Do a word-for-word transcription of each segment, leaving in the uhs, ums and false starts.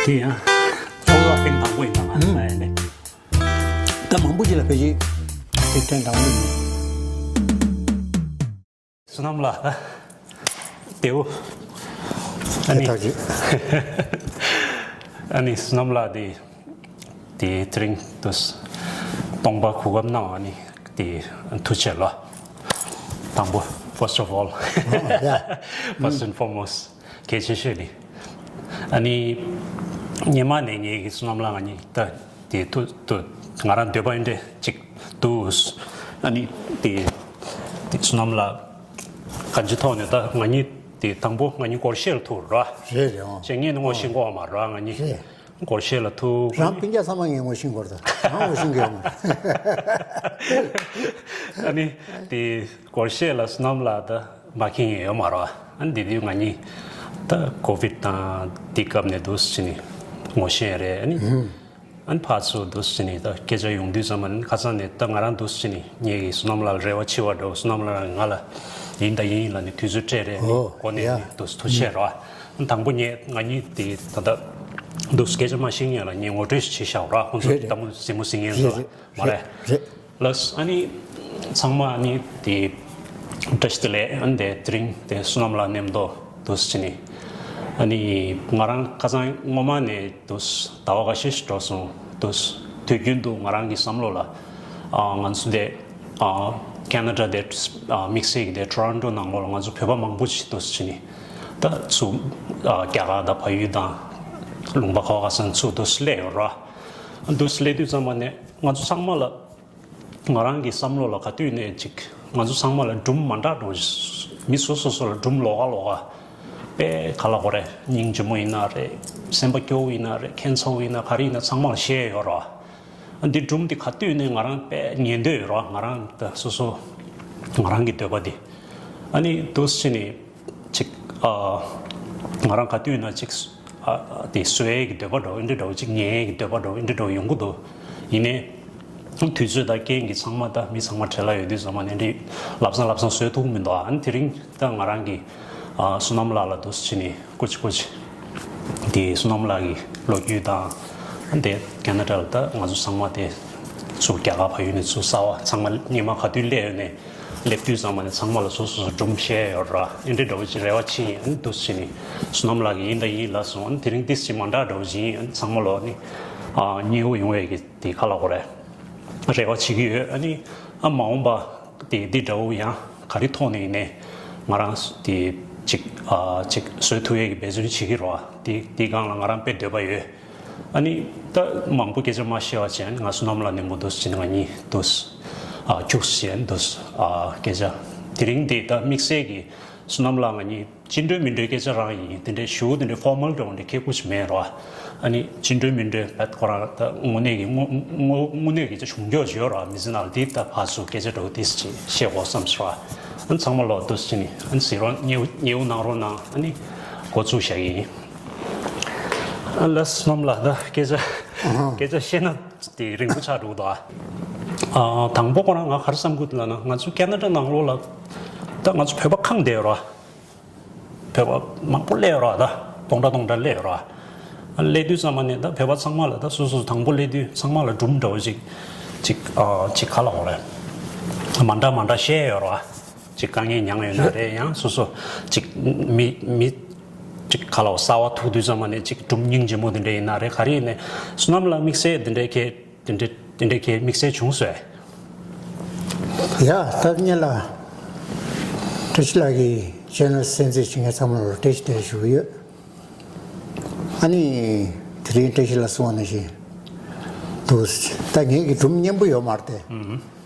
དེ་ཡང་ཚོགས་གཙོ་ཐེངས་དང་པོ་ཡིན་པ་ང་ཨ་ཡ་ནས། ད་མང་པོ་ཅིག་ལ་ཕལ་ཆེར་དེ་ཐེངས་དང་པོ་ཡིན། བསོད་ནམས་ལགས་ད་དེའུ། ཨ་ནི་ཐག་ཆོད། ཨ་ནི་བསོད་ནམས་ལགས་དེ་དེ་དེ་རིང་དུ་སྟོང་པ་གོ་སྐབས་གནང་བ་ནི་དེ་ཐུགས་རྗེ་ཆེ་ལ། དང་པོ། First of all, ཡ། First and foremost, གལ་ཆེ་ཤོས་ནི། ཨ་ནི། སྔོན་མ་ནས་ངེད་ཀྱི་བསོད་ནམས་ལགས་ང་གཉིས་ད་དེ་ཐུག་ཐུག་ང་རང་འདོད་པ་ཡིན་འདྲ་ཅིག་འདུག་ཨ་ནི་དེ་དེ་བསོད་ནམས་ལགས་གང་ཅིའི་ཐོག་ནས་ད་ང་གཉིས་དེ་དང་པོ་ང་གཉིས་སྒོར་གཞས་ལ་ཐུག་ར། རེད་རེད་ཨང་། ཅེས་ངས་ནི་ངོ་ཤེས་ཀྱི་ཡོད་མ་རེད་ང་གཉིས། རེད། སྒོར་གཞས་ལ་ཐུག་རང་སྤུན་ཀྱག་ཚང་མ་ངས་ངོ་ཤེས་ཀྱི་ཡོད་རེད་ད། ང་ངོ་ཤེས་ཀྱི་ཡོད་མ་རེད། ཨ་ནི་དེ་སྒོར་གཞས་ལ་བསོད་ནམས་ལགས་ད་མ་མཁྱེན་མཁན་ཡོད་མ་རེད། ཨ་ནི་དེ་དུས་ང་གཉིས་ད་ཀོ་བིད་དང་དེ་སྐབས་ནས་འདུག་སེ་བྱས་ནས་ངོ་ཤེས་རེད། ཨ་ནི་ཨ་ནི་ཕར་ཚུར་འདུག་སེ་བྱས་ནས་ད་སྐད་ཆ་ཡོང་དུས་ཙམ་པ་ནི་ཁ་སང་ནས་ད་ང་རང་འདུག་སེ་བྱས་ནས་ངེད་ཀྱིས་བསོད་ནམས་ལགས་ལ་རེ་བ་ཆེ་བ་འདྲ་བོ། བསོད་ནམས་ལགས་ང་ལ་ཡིན་ད་ཡིན་ལབ་ནས་དུས་ཚོད་སྤྲད་རེད། ཨོ་གོ་ནས་ཡ། ནི་འདུག་སེ་ཐུགས་རྗེ་ཆེ་རེད། ཨ་ནི་དང་པོ་ངས་ང་གཉིས་དེ་ད་ད་འདུག་སེ་སྐད་ཆ་མ་བཤད་མཁན་ལ་ངས་ངོ་སྤྲོད་ཞིག་བྱས་བཞག་ར། ཁོང་ཚོ་རེད་རེད། ལྟད་མོ་གཟིགས་མོ་གཟིགས་མཁན་རེད་ཚོ་རེད། མ་རེད། རེད། ལགས། ཨ་ནི་ཚང་མ་ཨ་ནི་དེ་བཀྲ་ཤིས་བདེ་ལེགས། ཨ་ནི་དེ་དེ་རིང་དེ་བསོད་ནམས་ལགས་མཉམ་དུ་འདུག་སེ་བྱས་ནས། ཨ་ནི་ང་རང་ཁ་སང་སྔོན་མ་ནས་འདུག་སེ་ཟླ་བ་ཁ་ཤས་ཤིག་འགྲོ་སོང་། འདུག་སེ་དུས་རྒྱུན་དུ་ང་རང་གི་བསམ་བློ་ལ་ཨ་ང་ཚོ་དེ་ཨ་ཁེ་ན་ཌ་དེ་ཨ་དམིགས་བསལ་གྱི་དེ་ཊོ་རོན་ཊོ་ནང་ལོགས་ལ་ང་ཚོ་བོད་པ་མང་པོ་ཞིག་འདུག་སེ་བྱས་ནས་ད་ཚུར་ཨ་རྒྱ་གར་དང་བལ་ཡུལ་དང་ལུང་པ་ཁག་ཁ་སང་ཚུར་འདུག་སེ་སླེབས་ཡོད་ར། འདུག་སེ་སླེབས་དུས་ཙམ་པ་ནས་ང་ཚོ་ཚང་མ་ལ། ང་རང་གི་བསམ་བློ་ལ་ག་དུས་ནས་ཅིག་ང་ཚོ་ཚང་མ་ལ་སྒྲུང་མ་འདྲ་འགྲོ། མི་སོ་སོ་སོ་ལ་སྒྲུང་ལོགས་ཀ་ལོགས་ཀ་དཔེ་ག་ལབ་དགོས་རེད། སྙིང་རྗེ་མོ་ཡིན་ན་རེད། སེམས་པ་སྐྱོ་བོ་ཡིན་ན་རེད། ཁྱད་མཚར་བོ་ཡིན་ན་ག་རེ་ཡིན་ན་ཚང་མ་ལ་བཤད་ཡོད་རེད། འདི་སྒྲུང་འདི་ག་དུས་ནས་ང་རང་དཔེ་ཉན་འདོད་ཡོད་རེད། ང་རང་ད་སོ་སོ་ང་རང་གི་འདོད་པ་འདི། ཨ་ནི་འདུག་སེ་བྱས་ནས་ཅིག་ཨ་ང་རང་ག་དུས་ན་ཅིག་ཨ་དེ་བཟོ་ཡས་ཀྱི་འདོད་པ་འདྲ་བོ་འདི་འདྲ་བོ་ཅིག་ཉན་ཡས་ཀྱི་འདོད་པ་འདྲ་བོ་འདི་འདྲ་བོ་ཡོང་གི་འདུག་ཡིན་ནའི་དུས་ཚོད་དང་རྐྱེན་གྱིས་ཚང་མ་ད་མི་ཚང་མ་བྲེལ་བ་ཡོད་དུས་ཙམ་པ་ནས་འདི་ལབ་སང་ལབ་སང་བཟོ་ཐུབ་མི་འདུག་ཨ་ནི་དེ་རིང་ད་ང་རང་གིས་ཨ་བསོད་ནམས་ལགས་ལ་འདུག་སེ་བྱས་ནས་སྐུ་མཁྱེན་སྐུ་མཁྱེན། དེ་བསོད་ནམས་ལགས་ཀྱི་ལོ་རྒྱུས་དང་། དེ་ཁེ་ན་ཌ་ལ་ད་ང་ཚོ་ཚང་མ་དེ་ཚུར་རྒྱ་གར་ཕ་ཡུལ་ནས་ཚུར་གསར་པ་ཚང་མ་སྔོན་མ་ག་དུས་སླེབས་ཡོད་ནས་སླེབས་དུས་ཚང་མ་ནས་ཚང་མ་ལ་སོ་སོ་སོ་སྒྲུང་བཤད་ཡོད་ར། ཨེ་འདྲ་འདྲ་བོ་ཅིག་རེ་བ་བྱེད་ཡིན། ཨ་ནི་འདུག་སེ་བྱས་ནས་བསོད་ནམས་ལགས་ཀྱིས་ཡིན་ད་ཡིན་ལབ་སོང་། ཨ་ནི་དེ་རིང་ཏིས་ཅིག་མ་འདྲ་འདྲ་བོ་ཅིག་ཡིན། ཨ་ནི་ཚང་མ་ལོ་ནི་ཨ་མཉེས་པོ་ཡོང་བའི་གི་དེ་ག་ལབ་དགོས་རེད། རེ་བ་བྱེད་ཀྱི་ཡོད། ཨ་ནི་ཨ་མ་འོངས་པ་དེ་འདི་འདྲ་བོ་ཡང་ག་རེ་ཐོག་ནས་ཡིན་ནའི་ང་རང་དེ་ཅིག་ཨ་ཅིག་བཟོ་ཐུབ་ཡས་ཀྱི་འབད་བརྩོན་བྱེད་ཀྱི་རེད་བ། དེ་དེའི་སྒང་ལ་ང་རང་དཔེ་འདོད་པ་ཡོད། ཨ་ནི་ད་མང་པོ་སྐད་ཆ་མ་བཤད་པ་བྱས། ཨ་ནི་ང་བསོད་ནམས་ལགས་མཉམ་པོ་འདུག་སེ་བྱས་ནས་ང་གཉིས་འདུག་སེ་ཨ་ཁྱུག་སེ་བྱས་འདུག་སེ་ཨ་སྐད་ཆ་དེ་རིང་འདི་ད་དམིགས་བསལ་གྱི་བསོད་ནམས་ལགས་ང་གཉིས་བཅིངས་འགྲོལ་མི་འགྲོའི་སྐད་ཆ་རང་ཡིན། དེ་འདྲའི་ཞུ་དེ་འདྲའི་ཕོར་མལ་འདྲ་བོ་འདྲ་ཁེ་ཁུ་ཞིག་མེད་རོ། ཨ་ནི་བཅིངས་འགྲོལ་མི་འགྲོའི་བད་ཁོ་རང་ད་དངོས་གནས་ཀྱི་དངོས་དངོས་དངོས་གནས་ཀྱི་ཆ་བྱུང་ཀྱོག་བྱོས་རོ། མི་ཚེ་ནང་འདི་ད་ཕར་ཚུར་སྐད་ཆ་འདྲ་བོ་ཏིས་ཅིག་བཤད་དགོས་བསམ་སོང་། ཨ་ནི་ཚང་མ་ལོག་འདུག་སེ་བྱས་ནས་ཨ་ནི་གཟིགས་རོགས་མཉེས་པོ་མཉེས་པོ་གནང་རོགས་གནང་། ཨ་ནི་འགོ་བཙུགས་བཞག་གི་ཡིན། ཨ་ལགས་བསོད་ནམས་ལགས་ད་སྐད་ཆ་ཨ་ཧ་སྐད་ཆ་བཤད་ན་དེ་རིང་པོ་ཆགས་འགྲོ་གི་འདུག་ཨ་དང་པོ་ཁོ་རང་ང་ག་རེ་བསམ་གྱི་འདུག་ལབ་ན། ང་ཚོ་ཁེ་ན་ཌ་ནང་ལོགས་ལ་ད་ང་ཚོ་བོད་པ་གང་བསྡད་ཡོད་རོ། བོད་པ་མང་པོ་སླེབས་ཡོད་ར། ད་སྟོང་ཕྲག་སྟོང་ཕྲག་སླེབས་ཡོད་ར། སླེབས་དུས་ཙམ་པ་ནས་ད་བོད་པ་ཚང་མ་ལ་ད་སོ་སོ་དང་པོ་སླེབས་དུས་ཚང་མ་ལ་སྒྲུང་འདྲ་བོ་ཅིག་ཅིག་ཨ་ཅིག་ག་ལབ་དགོས་རེད། མ་འདྲ་མ་འདྲ་བཤད་ཡོད་ར། ཅིག་དཀའ་ངལ་མྱངས་ཡོད་ན་རེད། ཡང་སོ་སོ་ཅིག་མི་མི་ཅིག་ག་ལབ་དགོས། གསར་པ་ཐུག་དུས་ཙམ་པ་ནས་ཅིག་སྒྲུང་སྙིང་རྗེ་མོ་དེ་འདྲ་ཡིན་ན་རེད། ག་རེ་ཡིན་ནའི་བསོད་ནམས་ལགས་དམིགས་བསལ་དེ་འདྲའི་གལ་དེ་འདྲའི་དེ་འདྲའི་གལ་དམིགས་བསལ་བྱུང་སོང་། ཡ་ད་ཉེ་ལ་བཀྲ་ཤིས་ལགས་ཀྱི་ཆེ་ནལ་གསན་གཟིགས་བྱེད་མཁན་ཚང་མ་ལ་བཀྲ་ཤིས་བདེ་ལེགས་ཞུ་གི་ཡོད། ཨ་ནི་དེ་རིང་བཀྲ་ཤིས་ལགས་གསུངས་པ་ནང་བཞིན་འདུག་ད་ངེད་ཀྱི་སྒྲུང་སྙན་པོ་ཡོད་མ་རེད་དེ།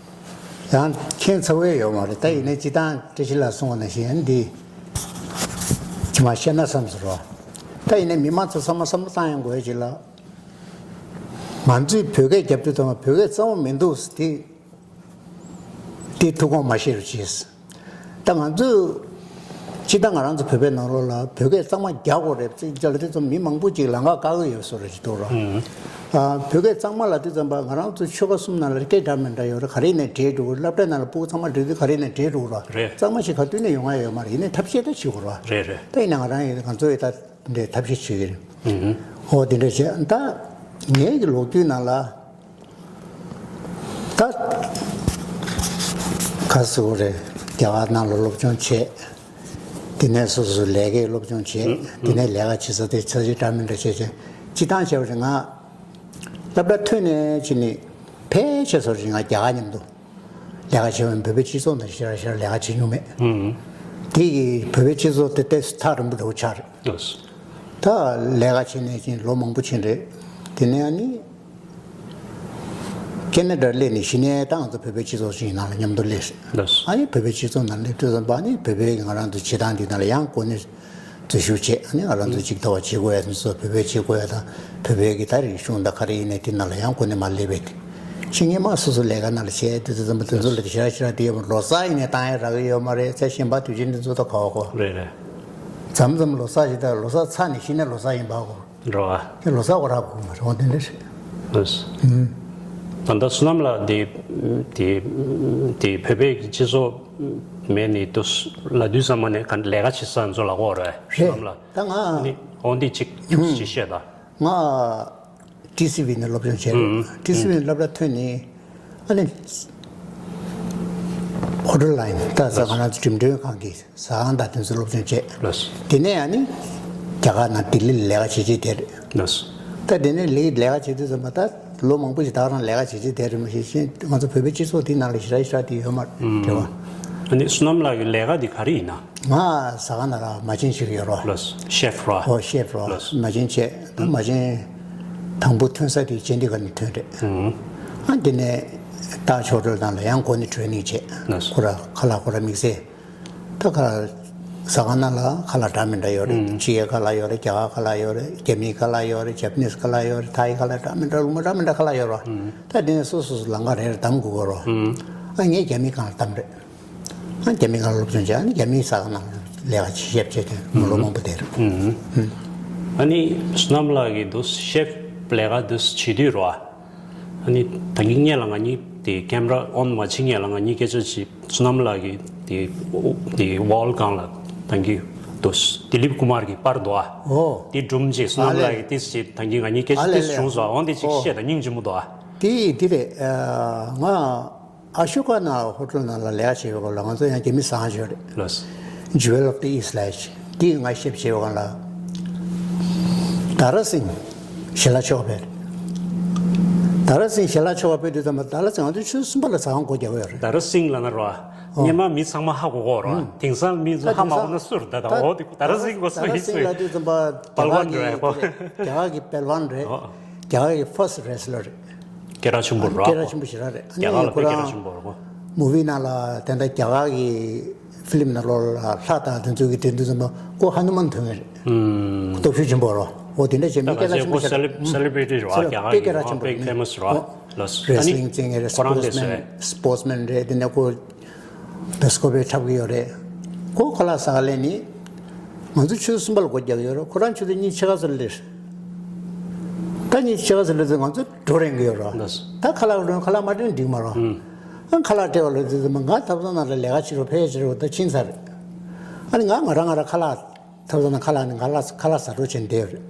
ཡང་ཁྱད་མཚར་བོ་ཡོད་མ་རེད། ད་ཡིན་ནའི་སྤྱིར་བཏང་བཀྲ་ཤིས་ལགས་གསུངས་པ་ནང་བཞིན་འདི་ཅི་མ་བཤད་ན་བསམ་སོང་རོ། ད་ཡིན་ནའི་མི་མང་ཚོ་ཚང་མ་བསམ་བློ་བཏང་ཡོང་དགོས་ཡ་ཅིག་ལ། ང་ཚོས་བོད་སྐད་རྒྱབ་དུས་ཙམ་པ་བོད་སྐད་གཙང་མ་མི་འདུག་དེ་དེ་ཐུགས་དགོངས་མ་བཞེས་རོགས་གྱིས། ད་ང་ཚོས་སྤྱིར་བཏང་ང་རང་ཚོ་བོད་པའི་ནང་ལོགས་ལ་བོད་སྐད་གཙང་མ་རྒྱག་དགོས་རེད་ཅེས་ལབ་དུས་ཙམ་མི་མང་པོ་ཅིག་ལམ་ཁ་བཀག་གི་ཡོད་བཟོ་འདྲ་ཅིག་འདུག་ར། ཨ་བོད་སྐད་གཙང་མ་ལབ་དུས་ཙམ་པ་ང་རང་ཚོ་ཆོལ་ཁ་གསུམ་ནང་ལ་སྐད་འདྲ་མི་འདྲ་ཡོད་རེད། ག་རེ་ནས་འདྲེས་འགྲོ་གི། སློབ་གྲྭའི་ནང་ལ་སྤུ་གུ་ཚང་མ་འགྲོ་དུས་ག་རེ་ནས་འདྲེས་འགྲོ་གི་ར། རེད། གཙང་མ་ཞིག་ག་དུས་ནས་ཡོང་ཡ་ཡོད་མ་རེད། ཡིན་ནའི་ཐབས་ཤེས་ད་བྱེད་དགོས་ར། རེད་རེད། ད་ཡིན་ན་ང་རང་ཡིན་ང་ཚོ་ཡིན་ད། འདྲའི་ཐབས་ཤེས་བྱེད་ཀྱི་རེད། ཨུ་ཧུ། ཨོ་དེ་འདྲ་བྱས། ད་ངའི་གི་ལོ་རྒྱུས་ནང་ལ་ད་ག་ཟེར་དགོས་རེད། རྒྱ་གར་ནང་ལ་སློབ་སྦྱོང་བྱས། དེ་ནས་སོ་སོ་ལས་ཀའི་སློབ་སྦྱོང་བྱས། དེ་ནས་ལས་ཀ་བྱེད་ས་དེ་ས་ཆ་འདྲ་མི་འདྲ་བྱས་བྱས། སྤྱིར་བཏང་བྱས་པ་རེད། ང་སློབ་གྲྭ་ཐོན་ནས་ཕྱིན་ནས་ཕལ་ཆེར་སོ་རེད། ང་རྒྱ་གར་མཉམ་དུ་ལས་ཀ་བྱས་པ་ཡིན། བོད་པའི་སྤྱི་ཚོགས་ནང་ཞེ་དྲག་ཞེ་དྲག་ལས་ཀ་བྱེད་མྱོང་མེད། དེ་གི་བོད་པའི་སྤྱི་ཚོགས་དེ་ཏོག་ཙམ་ཐག་རིང་པོ་འདྲ་བོ་ཆགས་རེད། ལགས་སོ། ད་ལས་ཀ་བྱེད་ནས་ཅིག་ལོ་མང་པོ་ཕྱིན་རེད། དེ་ནས་ཨ་ནི་ཁེ་ན་ཌར་སླེབས་ནས་གཞི་ནས་ད་ང་ཚོ་བོད་པའི་སྤྱི་ཚོགས་ཤིག་ནང་ལ་མཉམ་དུ་སླེབས་རེད། ལགས་སོ། ཨ་ནི་བོད་པའི་སྤྱི་ཚོགས་ནང་སླེབས་དུས་ཙམ་པ་ཨ་ནི་བོད་པའི་ང་རང་ཚོ་བྱེད་སྟངས་འདི་ནང་ལ་ཡང་གོ་གནས་འཛུལ་ཞུགས་བྱས། ཨ་ནི་ང་རང་ཚོ་ཅིག་ལྟ་བ་བྱེད་དགོས་ཡ་དེ་ཚོ་བོད་པའི་བྱེད་དགོས་ཡ་དང་། བོད་པའི་གི་ད་རིག་གཞུང་དང་ག་རེ་ཡིན་ནའི་དེ་ནང་ལ་ཡང་གོ་གནས་མར་སླེབས་པས། ཕྱིན་ངས་མར་སོ་སོ་ལས་ཀ་ནང་ལ་བྱས་དུས་ཙམ་པ་དེ་ཚོ་ལ་ཞེ་དྲག་ཞེ་དྲག་དེ་ཡོད་མ་རེད། ལོ་གསར་ཡིན་ནའི་བཏང་ཡ་རག་གི་ཡོད་མ་རེད། ཚེ་གཞན་པ་དུས་ཆེན་དེ་ཚོ་ད་ག་བ་གོ། རེད་རེད། མཚམས་མཚམས་ལོ་གསར་ཞིག་ད་ལོ་གསར་ཚར་ནས་གཞི་ནས་ལོ་གསར་ཡིན་པ་གོ། རེད་བ། དེ་ལོ་གསར་གོ་རག་གོ་མ་རེད། འོ་དེ་འདྲ་རེད། ལགས་སོ། ད་ལྟ་བསོད་ནམས་ལགས་དེ་དེ་དེ་བོད་པའི་སྤྱི་ཚོགས་མེད་ནས་དུ་ལབ་དུས་ཙམ་པ་ནས་ག་ལས་ཀ་བྱེད་ས་ཚོ་ལ་གོ་རེད། བསོད་ནམས་ལགས། ད་ང་ནི་འོ་འདི་ཅིག་ཅིག་བཤད་ད། ང་ཊི་སི་ཝི་ནས་སློབ་སྦྱོང་བྱས། ཨུམ། ཊི་སི་ཝི་ནས་སློབ་གྲྭ་ཐོན་ནས་ཨ་ནི་ཧོ་ཊེལ་ལ་ཡིན། ད་ས་ང་རང་ཚོ་འགྲིམ་འགྲུལ་ཁང་གི་ཟ་ཁང་དང་དེ་ཚོ་སློབ་སྦྱོང་བྱས། ལགས་སོ། དེ་ནས་ཨ་ནི་རྒྱ་གར་ནང་ལྡི་ལི་ལ་ལས་ཀ་བྱེད་བྱེད་དེར། ལགས་སོ། ད་དེ་ནས་ལས་ལས་ཀ་བྱེད་དུས་ཙམ་པ་ད་ལོ་མང་པོ་ཞིག་ད་རང་ལས་ཀ་བྱེད་བྱེད་དེར་མ་གཞི་ང་ཚོ་བོད་པའི་སྤྱི་ཚོགས་དེའི་ནང་ལ་ཞེ་དྲག་ཞེ་དྲག་དེ་ཡོད་མ་རེད། ཨུམ། དྲི་བ། ཨ་ནི་བསོད་ནམས་ལགས་ཀྱི་ལས་ཀ་འདི་ག་རེ་ཡིན་ན། ང་ཟ་ཁང་ནང་ལ་མ་བྱན་བྱེད་ཀྱི་ཡོད་རོ། ལགས་སོ། ཤེ་ཕི་རོ། ཨོ་ཤེ་ཕི་རོ། ལགས་སོ། མ་བྱན་བྱས། ད་མ་བྱན་དང་པོ་ཐོན་ས་དེ་ཅན་ཌི་གྷར་ནས་ཐོན་རེད། ཨུམ། ཨ་དེ་ནས་ཏཱཇ་ཧོ་ཊེལ་ནང་ལ་ཡང་འགོ་ནས་ཊེ་རེ་ནིང་བྱས། ལགས་སོ། ཁོ་ར་ཁ་ལག་ཁོ་ར་དམིགས་བསལ། ད་ཁ་ལག་ཟ་ཁང་ནང་ལ་ཁ་ལག་འདྲ་མི་འདྲ་ཡོད་རེད། ཨུམ། ཕྱི་རྒྱལ་ཁ་ལག་ཡོད་རེད། རྒྱ་གར་ཁ་ལག་ཡོད་རེད། རྒྱ་མིའི་ཁ་ལག་ཡོད་རེད། ཇ་པ་ནིས་ཁ་ལག་ཡོད་རེད། ཐའི་ཁ་ལག་འདྲ་མི་འདྲ་ལུང་པ་འདྲ་མི་འདྲ་ཁ་ལག་ཡོད་རེད། ཨུམ། ད་དེ་ནས་སོ་སོ་སོ་ལམ་ཁ་རེ་རེ་བདམས་དགོས་ཀྱི་རེད། ཨུམ། ཨ་ངས་རྒྱ་མིའི་སྒང་ལ་བདམས་རེད། ཨ་རྒྱ་མིའི་སྒང་ལ་སློབ་སྦྱོང་བྱས། ཨ་ནི་རྒྱ་མིའི་ས་ཁང་ནང་ལས་ཀ་བྱེད་བྱས་ཏེ་མི་ལོ་མང་པོ་བསྡད་རེད། ཨུམ། ཨ་ནི་བསོད་ནམས་ལགས་ཀྱིས་འདུག་ཤེ་ཕི་ལས་ཀ་འདུག་བྱེད་དུས་རོ། ཨ་ནི་ད་གིན་སྔོན་ལ་ང་གཉིས་དེ་ཀེམ་ར་ཨོན་མ་བྱེད་སྔོན་ལ་ང་གཉིས་སྐད་ཆ་བྱས། བསོད་ནམས་ལགས་ཀྱིས་དེ་དེ་ཝོལ་སྒང་ལ་ད་གིན་འདུག་དི་ལིབ་ཀུ་མར་གྱི་པར་འདུག་ཨ། ཨོ། དེ་སྒྲུང་ཅིག་བསོད་ནམས་ཨ་ལེ། ལགས་ཀྱིས་དེ་བྱས། ད་གིན་ང་གཉིས་སྐད་ཆ་ཨ་ལེ་དེ་ལེ། བྱུང་སོང་། འོན་ཏེ་ཅིག་ཨོ། བཤད་དང་། སྙིང་རྗེ་མོ་འདུག་ཨ། དེ་དེ་རེད། ཨ་ང་། ཨ་ཤོ་ཀ་ནང་ཧོ་ཊེལ་ནང་ལ་ལས་ཀ་བྱེད་པའི་སྐབས་ལ་ང་ཚོ་ཡང་རྒྱ་མི་ཟ་ཁང་ཞིག་ཡོད་རེད། ལགས་སོ། Jewel of the East ལབ་ཅིག་དེ་ང་ཤེ་ཕི་བྱེད་པའི་སྒང་ལ་དཱ་ར་སིང་ཞལ་ལག་མཆོད་པ་ཕེབས་རེད། དཱ་ར་སིང་ཞལ་ལག་མཆོད་པ་ཕེབས་དུས་ཙམ་པ་དཱ་ར་སིང་ང་ཚོ་ཆུ་ཚོད་གསུམ་པ་ལ་ཟ་ཁང་སྒོ་རྒྱག་གི་ཡོད་རེད། དཱ་ར་སིང་ལབ་ན་རོ། ཨོ། སྔོན་མ་མི་ཚང་མ་ཧ་གོ་གོ་རོ། ཨང་། དེང་སང་མི་ཚོ་ད་ཧ་མ་གོ་ན་སུ་རེད། ད་ད་འོ་དེ་དཱ་ར་སིང་གོ་སུ་ཡིན་སུ་ཡིན། པལ་ཝན་རེད་པོ། རྒྱ་གར་གྱི་པལ་ཝན་རེད། ཨོ། རྒྱ་གར་གྱི་ཕར་སི་ཊི་རེ་སི་ལར་རེད། སྐད་གྲགས་ཆེན་པོ་རེད། སྐད་གྲགས་ཆེན་པོ་ཞེ་དྲག་རེད། ཨ་རྒྱ་གར་ནི་ལ་ཁོ་དཔེ་སྐད་གྲགས་རང་ཆེན་པོ་རེད་གོ། མུ་ཝི་ནང་ལ་དེ་འདྲ་རྒྱ་གར་གྱི་ཕི་ལིམ་ནང་ལོགས་ལ་ལྷ་དང་དེ་ཚོ་གི་དེ་འདུག་ཙམ་པ་ཁོ་ཧ་ནུ་མན་ཐོན་ངེས་རེད། ཨུམ། སྟོབས་ཤུགས་ཆེན་པོ་རོ། འོ་དེ་འདྲ་བྱས་མི་ད་སྐད་གྲགས་ཆེན་པོ་ཁོ་ཞེ་དྲག་སེ་ལེབ་རེ་ཊི་རེད་བ། རྒྱ་གར་གྱི་དཔེ་སྐད་གྲགས་ཆེན་པོ་ཧང་ཕེ་རེད། ཕེ་མ་སི་རེད་བ། ཨོ། ལགས་སོ། ཨ་ནི་རེ་སི་ལིང་རྩེད་མཁན་རེད། ཁོ་རང་སི་པོར་ཊི་སི་མེན་རེད། དེ་ནས་ཁོ་བེ་སི་ཀོ་པེ་འཁྲབ་གི་ཡོད་རེད། ཁོ་ཁ་ལག་ཟ་ག་སླེབས་ནི། ང་ཚོ་ཆུ་ཚོད་གསུམ་པ་ལ་སྒོ་རྒྱག་གི་ཡོད་རེད། ཁོ་རང་ཆུ་ཚོད་གཉིས་ཕྱེད་ཀ་ཙམ་སླེབས། ད་གཉིས་ཕྱེད་ཀ་ཙམ་སླེབས་ཚེ་ང་ཚོ་འགྲོ་རན་གི་ཡོད་རེད། ལགས་སོ། ད་ཁ་ལག་རོན་ཁ་ལག་མ་སྤྲད་འགྲིག་མ་རེད། ཨང་། ཨ་ཁ་ལག་སྤྲད་པ་ལ་ཙི་ཙི་མ་ང་ཐབ་ཚང་ནང་ལ་ལས་ཀ་བྱེད་རོགས་ཕེ་བྱེད་རོགས་ད་ཕྱིན་ཚར་རེད། ཨ་ནི་ང་ང་རང་ང་རང་ཁ་ལག་ཐབ་ཚང་ནང་ཁ་ལག་ནི་ང་ལ་ཁ་ལག་ཟ་རོགས་བྱེད་བསྡད་རེད།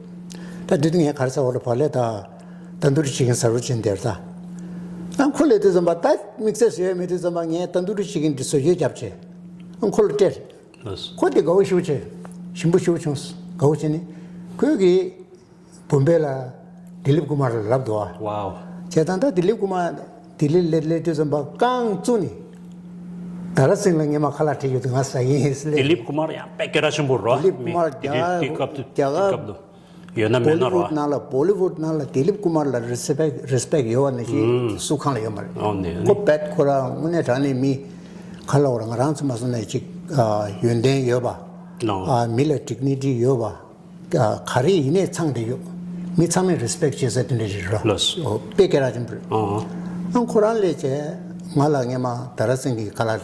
ད་དེ་དུས་ངས་ག་རེ་ཟ་བ་རེད། བག་ལེབ་དང་ཏན་དུ་རི་ཅི་ཀན་ཟ་རོགས་བྱེད་བསྡད་རེད་ད། ཨ་ཁོ་ལས་དུས་ཙམ་པ་ད་དམིགས་བསལ་བཟོས་ཡོད་མེད་དུས་ཙམ་པ་ངས་ཏན་དུ་རི་ཅི་ཀན་འདི་བཟོ་བཅོས་བརྒྱབ་བྱས། ཨ་ཁོ་ལ་སྤྲད། ལགས་སོ། ཁོ་དེ་དགའ་བོ་ཞེ་པོ་བྱས། ཞིམ་པོ་ཞེ་པོ་བྱུང་། དགའ་བོ་བྱས་ནས་ཁོས་གི་བུམ་པའི་ལ་དི་ལིབ་ཀུ་མར་ལ་ལབ་འདུག་ཨ། ཝའོ། བྱས་ཙང་ད་དི་ལིབ་ཀུ་མར་དི་ལི་སླེབས་སླེབས་དུས་ཙམ་པ་རྐང་བཙུགས་ནས་དཱ་ར་སིང་ལ་སྔོན་མ་ཁ་ལག་སྤྲད་ཡོད་དུས་ང་ཟ་གི་ཡིན་ཟེར་ལབ། དི་ལིབ་ཀུ་མར་ཡང་དཔེ་སྐད་གྲགས་ཆེན་པོ་རོ། དི་ལིབ་ཀུ་མར་མི་དེ་དུས་རྒྱ་དེ་སྐབས་དུ་ཡོད་ན་མེད་ན་རོ། བོ་ལི་ཝུད་ནང་ལ་བོ་ལི་ཝུད་ནང་ལ་དི་ལིབ་ཀུ་མར་ལ་རེ་སི་པེག་རེ་སི་པེག་ཡོད་པ་ནང་བཞིན་སུ་གང་ལ་ཡོད་མ་རེད། ཨོ་ནི་ཁོ་བེད་ཁོ་རང་དངོས་གནས་དྲང་གནས་མི་ག་ལབ་དགོས་རེད། ང་རང་ཚོ་མ་སོང་ནས་ཅིག་ཨ་ཡོན་ཏན་ཡོད་པ། ལགས། ཨ་མི་ལ་ཌིག་ནི་ཊི་ཡོད་པ། ཨ་ག་རེ་ཡིན་ནའི་ཚང་བསྡད་ཡོད། མི་ཚང་མས་རེ་སི་པེག་བྱེད་ས་དེ་འདྲ་ཞིག་རེད། ལགས་སོ། ཨོ་དཔེ་སྐད་གྲགས་ཆེན་པོ་རེད། ཨ་ཨང་ཁོ་རང་སླེབས་བྱས་ང་ལ་སྔོན་མ་དཱ་ར་སིང་གི་ཁ་ལག་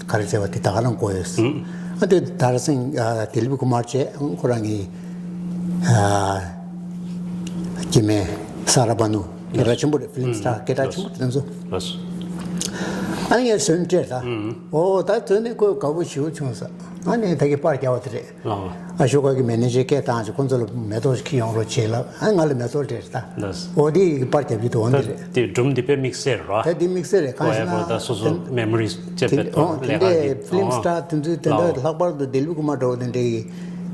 ག་རེ་བྱས་པ་དེ་ད་ག་རང་གོ་ཡོད། ཨང་ཨ་དེ་དཱ་ར་སིང་ཨ་དི་ལིབ་ཀུ་མར་བྱས། ཨང་ཁོ་རང་གི་ཨ་སྐྱེ་དམན་ས་ར་བྷ་ནུ་སྐད་གྲགས་ཆེན་པོ་རེད། ཕི་ལིམ་སི་ཊར་སྐད་གྲགས་ཆེན་པོ་རེད་དེ་ཚོ། ལགས་སོ། ཨ་ནི་ངས་བཟོས་ནས་སྤྲད་ད། ཨོ་ད་བཟོས་ནས་ཁོས་དགའ་པོ་ཞེ་པོ་བྱུང་ས། ཨ་ནི་ད་གི་པར་རྒྱག་པ་དེ་རེད། ལགས། ཨ་ཤོ་ཀ་གི་མེ་ནེ་ཇར་སྐད་བཏང་ཅིག་ཁོང་ཚོ་ལ་མེ་ཏོག་ཅིག་ཁྱེར་ཡོང་རོགས་བྱེད་ལབ། ཨ་ང་ལ་མེ་ཏོག་སྤྲད་རེད་ད། ལགས། འོ་དེ་ཡི་གི་པར་རྒྱབ་རྒྱུ་དེ་འོ་འདི་ད་རེད། དེ་སྒྲུང་འདི་དཔེ་དམིགས་བསལ་རེད་ར། ད་དེ་དམིགས་བསལ་རེད། གང་ཞེ་ན་ད་སོ་སོ་མེ་མོ་རིས་ཅེས་དེ་པའི་ཐོག་ཨོ་དེ་ལས་ཀ་འདྲའི་གི་ཕི་ལིམ་ཨོ་སི་ཊར་དེ་ཚོའི་དེ་འདྲ་ལགས། ལྷག་པར་དུ་དིལིབ་ཀུ་མར་འདྲ་བོ་དེ་འདྲའི་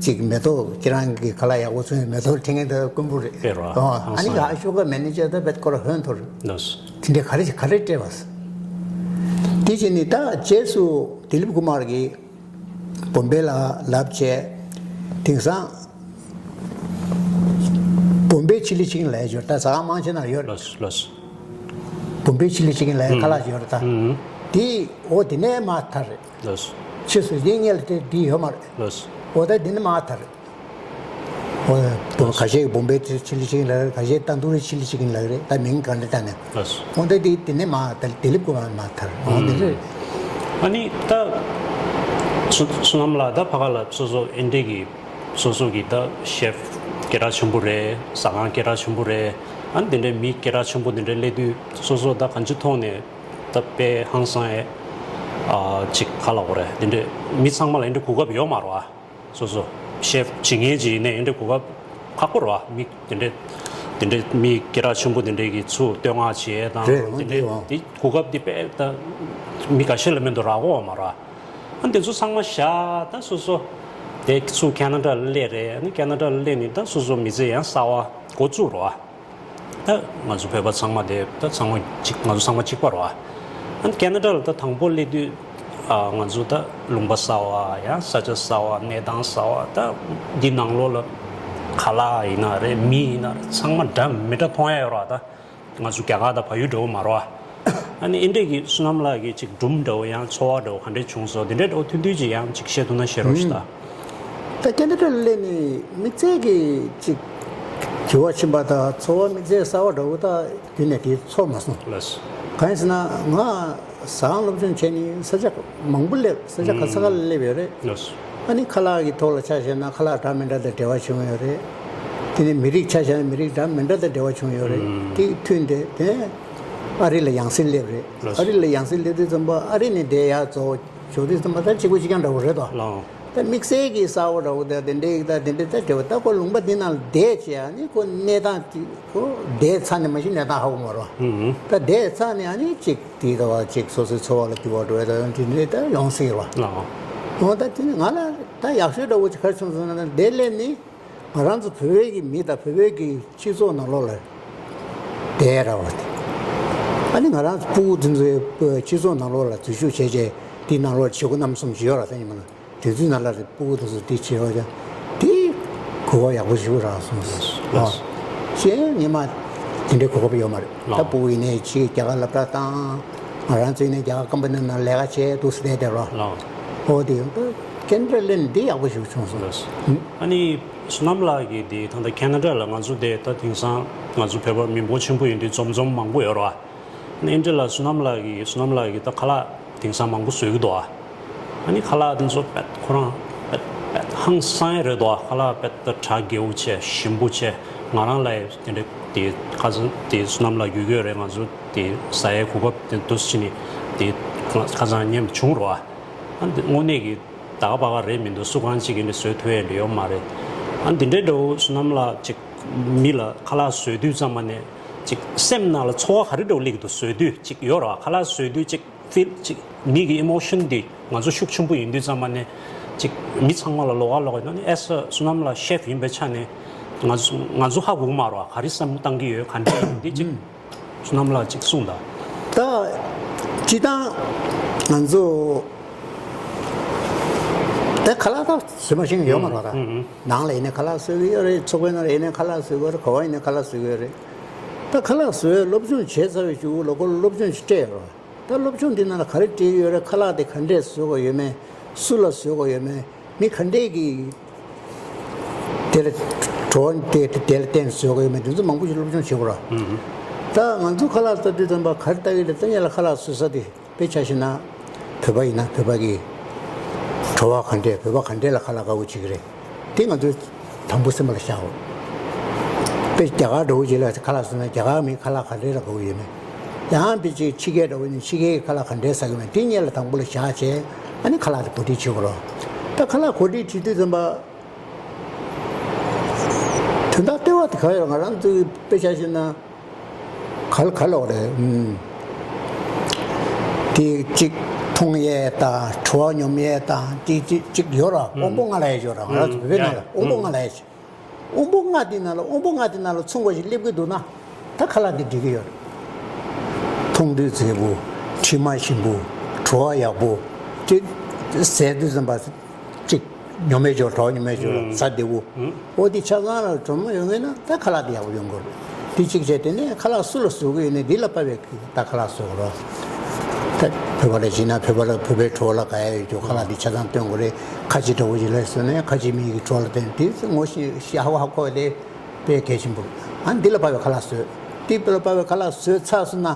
ཅིག་མེ་ཏོག་ཁྱེད་རང་གི་ཁ་ལག་ཡག་པོ་བཟོས་མེ་ཏོག་འཕྲིན་མཁན་དེ་དཀོན་པོ་རེད། དཔེ་ར་ཨོ་ཧང་ཨ་ནི་སང་ཨ་ཤོ་ཀ་མེ་ནེ་ཇར་ད་བེད་ཁོ་ར་ཧོན་ཐོར། ལགས། དེ་འདྲའི་ག་རེ་ག་རེ་སྤྲད་པ། དེ་བྱས་ནས་ད་རྗེས་སུ་དིལིབ་ཀུ་མར་གྱིས་བོམ་བེ་ལ་ལབ་བྱས། དེང་སང་བོམ་བེ་ཆི་ལི་ཆིག་ལབ་ཡོད། ད་ཟ་ཁང་མང་ཆེ་ན་ཡོད། ལགས་སོ། ལགས་སོ། བོམ་བེ་ཆི་ལི་ཆིག་ལབ་ཡ་ཁ་ལག་ཅིག་ཡོད་རེད་ད། ཨུམ། དེ་འོ་དེ་ནས་མར་དར་རེད། ལགས་སོ། ཕྱིས་སུ་དེ་སྔོན་ལ་དེ་འདི་ཡོད་མ་རེད། ལགས་སོ། འོ་ད་དེ་ནས་མར་དར་རེད། འོ་ཁ་ཤས་བོམ་བེ་ཆི་ལི་ཆིག་ལབ་རེད། ཁ་ཤས་ཏན་ཏུ་རི་ཆི་ལི་ཆིག་ལབ་རེད། ད་མིང་ག་འདྲ་བཏགས་ནས། ལགས་སོ། འོ་ད་དེ་དེ་ནས་མར་ད་དིལིབ་ཀུ་མར་མར་དར། འོ་དེ་རེད། ཨ་ནི་ད་བསོད་ནམས་ལགས་ད་ཕ་ག་ལ་སོ་སོ་ཨེ་འདྲས་ཀྱི་སོ་སོ་གི་ད་ཤེཕ་སྐད་གྲགས་ཆེན་པོ་རེད། ཟ་ཁང་སྐད་གྲགས་ཆེན་པོ་རེད། ཨ་ནི་དེ་འདྲའི་མི་སྐད་གྲགས་ཆེན་པོ་དེ་འདྲའི་སླེབས་དུས་སོ་སོ་ད་གང་ཅིའི་ཐོག་ནས་ད་དཔེ་ཧང་སང་ཨེ་ཨ་ཅིག་ག་ལབ་དགོས་རེད། དེ་འདྲའི་མི་ཚང་མ་ལ་ཨེ་འདྲའི་གོ་སྐབས་ཡོད་མ་རེད་བ། སོ་སོ་ཤེཕ་བྱེད་མཁན་ཅིག་ཡིན་ནའི་ཨེ་འདྲའི་གོ་སྐབས་ཁག་པོ་རེད་བ། མི་དེ་འདྲའི་དེ་འདྲའི་མི་སྐད་གྲགས་ཆེན་པོ་དེ་འའདྲའི་གི་ཚུར་བསྟོད་བསྔགས་བྱེད་དང་རེད། འོ་དེ་འདྲའི་དེ་འོ་དེ་གོ་སྐབས་དེ་དཔེ་ད་མི་འགའ་ཤས་ལ་མེད་དུ་རག་གོ་བ་མ་རེད་བ། ཨ་འདི་ཚོ་ཚང་མ་བཞག་ད་སོ་སོ་དེ་ཚུར་ཁེ་ན་ཌ་ལ་སླེབས་རེད། ཨ་ནི་ཁེ་ན་ཌ་ལ་སླེབས་ནས་ད་སོ་སོ་མི་ཚེ་ཡང་གསར་བ་འགོ་བཙུགས་རེད་བ། ད་ང་ཚོ་བོད་པ་ཚང་མ་དེ་ད་ཚང་མ་གཅིག་ང་ཚོ་ཚང་མ་གཅིག་པ་རེད་བ། ཨ་ནི་ཁེ་ན་ཌ་ལ་ད་དང་པོ་སླེབས་དུས་ཨ་ང་ཚོ་ད་ལུང་པ་གསར་བ་ཡང་ས་ཆ་གསར་བ་གནས་སྟངས་གསར་བ། ད་འདི་ནང་ལོགས་ལ་ཁ་ལག་ཡིན་ན་རེད། མི་ཡིན་ན་རེད། ཚང་མ་འདྲ་མི་འདྲ་མཐོང་ཡ་ཡོད་རེད་བ། ད་ང་ཚོ་རྒྱ་གར་དང་བལ་ཡུལ་འདྲ་བོ་མ་རེད་བ། ཨ་ནི་ཨེ་འདྲས་ཀྱི་བསོད་ནམས་ལགས་ཀྱི་ཅིག་སྒྲུང་འདྲ་བོ་ཡང་ཚོར་བ་འདྲ་བོ་ག་འདྲས་བྱུང་སོང་། དེ་འདྲས་འདྲ་བོ་ཐུང་ཐུང་ཅིག་ཡང་ཅིག་བཤད་ཐུབ་ན་བཤད་རོགས་ཞུ་ད། ད་ཁེ་ན་ཌ་ལ་སླེབས་ནས་དམིགས་བསལ་གྱི་ཅིག་འགྱུར་བ་ཕྱིན་པ་དང་ཚོར་བ་དམིགས་བསལ་གསར་བ་འདྲ་བོ་ད་རྒྱུན་ནས་དེ་ཚོར་མ་སོང་། ལགས་སོ། གང་ཡིན་ཟེར་ན་ང་ཟ་ཁང་སློབ་སྦྱོང་བྱས་ནས་ས་ཆ་མང་པོ་སླེབས། ས་ཆ་ག་ས་ག་ལ་སླེབས་ཡོད་རེད། ལགས་སོ། ཨ་ནི་ཁ་ལག་གི་ཐོག་ལ་ཆ་བཞག་ན་ཁ་ལག་འདྲ་མི་འདྲ་དང་འབྲེལ་བ་བྱུང་ཡོད་རེད། དེ་ནས་མི་རིགས་ཆ་བཞག་ན་མི་རིགས་འདྲ་མི་འདྲ་དང་འབྲེལ་བ་བྱུང་ཡོད་རེད། དེ་མཐུན་ཏེ་དེ་ཨ་རི་ལ་ཡང་སེ་སླེབས་རེད། ལགས་སོ། ཨ་རི་ལ་ཡང་སེ་སླེབས་དུས་ཙམ་པ་ཨ་རི་ནས་དེ་ཡར་རྫོགས་ཞོགས་དུས་ཙམ་པ་ད་གཅིག་པ་གཅིག་རྐྱང་འདྲ་བོ་རེད་དོ། ལགས། ད་དམིགས་བསལ་གྱི་གསར་བ་འདྲ་བོ་ད་དེ་འདྲའི་ད་དེ་འདྲའི་ད་འབྲེལ་བ་ད་ཁོ་ལུང་པ་འདི་ནང་བསྡད་བྱས་ཨ་ནི་ཁོ་གནས་སྟངས་དེ་ཁོ་བསྡད་ཚར་ནས་མ་གཞི་གནས་སྟངས་ཧ་གོ་མ་རེད། ད་བསྡད་ཚར་ནས་ཨ་ནི་གཅིག་དེའི་ཐོག་ཅིག་སོ་སོའི་འཚོ་བ་ལ་འགྱུར་བ་འགྲོ་ཡ་ད་དེ་འདྲའི་ད་ཡོང་སྲིད་རེད་བ། ལགས། འོ་ད་དེ་ནི་ང་ལ་ད་ཡག་ཤོས་འདྲ་བོ་ཅིག་ག་རེ་བྱུང་སོང་ན་འདིར་སླེབས་ནས་ང་རང་ཚོ་བོད་པའི་གི་མི་དང་བོད་པའི་གི་སྤྱི་ཚོགས་ནང་ལོགས་ལ་བསྡད་ར་བ་དེ། ཨ་ནི་ང་རང་ཚོ་སྤུ་གུ་དེ་ཚོའི་སྤྱི་ཚོགས་ནང་ལོགས་ལ་འཛུལ་ཞུགས་བྱས་རྗེས་དེའི་ནང་ལོགས་ལ་བྱེད་སྒོ་རྣམ་གསུམ་ཅིག་ཡོད་ར། ད་ཡིན་པ་ན། དེ་ཚོའི་ནང་ལ་རེ་སྤུ་གུ་དེ་ཚོ་དེ་བྱེད་པ་ཀྱང་དེ་གོ་སྐབས་ཡག་པོ་ཞིག་རག་སོང་ཟེར། ལགས། ཨ། གཞན་ངས་མ་དེ་འདྲའི་གོ་སྐབས་ཡོད་མ་རེད། ད་ལགས། སྤུ་གུ་ཡིན་ནའི་ཕྱིའི་རྒྱ་གར་སློབ་གྲྭ་བཏང་། ང་རང་ཚོ་ཡིན་ནའི་རྒྱ་གར་ཀམ་པ་ནི་ནང་ལས་ཀ་བྱས་འདུག་ཟེར་བསྡད་དེ་རོ། ལགས། ཨོ་དེ་ཡང་ད་ཁེ་ན་ཌ་སླེབས་ནས་འདི་ཡག་པོ་ཞིག་བྱུང་སོང་། ལགས། ཨ་ནི་བསོད་ནམས་ལགས་ཀྱིས་འདི་ད་ལྟ་ཁེ་ན་ཌ་ལ་ང་ཚོ་དེ་ད་དེང་སང་ང་ཚོ་བོད་པ་མི་འབོར་ཆེན་པོ་ཡིན་དུས་འཛོམས་འཛོམས་མང་པོ་ཡོད་རེད་བ། ཨ་ནི་ཨེ་འདྲ་ལ་བསོད་ནམས་ལགས་ཀྱིས་བསོད་ནམས་ལགས་ཀྱིས་ད་ཁ་ལག་དེང་སང་མང་པོ་བཟོས་ཀྱི་འདུག་ཨ། ཨ་ནི་ཁ་ལག་དེ་ཚོ་དཔེ་ཁོ་རང་དཔེ་དཔེ་ཧང་སང་ཡ་རེད་འདུག་ཨ། ཁ་ལག་དཔེ་ད་གྲ་རྒྱས་པོ་བྱས་ཞིམ་པོ་བྱས། ང་རང་ལ་ཡང་དེ་འདྲ་དེ་ཁ་སང་དེ་བསོད་ནམས་ལགས་ཡོད་ཀྱི་ཡོད་རེད། ང་ཚོ་དེ་ཟ་ཡའི་གོ་སྐབས་དེ་འདུག་སེ་བྱས་ནས་དེ་ཁ་སང་མཉམ་བྱུང་རོགས་ཨ། ཨ་ནི་དངོས་གནས་ཀྱི་ད་ག་པ་ག་རེད་མི་འདུག་སུ་གང་ཅིག་གིས་འདི་བཟོས་ཐུབ་ཡས་འདི་ཡོད་མ་རེད། ཨ་འདི་འདྲའི་འདྲ་བོ་བསོད་ནམས་ལགས་ཅིག་མི་ལ་ཁ་ལག་བཟོས་དུས་ཙམ་པ་ནས་ཅིག་སེམས་ནང་ལ་ཚོར་བ་ག་རེ་འདྲ་བོ་སླེབས་ཀྱི་འདུག་བཟོས་དུས་ཅིག་ཡོད་རེད་བ། ཁ་ལག་བཟོས་དུས་ཅིག་ཕིལ་ཅིག་མི་གི་ཨི་མོ་ཤན་འདི་ང་ཚོ་ཤུགས་ཆེན་པོ་ཡིན་དུས་ཙམ་པ་ནས་ཅིག་མི་ཚང་མ་ལ་ལོགས་ཀ་ལོགས་ཀ་ཡིན་ན་ནི་ཨེ་ས་བསོད་ནམས་ལགས་ཤེཕ་ཡིན་པའི་ཆ་ནས་ང་ཚོ་ང་ཚོ་ཧ་གོ་གི་མ་རེད་བ། ག་རེ་བསམ་བློ་བཏང་གི་ཡོད་ག་འདྲ་ཡིན་འདི་ཅིག་བསོད་ནམས་ལགས་ཅིག་གསུངས་དང་། ད་སྤྱིར་བཏང་ང་ཚོ་ད་ཁ་ལག་ད་བཟོས་མ་ཤེས་མཁན་ཡོད་མ་རེད་ད། ནང་ལ་ཡིན་ནའི་ཁ་ལག་བཟོ་གི་ཡོད་རེད། ཚོགས་པའི་ནང་ལ་ཡིན་ནའི་ཁ་ལག་བཟོ་གི་ཡོད་རེད། ག་པར་ཡིན་ནའི་ཁ་ལག་བཟོ་གི་ཡོད་རེད། ད་ཁ་ལག་བཟོ་བའི་སློབ་སྦྱོང་བྱས་ཚར་བའི་གཞུག་ལ་ཁོ་ལ་སློབ་སྦྱོང་ཞིག་སྤྲད་ཡོད་རེད། ད་སློབ་སྦྱོང་འདི་ནང་ལ་ག་རེ་སྤྲད་ཀྱི་ཡོད་རེད། ཁ་ལག་དེ་ག་འདྲས་བཟོ་དགོས་ཡོད་མེད། སུ་ལ་བཟོ་དགོས་ཡོད་མེད། མི་ག་འདྲས་ཀྱིས་དེ་ལ་བྲོ་བ་དེ་དེ་ལ་བརྟེན་བཟོས་དགོས་ཡོད་མེད། དེ་ཚོ་མང་པོ་ཞིག་སློབ་སྦྱོང་བྱེད་དགོས་ར། ད་ང་ཚོ་ཁ་ལག་ཟ་དུས་ཙམ་པ་ག་རེ་ལྟ་གི་རེད། ད་ཉལ་ལ་ཁ་ལག་བཟོ་ས་དེ་དཔེ་ཆ་བཞག་ན་བོད་པ་ཡིན་ན་བོད་པ་གི་བྲོ་བ་ག་འདྲས། བོད་པ་ག་འདྲས་ལ་ཁ་ལག་དགའ་པོ་བྱེད་ཀྱི་རེད། དེ་ང་ཚོས་དང་པོ་སེམས་པ་ལ་བཞག་འོ། དཔེ་རྒྱ་གར་འདྲ་བོ་ཅིག་ལ་ཁ་ལག་ཟ་ན་རྒྱ་གར་མིའི་ཁ་ལག་ག་འདྲས་ལ་དགའ་པོ་ཡོད་མེད། ཡང་དཔེ་ཅིག་ཕྱི་རྒྱལ་འདྲ་བོ་ཡིན་ན་ཕྱི་རྒྱལ་གྱི་ཁ་ལག་ག་འདྲས་ཟ་གི་མེད། དེ་སྔོན་ལ་དང་པོ་ལ་བཞག་བྱས་ཨ་ནི་ཁ་ལག་དེ་གོ་སྒྲིག་བྱེད་དགོས་རོ། ད་ ཁ་ལག་གོ་སྒྲིག་བྱེད་དུས་ཙམ་པ། དོན་དག་ལྟེ་བ་དེ་ག་ཡོད་ང་རང་ཚོའི་དཔེ་ཆ་བཞག་ན། ག་ལ་ག་ལ་བ་རེད། ཨུམ། དེ་གཅིག་མཐོང་ཡས་དང་བྲོ་བ་མྱོང་ཡས་དང་དེ་གཅིག་གཅིག་ཡོད་ར། ཨུམ། དབང་པོ་ལྔ་ལ་ཡས་ཡོད་ར། ང་རང་ཚོ་བོད་པའི་ནང་ལ་ཨུམ། དབང་པོ་ལྔ་ལ་ཡས། དབང་པོ་ལྔ་དེ་ནང་ལ་དབང་པོ་ལྔ་དེ་ནང་ལ་མཚུངས་པ་ཞིག་སླེབས་ཀྱི་འདུག་ན། ད་ཁ་ལག་དེ་འགྲིག་གི་ཡོད་རེད། མཐོང་ཐོས་མཛེས་པོ། དྲི་མ་ཞིམ་པོ། བྲོ་བ་ཡག་པོ། དེ་ཟས་དུས་ཙམ་པ། གཅིག་ཉོ་མེད་ཅོག་གྲོགས་ཉོ་མེད་ཅོག་ལ་ཟ་བདེ་བོ། ཨོ་དེ་ཆ་ཚང་ལ་གྲོགས་མོ་ཡོང་ངེས་ན་ད་ཁ་ལག་དེ་ཡག་པོ་ཡོང་དགོས་རེད། དེ་གཅིག་བྱས་དེ་ནས་ཁ་ལག་སུ་ལ་བཟོ་གི་ཡོད་ནས་འདི་ལ་དཔག་པའི་ད་ཁ་ལག་བཟོ་དགོས་རོགས། ད་བོད་པ་ལ་བྱིན་ན་བོད་པ་ལ་བོད་པའི་གྲོགས་ལ་ག་ཡ་ཡོད་ཅོག་ཁ་ལག་དེ་ཆ་ཚང་སྟོན་དགོས་རེད། ཁ་ཆེ་འདྲ་བོ་ཞིག་ལ་བཟོས་ནས་ཁ་ཆེ་མི་ཡི་གི་གྲོགས་ལ་བསྟན་དེ་ངོ་ཤེས་ཤེས་ཧ་གོ་ཧ་གོ་དེ་དཔེ་གལ་ཆེན་པོ་རེད། ཨ་འདི་ལ་དཔག་པའི་ཁ་ལག་བཟོས། འདི་ལ་དཔག་པའི་ཁ་ལག་བཟོས་ཚར་སོང་ན།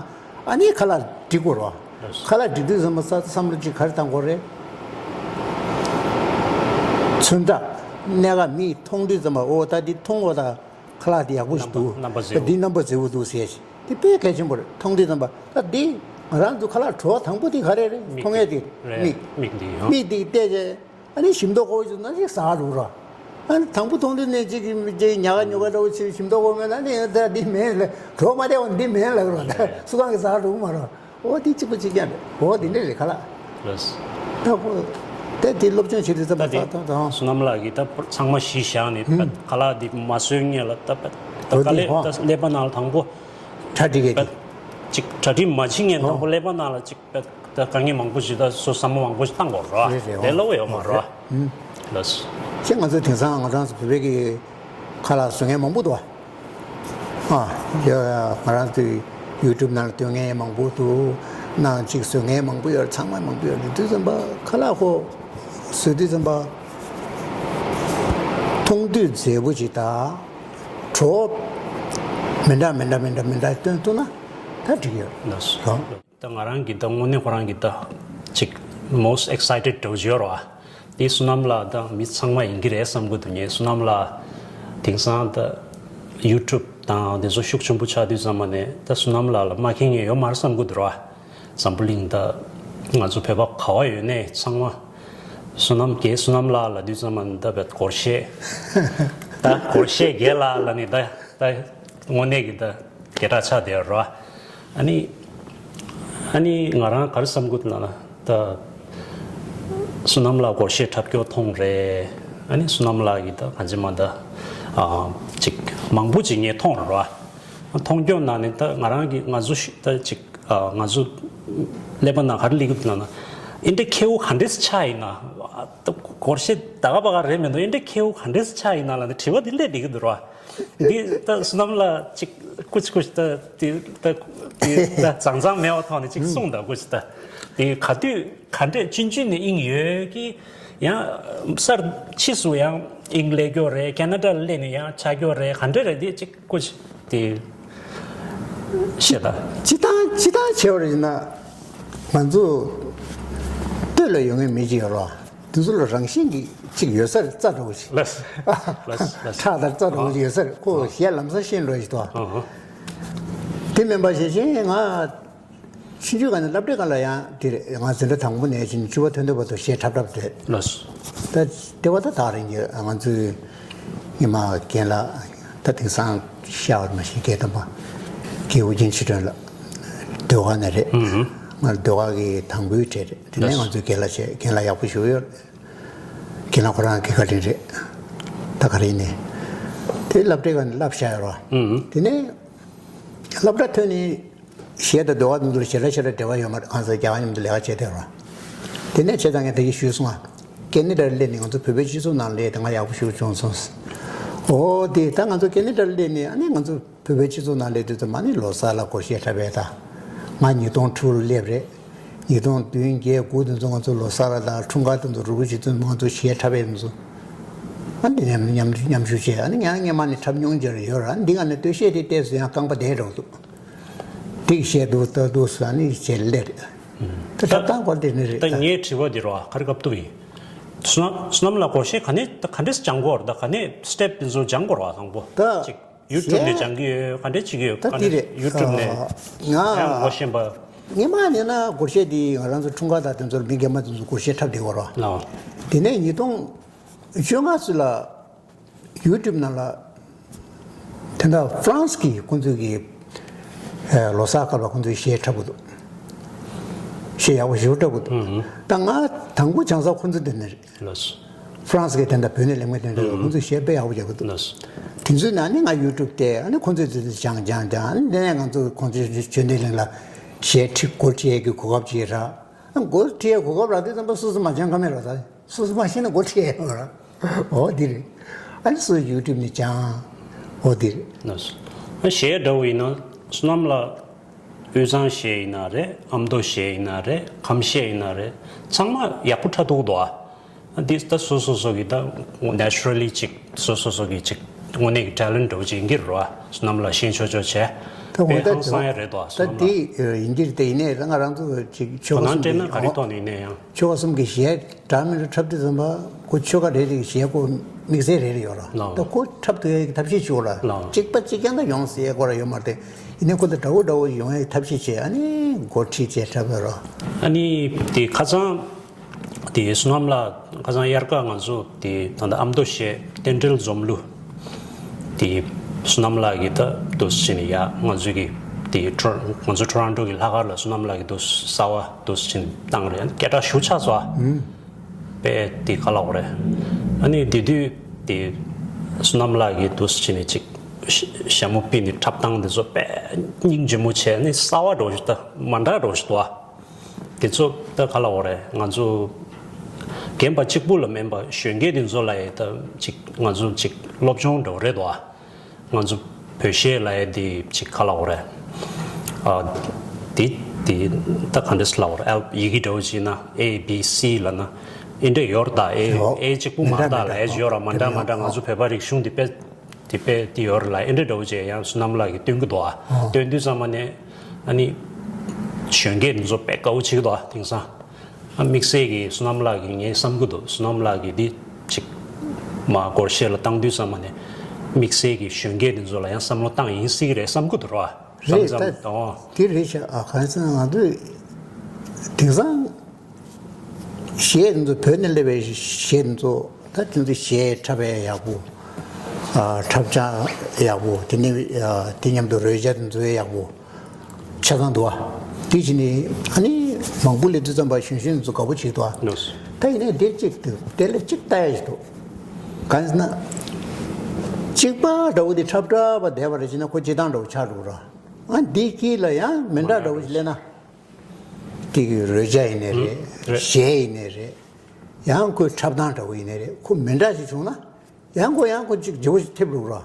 ཨ་ནི་ཁ་ལག་སྒྲིག་དགོས་རོ། ཁ་ལག་སྒྲིག་དུས་ཙམ་པ་ས་བསམ་བློ་གཅིག་ག་རེ་བཏང་དགོས་རེད། ཚོན་ཁྲ། གནས་ཀ་མིས་མཐོང་དུས་ཙམ་པ་ཨོ་ད་འདི་མཐོང་འོ་ད་ཁ་ལག་འདི་ཡག་པོ་ཞིག་འདུག་རྣམ་པ་མཛེས་པོ། ད་འདི་རྣམ་པ་མཛེས་པོ་འདུག་ཟེར་ཞིག་འདི་དཔེ་གལ་ཆེན་པོ་རེད། མཐོང་དུས་ཙམ་པ་ད་འདི་ང་རང་ཚོ་ཁ་ལག་བྲོ་བ་དང་པོ་འདི་ག་རེ་རེད། མཐོང་ཡས་འདི་རེད། མིག་མིག་འདི་ཡང་མིག་འདི་བལྟས་བྱས། ཨ་ནི་ཞིམ་མདོག་ཁ་པོ་ཅིག་ན་ཅིག་ཟ་འགྲོ་ར། ཨ་ནི་དང་པོ་མཐོང་དུས་ནས་ཅིག་ཅིག་ཉག་ག་ཉོག་ག་འདྲ་བོ་ཅིག་ཞིམ་མདོག་ཁ་པོ་མེད་ན་ནི་ད་འདི་མེད་ལ་གྲོགས་མ་བདེ་བ་འདི་མེད་ལ་ར། ད་སུ་གང་གི་ཟ་འགྲོ་གི་མ་ར། འོ་འདི་གཅིག་པ་གཅིག་རྐྱང་རེད། འོ་འདི་འདྲ་རེད་ཁ་ལག་ལགས། ད་ཁོ་དེ་དེ་སློབ་སྦྱོང་བྱེད་དུས་ཙམ་པ་ད་དེ་ད་ད་བསོད་ནམས་ལགས་ཀྱིས་ད་ཚང་མ་གཞི་བཞག་ནས་ཁ་ལག་འདི་མ་བཟོས་སྔོན་ལ་ད་ད་ག་ལེ་ད་ཀླད་པ་ནང་ལ་དང་པོ་གྲ་སྒྲིག་གི་ཅིག་གྲ་སྒྲིག་མ་བྱེད་སྔོན་དང་པོ་ཀླད་པ་ནང་ལ་ཅིག་ད་དཀའ་ངལ་མང་པོ་ཞིག་ད་སོ་བསམ་བློ་མང་པོ་ཞིག་བཏང་དགོས་རེད་བ། རེད་རེད། དེ་ལོ་ཡོད་མ་རེད་བ། ལགས། ཁྱེད་ང་ཚོ་དེང་སང་ང་རང་ཚོ་བོད་པའི་གི་ཁ་ལག་བཟོ་མཁན་མང་པོ་འདུག་བ། ཨ་ཡ་ང་རང་ཚོའི་ཡུ་ཊུབ་ནང་ལ་སྟོན་མཁན་མང་པོ་འདུག་ནང་གཅིག་བཟོ་མཁན་མང་པོ་ཡོད། ཚང་མ་མང་པོ་ཡོད་རེད། དུས་ཙམ་པ་ཁ་ལག་ཁོ་བཟོ་དུས་ཙམ་པ་མཐོང་དུས་མཛེས་པོ་ཅིག་དང་བྲོ་མི་འདྲ་མི་འདྲ་མི་འདྲ་མི་འདྲ་སྟོན་ཐུབ་ན་ད་འགྲིག་ཡོད་རེད། ལགས་སོ། ད་ང་རང་གི་ད་དངོས་གནས་ཁོ་རང་གི་ད་ཅིག་most excited འདྲ་བོ་ཅིག་ཡོད་རེད་བ། དེ་བསོད་ནམས་ལགས་ད་མི་ཚང་མ་ཡིན་གྱི་རེད་བསམ་གྱི་འདུག་ངས་བསོད་ནམས་ལགས་དེང་སང་ད་ཡུ་ཊུབ་དང་དེ་ཚོ་ཤུགས་ཆེན་པོ་ཆགས་དུས་ཙམ་པ་ནས་ད་བསོད་ནམས་ལགས་ལ་མ་མཁྱེན་མཁན་ཡོད་མ་རེད་བསམ་གྱི་འདུག་ར། འཛམ་བུ་གླིང་ད་ང་ཚོ་བོད་པ་ག་བ་ཡོད་ནའི་ཚང་མ་བསོད་ནམས་རྒན་བསོད་ནམས་ལགས་ལབ་དུས་ཙམ་པ་ནས་ད་བད་སྒོར་གཞས་ད་སྒོར་གཞས་རྒན་ལགས་ལབ་ནས་ད་ད་དངོས་གནས་ཀྱི་ད་སྐད་གྲགས་ཆགས་བསྡད་ཡོད་རེད་བ། ཨ་ནི། ཨ་ནི་ང་རང་ག་རེ་བསམ་གྱི་འདུག་ལབ་ན་ད། བསོད་ནམས་ལགས་སྒོར་གཞས་འཁྲབ་སྐྱོར་མཐོང་རེད། ཨ་ནི་བསོད་ནམས་ལགས་ཀྱིས་ད་གང་ཅི་མ་ད། ཨ། ཅིག་མང་པོ་ཅིག་ངས་མཐོང་རེད་བ། མཐོང་སྐྱོར་ནང་ནས་ད་ང་རང་གིས་ང་ཚོ་ཤི་ད་ཅིག་ཨ། ང་ཚོ་ཀླད་པ་ནང་ག་རེ་སླེབས་ཀྱི་འདུག་ལབ་ན། འདི་འདྲའི་ཁེ་པོ་ག་འདྲས་ཆགས་ཡིན་ན། ད་སྒོར་གཞས་ད་ག་པ་ག་རེད་མི་འདུག་འདི་འདྲའི་ཁེ་པོ་ག་འདྲས་ཆགས་ཡིན་ན་ལབ་ནས་དྲི་བ་འདི་སླེབས་བསྡད་ཀྱི་འདུག་རེད་བ། འདི་ད་བསོད་ནམས་ལགས་ཅིག་ཀུ་ཅི་ཀུ་ཅི་ད་དེ་ད་དེ་ད་བཟང་བཟང་མེད་པ་ཐོག་ནས་ཅིག་གསུངས་དང་ཀུ་ཅི་ད། དེ་ག་དུས་ག་འདྲས་ཅི་འཇུས་ནས་དབྱིངས་ཡོད་ཀི། ཡང་སར་ཕྱིས་སུ་ཡང་དབྱིངས་སླེབས་ཀྱོ་རེད། ཁེ་ན་ཌ་ལ་སླེབས་ནས་ཡང་ཆགས་ཀྱོ་རེད། ག་འདྲས་རེད་དེ་ཅིག་ཀུ་ཅི་དེ་ཤེས་ད། སྤྱི་བཏང་སྤྱི་བཏང་བྱས་པ་རེད་ན་ང་ཚོ་སྟོད་ལ་ཡོད་མཁན་མི་ཅིག་ཡོད་རོ། དེ་ཚོ་ལ་རང་བཞིན་གྱི་གཅིག་ཡོད་ས་རེད། རྩ་འདྲ་བོ་ཞིག་ལགས་ལགས་ལགས། ཁྲག་ལྟར་རྩ་འདྲ་བོ་ཞིག་ཡོད་ས་རེད། ཁོ་ཨ་གཞས་ལམ་སང་ཤེས་འགྲོ་ཞིག་ཏོ། ཨ་ཧ། དེ་མིན་པ་ཞེས་བྱས་ང་ཆུང་ཆུང་སྒང་ནས་སློབ་གྲྭའི་སྒང་ལ་ཡང་དེ་རེད། ང་འཛིན་གྲྭ་དང་པོ་ནས་བྱས་ནས་བཅུ་པ་ཐོན་ཐོན་བར་དུ་གཞས་འཁྲབ་འཁྲབ་བསྡད། ལགས་སོ། ད་དེ་བ་ད་ད་རིང་གི་ང་ཚོའི་ཉི་མ་རྒན་ལགས་ད་དེང་སང་ཤར་བར་མ་ཤེས་རྒན་དམ་པ་རྒན་ཨུ་རྒྱན་ཕྱི་དྲོན་ལགས་ཟློས་གར་ནས་རེད། ང་ཟློས་གར་གི་དང་པོའི་གྲས་རེད། དེ་ནས་ང་ཚོའི་རྒན་ལགས་བྱས། རྒན་ལགས་ཡག་པོ་ཞེ་པོ་ཡོད། རྒན་ལགས་ཁོ་རང་དགེ་རྒན་རེད། ད་ག་རེ་ཡིན་ནའི་དེ་སློབ་གྲྭའི་སྒང་ནས་བསླབ་བཞག་ཡོད་རེད་བ། དེ་ནས་སློབ་གྲྭ་ཐོན་ནས་གཞས་དང་ཟློས་གར་དེ་ཚོ་ལ་ཞེ་དྲག་ཞེ་དྲག་འབྲེལ་བ་ཡོད་མ་རེད། གང་ཟེར་རྒྱ་གར་མཉམ་དུ་ལས་ཀ་བྱས་བསྡད་ཡོད་རེད་བ། དེ་ནས་བྱས་ཙང་ངས་ད་གིན་ཞུས་སོང་ང་། ཁེ་ན་ཌར་སླེབས་ནས་ང་ཚོ་བོད་པའི་སྤྱི་ཚོགས་ནང་སླེབས་དེ་ང་ཡག་པོ་ཞེ་པོ་བྱུང་སོང་། འོ་དེ་ད་ང་ཚོ་ཁེ་ན་ཌར་སླེབས་ནས་ཨ་ནི་ང་ཚོ་བོད་པའི་སྤྱི་ཚོགས་ནང་སླེབས་དུས་ཙམ་ཨ་ནི་ལོ་གསར་ལ་སྒོར་གཞས་འཁྲབ་པ་དང་། ང་ཉིས་སྟོང་དྲུག་ལ་སླེབས་རེད། ཉིས་སྟོང་བདུན་བརྒྱད་དགུ་དེ་ཚོ་ང་ཚོ་ལོ་གསར་དང་འཁྲུངས་སྐར་དེ་ཚོ་རུ་བུ་བྱེད་དུས་ང་ཚོ་གཞས་འཁྲབ་པའི་དེ་ཚོ། ཨ་ནི་མཉམ་མཉམ་མཉམ་ཞུགས་བྱས། ཨ་ནི་ང་སྔན་མ་ནས་འཁྲབ་མྱོང་རྒྱུ་རེ་ཡོད་ར། ཨ་ནི་འདི་ག་ནས་སྟོད་གཞས་དེ་བལྟས་སུ་ཡང་རྐང་པ་བསྡད་འགྲོ་འདུག་འདི་གཞས་འདུག་ལྟ་འདུག་སུ་ཨ་ནི་བྱས་སླེབས་རེད། ད་འཁྲབ་སྟངས་སྐོར་དེ་ནི་རེད། ད་ད་ངའི་དྲི་བ་འདི་རོ་ག་རེ་སྐབས་ཐུག་ཡིན། བསོད་ནམས་བསོད་ནམས་ལགས་སྒོར་གཞས་ག་ནས་ད་ག་འདྲས་སྦྱང་དགོས་ར། ད་ག་ནས་སི་ཊེབ་དེ་ཚོ་སྦྱང་དགོས་ར། དང་པོ་ད་ཅིག་ཡུ་ཊུབ་ནས་སྦྱང་གི་ཡོད། ག་འདྲས་བྱེད་ཀྱི་ཡོད། ད་ག་འདྲས་དེ་རེད། ཡུ་ཊུབ་ནས་ང་ཡང་ངོ་ཤེས་པ། སྔོན་མ་ནས་ན་སྒོར་གཞས་འདི་ང་རང་ཚོ་འཁྲུངས་སྐར་དང་དེ་ཚོར་མི་རྒན་པ་དེ་ཚོ་སྒོར་གཞས་འཁྲབ་བསྡད་ཡོད་རེད། ལགས། དེ་ནས་ཉིས་སྟོང་བཅོ་ལྔ་ཙམ་ལ་ཡུ་ཊུབ་ནང་ལ་དེ་འདྲ་ཧྥ་རན་སི་གི་ཁོང་ཚོའི་གི་ཨ་ལོ་གསར་སྐབས་ལ་ཁོང་ཚོའི་གཞས་འཁྲབ་གི་འདུག་གཞས་ཡག་པོ་ཞེ་པོ་འཁྲབ་གི་འདུག་ཨུ་ཧུ། ད་ང་དང་པོ་བྱང་ས་ཁོང་ཚོ་དེ་ནས་རེད། ལགས་སོ། ཧྥ་རན་སི་གི་དེ་འདྲ་བོད་ནས་ལེགས་མོ་དེ་འདྲ་ལ་ཁོང་ཚོས་གཞས་དཔེ་ཡག་པོ་རྒྱག་གི་འདུག་ལགས་སོ། དེ་ཚོའི་ནང་ནས་ང་ཡུ་ཊུབ་བལྟས། ཨ་ནི་ཁོང་ཚོས་དེ་ཚོ་སྦྱང་སྦྱང་སྦྱང་། ཨ་ནི་དེ་ནས་ང་ཚོ་ཁོང་ཚོའི་བརྗོད་འདོད་གླིང་ལ་གཞས་ཁྲིད་སྒོར་ཁྲིད་ཡས་ཀྱི་གོ་སྐབས་ཅིག་རག་ཨ་སྒོར་ཁྲིད་ཡས་གོ་སྐབས་རག་དུས་ཙམ་པ་སོ་སོ་མ་སྦྱང་ཀ་མེད་རེད་ད། སོ་སོ་མ་ཤེས་ན་སྒོར་ཁྲིད་ཡས་ཡོད་རེད། འོ་འདི་རེད། ཨ་ནི་སོ་སོ་ཡུ་ཊུབ་ནས་སྦྱང་། འོ་འདི་རེད། ལགས་སོ། ཨ་གཞས་འདྲ་བོ་ཡིན་ན་བསོད་ནམས་ལགས། དབུས་གཙང་གཞས་ཡིན་ན་རེད། ཨ་མདོ་གཞས་ཡིན་ན་རེད། ཁམས་གཞས་ཡིན་ན་རེད། ཚང་མ་ཡག་པོ་འཁྲབ་ཐུབ་འདུག་ཨ། འདི་ད་སོ་སོ་སོ་གི་ད་ནེ་ཅུ་རལ་ལི་ཅིག་སོ་སོ་སོ་གི་ཅིག་དངོས་གནས་ཀྱི་ཊེ་ལེན་ཊི་འདྲ་བོ་ཅིག་ཡིན་གྱི་རེད་བ། བསོད་ནམས་ལགས་ཤེས་ཆོག་ཆོག་བྱས། ད་འོ་དཔེ་ད་ཧང་སང་ཡ་རེད་དོ། ད་བསོད་ནམས་ལགས། འདི་ཡིན་གྱི་རེད་དེ། ཡིན་ནའི་ང་རང་ཚོ་ཅིག་ཆོལ་ཁ་གསུམ་གྱི་དོ་སྣང་སྤྲད་ན་ག་རེ་ཐོག་ནས་ཡིན་ནའི་ཡང་། ཆོལ་ཁ་གསུམ་གྱི་གཞས་འདྲ་མི་འདྲ་འཁྲབ་དུས་ཙམ་པ་ཁོ་ཆོལ་ཁ་རེ་རེ་གི་གཞས་ཁོ་དམིགས་བསལ་རེ་རེ་ཡོད་ར། ལགས། ད་ཁོ་འཁྲབ་ཐུབ་ཡ་གི་ཐབས་ཤེས་བྱེད་དགོས་ར། ལགས། གཅིག་པ་གཅིག་རྐྱང་ད་ཡོང་ཟེར་ཡ་སྐོར་ར་ཡོད་མ་རེད་དེ། ཡིན་ནའི་ཁོ་ད་འདྲ་བོ་འདྲ་བོ་ཡོང་ཡ་གི་ཐབས་ཤེས་བྱས། ཨ་ནི་སྒོར་ཁྲིད་བྱས་འཁྲབ་ཡོད་ར། ཨ་ནི་དེ་ཁ་སང་དེ་བསོད་ནམས་ལགས་ཁ་སང་དབྱར་ཁ་ང་ཚོ་དེ་ད་ལྟ་ཨ་མདོ་གཞས་རྟེན་འབྲེལ་འཛོམས་གླུ་དེ་བསོད་ནམས་ལགས་ཀྱིས་ད་འདུག་སེ་བྱས་ནས་ཡ་ང་ཚོ་གི་དེ་ཊོ་ང་ཚོ་ཊོ་རོན་ཊོ་གི་ལྷག་དཀར་ལ་བསོད་ནམས་ལགས་ཀྱིས་འདུག་གསར་པ་འདུག་སེ་བྱས་ནས་བཏང་རེད། སྐད་གྲགས་ཞེ་པོ་ཆགས་སོང་ཨ། དཔེ་དེ་ག་ལབ་དགོས་རེད། ཨ་ནི་དེ་དུས་དེ་བསོད་ནམས་ལགས་ཀྱིས་འདུག་སེ་བྱས་ནས་ཅིག་ཞྭ་མོ་པི་ནི་འཁྲབ་སྟངས་དེ་ཚོ་དཔེ་སྙིང་རྗེ་མོ་བྱས་ནས་གསར་པ་འདྲ་བོ་ཞིག་ད་མ་འདྲ་འདྲ་བོ་ཞིག་འདུག་ཨ། དེ་ཚོ་ད་ག་ལབ་དགོས་རེད། ང་ཚོ་རྒན་པ་གཅིག་པུ་ལ་མིན་པ་གཞོན་སྐྱེས་དེ་ཚོ་ལ་ཡང་ད་ཅིག་ང་ཚོ་ཅིག་སློབ་སྦྱོང་འདྲ་བོ་རེད་འདུག་ཨ། ང་ཚོ་བོད་གཞས་ལབ་ཡ་འདི་ཅིག་ག་ལབ་དགོས་རེད། ཨ། འདི་འདི་ད་ག་འདྲས་ལབ་དགོས་རེད། ཨལ་ཡི་གེ་འདྲ་བོ་ཅིག་ན་ཨེ་བི་སི་ལབ་ན་ཨེ་འདྲས་ཡོད་རེད་ད། ཨེ་ཨེ་གཅིག་པུ་མ་རེད་ད་ལབ་ཡ་ཅིག་ཡོད་རེད། མ་འདྲ་མ་འདྲ་ང་ཚོ་བོད་པ་རིག་གཞུང་འདི་དཔེ་འདི་དཔེ་འདི་ཡོད་རེད་ལབ། ཨེ་འདྲས་འདྲ་བོ་ཅིག་ཡང་བསོད་ནམས་ལགས་ཀྱིས་སྟོན་གྱི་འདུག་ཨ། སྟོན་དུས་ཙམ་པ་ནས་ཨ་ནི་གཞོན་སྐྱེས་འདི་ཚོ་དཔེ་དགའ་བོ་བྱེད་ཀྱི་འདུག་ཨ། དེང་སང་། ཨ་དམིགས་བསལ་གྱིས་བསོད་ནམས་ལགས་ཀྱིས་ངས་བསམ་གྱི་འདུག་བསོད་ནམས་ལགས་ཀྱིས་འདི་ཅིག་མ་སྒོར་གཞས་ལ་བཏང་དུས་ཙམ་པ་ནས་དམིགས་བསལ་གྱིས་གཞོན་སྐྱེས་འདི་ཚོ་ལ་ཡང་བསམ་བློ་བཏང་ཡིན་སྲིད་ཀྱི་རེད་བསམ་གྱི་འདུག་ར། བསམ་རེད་བསམ་ད། འོ། དེ་རེད་ཤག་ཨ་གང་ཟེར་ན་ང་ཚོས་དེང་སང་གཞས་འདི་ཚོ་བོད་ནས་སླེབས་པའི་གཞས་འདི་ཚོ་ད་དེ་ཚོ་གཞས་འཁྲབ་པ་ཡག་པོ། ཨ་འཁྲབ་ཆ་ཡག་པོ། དེ་ནས་ཨ་དེ་མཉམ་དུ་རོལ་ཆ་འདི་ཚོ་ཡག་པོ། ཆ་ཚང་འདུག་བ། དེ་བཞིན་ནི་ཨ་ནི་མང་པོ་སླེབས་དུས་ཙམ་པ་གཞོན་གཞོན་ཚོ་དགའ་པོ་བྱེད་འདུག་བ། ལགས་སོ། ད་ཡིན་ནའི་དེ་གཅིག་འདུག་དེ་ལ་གཅིག་ལྟ་ཡ་ཞིག་འདུག་གང་ཟེར་ན། གཅིག་པ་འདྲ་བོ་དེ་འཁྲབ་འཁྲབ་པ་བསྡད་པ་རེད་བྱས་ན་ཁོ་སྤྱིར་བཏང་འདྲ་བོ་ཆགས་འགྲོ་གི་ར། ཨ་འདི་དཀྱིལ་ལ་ཡང་མི་འདྲ་འདྲ་བོ་ཞིག་སླེབས་ན། དེ་གི་རོལ་ཆ་ཡིན་ནའི་རེད། རེད། གཞས་ཡིན་ནའི་རེད། ཡང་ཁོའི་འཁྲབ་སྟངས་འདྲ་བོ་ཡིན་ནའི་རེད། ཁོ་མི་འདྲ་ཞིག་བྱུང་ན། ཡང་ཁོ་ཡང་ཁོ་གཅིག་བརྗེ་བོ་ཞིག་ཐེབས་འགྲོ་གི་ར།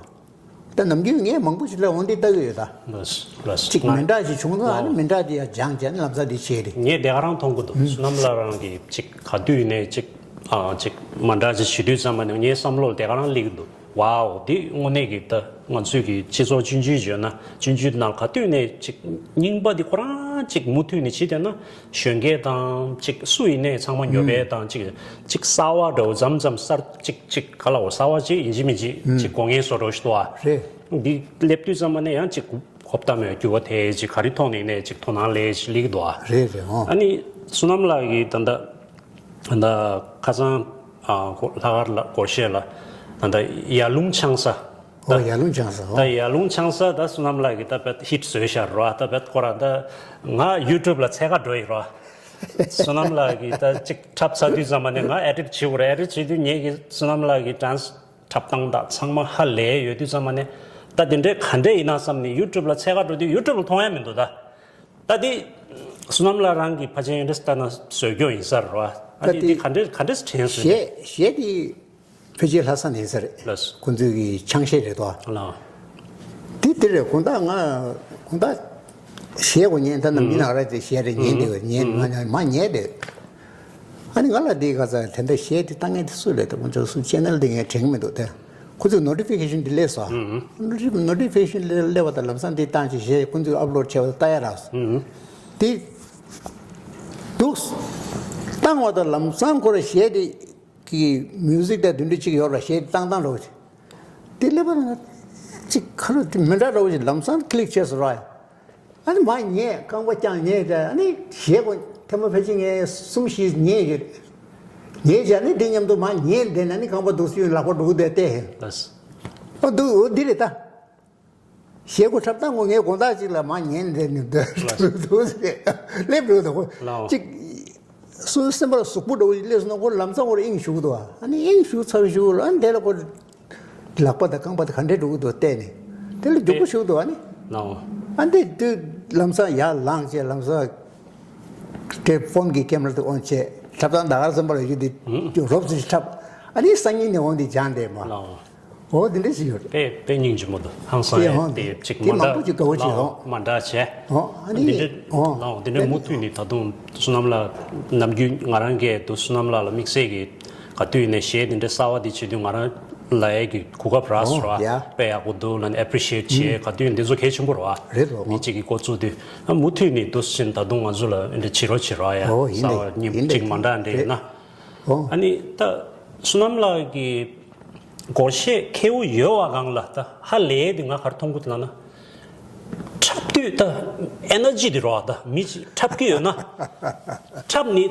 ད་ནམ་རྒྱུན་ངས་མང་པོ་ཞིག་ལ་འོ་འདི་ལྟ་གི་ཡོད་ད། ལགས་ལགས། གཅིག་མི་འདྲ་ཞིག་བྱུང་ན་ཨ་ནི་མི་འདྲ་དེ་ཡང་སྦྱངས་བྱས་ནས་ལམ་སང་དེ་བྱས་རེད། ངས་དེ་ག་རང་མཐོང་གི་འདུག་བསོད་ནམས་ལགས་རང་གིས་གཅིག་ག་དུས་ནས་གཅིག་ཨ་གཅིག་མ་འདྲ་ཞིག་བྱེད་དུས་ཙམ་པ་ནས་ངའི་བསམ་བློ་ལ་དེ་ག་རང་སླེབས་ཀྱི་འདུག་ཝའོ། འདི་དངོས་གནས་ཀྱི་ད་ང་ཚོས་ཀྱི་སྤྱི་ཚོགས་ཆུང་ཆུང་བརྗོད་ན་ཆུང་ཆུང་ནང་ག་དུས་ནས་གཅིག་རྙིང་པ་འདི་ཁོ་རང་གཅིག་མུ་མཐུད་ནས་བྱེད་བསྡད་ན། གཞོན་སྐྱེས་དང་གཅིག་སུ་ཡིན་ནའི་ཚང་མ་ཉོབ་པའི་དང་གཅིག་གཅིག་གསར་བ་འདྲ་བོ་མཚམས་མཚམས་གསར་གཅིག་གཅིག་ག་ལ་འོ་གསར་བ་གཅིག་ཡིན་གཅིག་མིན་གཅིག་གཅིག་དགོས་ངེས་བཟོ་འདྲ་ཞིག་འདུག་ཨ། རེད། འདི་སླེབས་དུས་ཙམ་པ་ནས་ཡང་གཅིག་གོ་བརྡ་མེད་འགྱུར་བ་དེ་གཅིག་ག་རེ་ཐོག་ནས་ཡིན་ནའི་གཅིག་དོ་སྣང་སླེབས་ཀྱི་འདུག་ཨ། རེད་རེད་འོ། ཨ་ནི་བསོད་ནམས་ལགས་ཀྱིས་ད་ལྟ་ད་ལྟ་ཁ་སང་ཨ་ལྷག་དཀར་ལ་སྒོར་གཞས་ལ་ད་ལྟ་ཡར་ཀླུང་ཆང་ས། ཨོ་ད་ཡར་ཀླུང་ཆང་ས་ཨོ། ད་ཡར་ཀླུང་ཆང་ས་ད་བསོད་ནམས་ལགས་ཀྱིས་ད་དཔེ་ཧིཊ་བཟོས་ཤག་རོ། ད་དཔེ་ཁོ་རང་ད་ང་ཡུ་ཊུབ་ལ་འཚོལ་ག་འགྲོ་ཡི་རོ། བསོད་ནམས་ལགས་ཀྱིས་ད་ཅིག་འཁྲབ་ཚར་དུས་ཙམ་པ་ནས་ང་ཨེ་ཌིཊ་བྱེད་དགོས་རེད། ཨེ་ཌིཊ་བྱེད་དུས་ངེད་ཀྱི་བསོད་ནམས་ལགས་ཀྱི་ཌན་སི་འཁྲབ་སྟངས་དང་ཚང་མ་ཧ་ལས་ཡོད་དུས་ཙམ་པ་ནས་ད་དེ་འདྲའི་ག་འདྲས་ཡིན་ན་བསམ་ནས་ཡུ་ཊུབ་ལ་འཚོལ་ག་འགྲོ་དུས་ཡུ་ཊུབ་ལ་མཐོང་ཡ་མི་འདུག་ད། ད་དེ་བསོད་ནམས་ལགས་རང་གི་ཕལ་ཆེར་ཨེ་ཌིཊ་ལྟ་ན་བཟོས་རྒྱུ་ཡིན་ས་རེད་བ། ད་ད་དེ་དེ་དེ་ག་འདྲས་ག་འདྲས་དྲན་སོང་། གཞས་གཞས་དེ། ཕལ་ཆེར་ལྷ་ས་ནས་ཡིན་ས་རེད། ལགས། ཁོང་ཚོའི་གི་ཆང་གཞས་རེད་དོ། ལགས། དེ་དེ་རེད། དགོང་དག་ང་དགོང་དག་གཞས་གོ་ཉན་ད་ནམ་རྒྱུན་ང་རང་ཚོའི་གཞས་རེད་ཉན་བསྡད་ཡོད། ཉན་ང་ཉན་མ་ཉན་བསྡད་ཡོད། ཨ་ནི་ང་ལ་དེ་ག་ཚ་དེ་འདྲ་གཞས་དེ་ལྟ་མཁན་དེ་སུ་རེད་ད། ཁོང་ཚོ་སུ་ཅེ་ནལ་དེ་ངས་དྲན་གི་མི་འདུག་དེ། ཁོ་ཚོས་ནོ་ཊི་ཕི་ཀེ་ཤན་དེ་སླེབས་སོང་། ནོ་ཊི་ཕི་ནོ་ཊི་ཕི་ཀེ་ཤན་སླེབས་པ་དང་ལམ་སང་དེ་བཏང་བྱས་གཞས་ཁོ་ཚོས་ཨབ་ལོཌ་བྱས་པ་ལྟ་ཡ་རག་སོང་། དེ་འདུག་བཏང་བ་དང་ལམ་སང་ཁོ་ར་གཞས་དེ། གི་མིའུ་ཟིག་དང་དེ་འདྲ་ཅིག་ཡོད་ར། གཞས་བཏང་བཏང་འདྲ་བོ་ཅིག་དེ་སླེབས་པ་ན་ཅིག་ཁ་ལོ་དེ་མི་འདྲ་འདྲ་བོ་ཅིག་ལམ་སང་ཀི་ལིག་བྱས་སོང་ར། ཨ་ནི་མར་ཉལ། རྐང་པ་བརྐྱངས་ཉལ་བྱས། ཨ་ནི་གཞས་གོ་ཐེངས་མ་ཕལ་ཆེར་ངས་གསུམ་བཞི་ཉལ་ཡོད། ཉལ་བྱས་ཨ་ནི་དེ་མཉམ་དུ་མར་ཉལ་བསྡད་ན་ནི་རྐང་པ་འདུག་སེ་ལག་པ་འགྲོ་གི་འདུག་བལྟས། ལགས། ཨོ་འདུག་འོ་འདི་རེད་ད། གཞས་གོ་འཁྲབ་སྟངས་གོ་ངས་དགོང་དག་ཅིག་ལ་མར་ཉལ་བསྡད་ནས་འདུག་འདུག་སེ་སླེབས་འགྲོ་འདུག་གོ། ལའོ། ཅིག་སུ་སེམས་པ་ལ་ཟུག་པོ་འདྲ་བོ་ཞིག་སླེབས་སོང་ན་ཁོ་ལམ་སང་ཁོ་ར་དབྱིངས་ཞུགས་འདུག་ཨ་ནི་དབྱིངས་ཞུགས་ཚར་བའི་གཞུག་ལ་ཨ་ནི་དེ་ལ་ཁོ་ལག་པ་དང་རྐང་པ་དང་ག་འདྲས་འགྲོ་གི་འདུག་བལྟས་ནས་དེ་ལ་སྡུག་པོ་ཞུགས་འདུག་ཨ་ནི། ལའོ། ཨ་འདི་དུས་ལམ་སང་ཡར་ལངས་བྱས་ལམ་སང་དེ་ཕོན་གྱི་ཀེམ་ར་དེ་ཨོན་བྱས་འཁྲབ་སྟངས་ད་ག་ར་བསམ་པ་ལ་ཡོད་དེ་ཧུམ། རོབ་ཙམ་ཞིག་འཁྲབ། ཨ་ནི་སང་ཉིན་ནས་འོང་དེ་སྦྱངས་བསྡད་མ། ལའོ། འོ་དེ་འདྲ་ཞིག་ཡོད་རེད། དཔེ་དཔེ་སྙིང་རྗེ་མོ་འདུག་ཧང་སང་དེ་ཡ་ཧོན་དེ་ཅིག་དེ་མ་མང་པོ་ཅིག་དགའ་བོ་ཅིག་ལའོ་ཧོན། མ་འདྲ་བྱས། ཨོ་ཨ་ནི་འདི་འདྲ་ཨོ་ལའོ་འདི་འདྲ་མུ་མཐུད་ནས་ད་དུང་བསོད་ནམས་ལགས་ནམ་རྒྱུན་ང་རང་གིས་དུ་བསོད་ནམས་ལགས་ལ་དམིགས་བསལ་གྱི་ག་དུས་ནས་གཞས་འདི་འདྲ་གསར་བ་འདི་བྱེད་དུས་ང་རང་ལ་ཡ་གི་གོ་སྐབས་རག་སོང་ར། ཨོ་ཡ། དཔེ་ཡག་པོ་འདུག་ལབ་ནས་ཨེ་པི་རི་ཤི་ཨེཊ་བྱས་ག་དུས་འདི་ཚོ་གལ་ཆེན་པོ་རེད་བ། རེད་འདུག་མི་གཅིག་གིས་འགོ་བཙུགས་དུས་ཨ་མུ་མཐུད་ནས་འདུག་སེ་ད་དུང་ང་ཚོ་ལ་འདི་འདྲ་བྱེད་རོགས་བྱེད་རོགས་ཡ། ཨོ་ཡིན་གསར་ལེ་བ་ཡིན་ལེ་གཅིག་མ་འདྲ་འདྲ་ཡིན་ན། ཨོ། ཨ་ནི་ད་བསོད་ནམས་ལགས་ཀྱི་སྒོར་གཞས་ཁེའུ་ཡོད་བ་གང་ལ་ད་ཧ་ལས་དེ་ང་གར་མཐོང་གི་འདུག་ལབ་ན། འཁྲབ་དུས་ད་ཨེ་ནར་ཇི་དེ་རོ་ད་མི་ཅིག་འཁྲབ་ཀྱི་ཡོད་ན། འཁྲབ་ནི་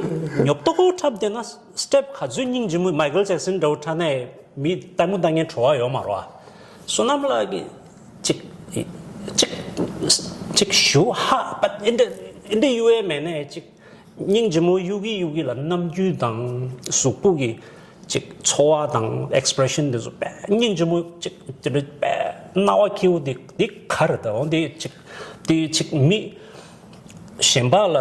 ཉོབ་ཏོ་ཀོ་འཁྲབ་བསྡད་ན་སི་ཊེབ་ག་ཚོད་སྙིང་རྗེ་མོ་མའི་ཀལ་ཇེག་སན་འདྲ་བོ་འཁྲབ་ནས་མི་ལྟད་མོ་ལྟ་མཁན་བྲོ་བ་ཡོད་མ་རོ། བསོད་ནམས་ལགས་ཀྱི་ཅིག་ཅིག་ཅིག་ཞུ་ཧ་པ་ཨིན་ད་ཨིན་ད་ཡུ་ཨེ་མེད་ནས་ཅིག་སྙིང་རྗེ་མོ་གཡུག་གི་གཡུག་གི་ལ་རྣམ་འགྱུར་དང་གཟུགས་པོ་གི་ཅིག་ཚོར་བ་དང་ཨེག་སི་པི་རེ་ཤན་དེ་ཚོ་དཔེ་སྙིང་རྗེ་མོ་ཅིག་དེ་འདྲ་དཔེ་རྣ་བ་སྐྱིད་པོ་དེ་དེ་ག་རེ་ད་འོ་དེ་ཅིག་དེ་ཅིག་མི་གཞན་པ་ལ་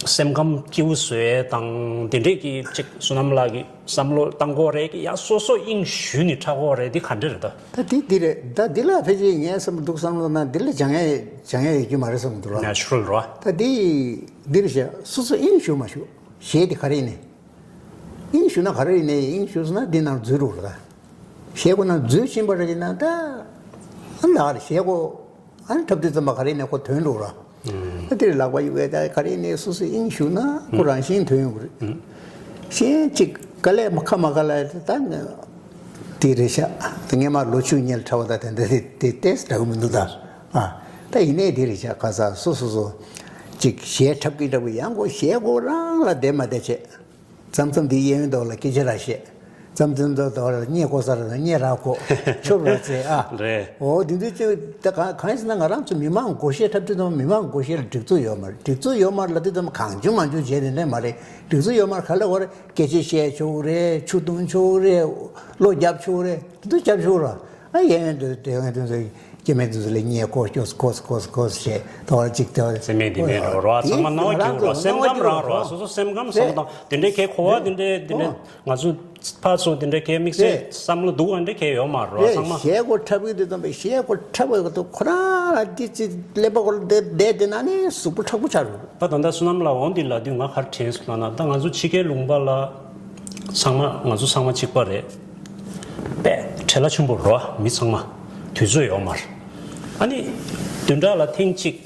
སེམས་ཁམས་སྐྱིད་པོ་བཟོ་ཡས་དང་དེ་འདྲས་ཀྱི་ཅིག་བསོད་ནམས་ལགས་ཀྱི་བསམ་བློ་བཏང་དགོས་རེད་ཀྱི་ཡང་སོ་སོ་དབྱིངས་ཞུས་ནས་འཁྲབ་དགོས་རེད་དེ་ག་འདྲ་རེད་ད། ད་དེ་འདི་རེད་ད་འདི་ལ་ཕལ་ཆེར་ངས་བསམ་བློ་འདུག་བསམ་བློ་ན་འདི་ལ་སྦྱང་ཡས་སྦྱང་ཡས་ཡོད་ཀྱི་མ་རེད་བསམ་འདུག་ར། ནེ་ཅུ་རལ་ར། ད་འདི་འདི་རེད་ཤག་སོ་སོ་དབྱིངས་ཞུགས་མ་ཞུགས་གཞས་དེ་ག་རེ་ཡིན་ནས། དབྱིངས་ཞུགས་ན་ག་རེ་ཡིན་ནས་དབྱིངས་ཞུགས་སོང་ན་འདི་ནང་འཛུལ་རུག་ར་ད། གཞས་ཁོ་ན་འཛུལ་ཕྱིན་པ་རེད་ན་ད། ཨ་ན་རེ་གཞས་ཁོ་ཨ་ནི་འཁྲབ་དུས་ཙམ་པ་ག་རེ་ཡིན་ནས་ཁོ་ཐོན་རུག་ར། ཨ་དེར་ལག་པ་གཡུག་ཡས་ད་ག་རེ་ནས་སོ་སོའི་དབྱིངས་ཞུགས་ན་ཁོ་རང་བཞིན་ཐོན་ཡོང་གི་རེད། གཞན་གཅིག་དཀའ་ལས་མ་ཁ་མ་དཀའ་ལས་ད་ནི་དེ་རེད་ཤག་ད་སྔས་མ་ལོ་བཅུ་གཉིས་ལ་འཁྲབ་པ་ད་དེ་འདྲ་དེ་དེ་ཏེས་འདྲ་གི་མི་འདུག་ད། ཨ་ད་ཡིན་ནའི་དེ་རེད་ཤག་ག་ས་སོ་སོ་སོ་གཅིག་གཞས་འཁྲབ་ཀྱི་འཁྲབ་ཀྱི་ཡང་གོ་གཞས་གོ་རང་ལ་བསྡད་མ་བསྡད་བྱས། མཚམས་མཚམས་འདི་གཡས་གཡོན་ཐོག་ལ་སྐད་ཆ་ར་བཤད། མཚམས་མཚམས་ཐོག་ཐོག་ལ་སྙད་གོ་ས་ར་ན་སྙད་ར་གོ། ཆོབ་ར་ཚེ་ཨ། རེད། འོ་དེ་འདྲ་ཅིག་ད་གང་གང་ཡིན་ཟེར་ན་ང་རང་ཚོ་མི་མང་སྒོར་གཞས་འཁྲབ་དུས་ཙམ་མི་མང་སྒོར་གཞས་ལ་སྒྲིག་འཛུགས་ཡོད་མ་རེད། སྒྲིག་འཛུགས་ཡོད་མ་རེད་ལབ་དུས་ཙམ་གང་བྱུང་མང་བྱུང་བྱས་ནས་ནས་མ་རེད། སྒྲིག་འཛུགས་ཡོད་མ་རེད་ག་ལ་གོ་རེད། སྐད་ཆ་བཤད་ཆོག་རེད། ཆུ་འཐུང་ཆོག་རེད། གློ་རྒྱབ་ཆོག་རེད། དེ་འདྲ་རྒྱབ་ཆོག་ར། ཨ་གཡས་གཡོན་དུ་དེ་གཡས་གཡོན་དུ་སྐྱེ་དམན་དེ་ཚོ་ལ་སྙད་ཀོ་སྐྱོ་ཀོ་ཀོ་ཀོ་བྱས་ཐོག་ལ་གཅིག་དེ་བ་རེད། སེམས་མེད་འདི་མེད་རོ་རོ་ཚང་མ་སྣང་བ་སྐྱིད་རོ་སེམས་ཁམས་རང་རོ་སོ་སོ་སེམས་ཁམས་བསམ་བློ་དང་དེ་འདྲའི་གལ་གོ་བ་དེ་འདྲའི་དེ་འདྲའི་ང་ཚོ་ཕར་ཚུར་དེ་འདྲའི་གལ་དམིགས་བསལ་བསམ་བློ་སྡུག་པ་འདྲ་གལ་ཡོད་མ་རོ་ཚང་མ། གཞས་གོ་འཁྲབ་ཀྱི་དུས་ཙམ་པའི་གཞས་གོ་འཁྲབ་པའི་སྐབས་དུ་ཁོ་རང་ལ་དེ་ཅི་ཀླད་པ་གོ་ལ་བསྡད་བསྡད་དེ་ན་ནི་གཟུགས་པོ་མཁྲེགས་པོ་ཆགས་རོ། ད་ད་ལྟ་བསོད་ནམས་ལགས་འོང་འདི་ལ་དུས་ང་གར་དྲན་སོང་ལ་ན་ད་ང་ཚོ་ཕྱི་རྒྱལ་ལུང་པ་ལ་ཚང་མ་ང་ཚོ་ཚང་མ་གཅིག་པ་རེད། པས་བྲེལ་བ་ཆེན་པོ་རོ་མི་ཚང་མ་དུས་ཚོད་ཡོད་མ་རེད། ཨ་ནི་བདུན་ཕྲག་ལ་ཐེངས་གཅིག་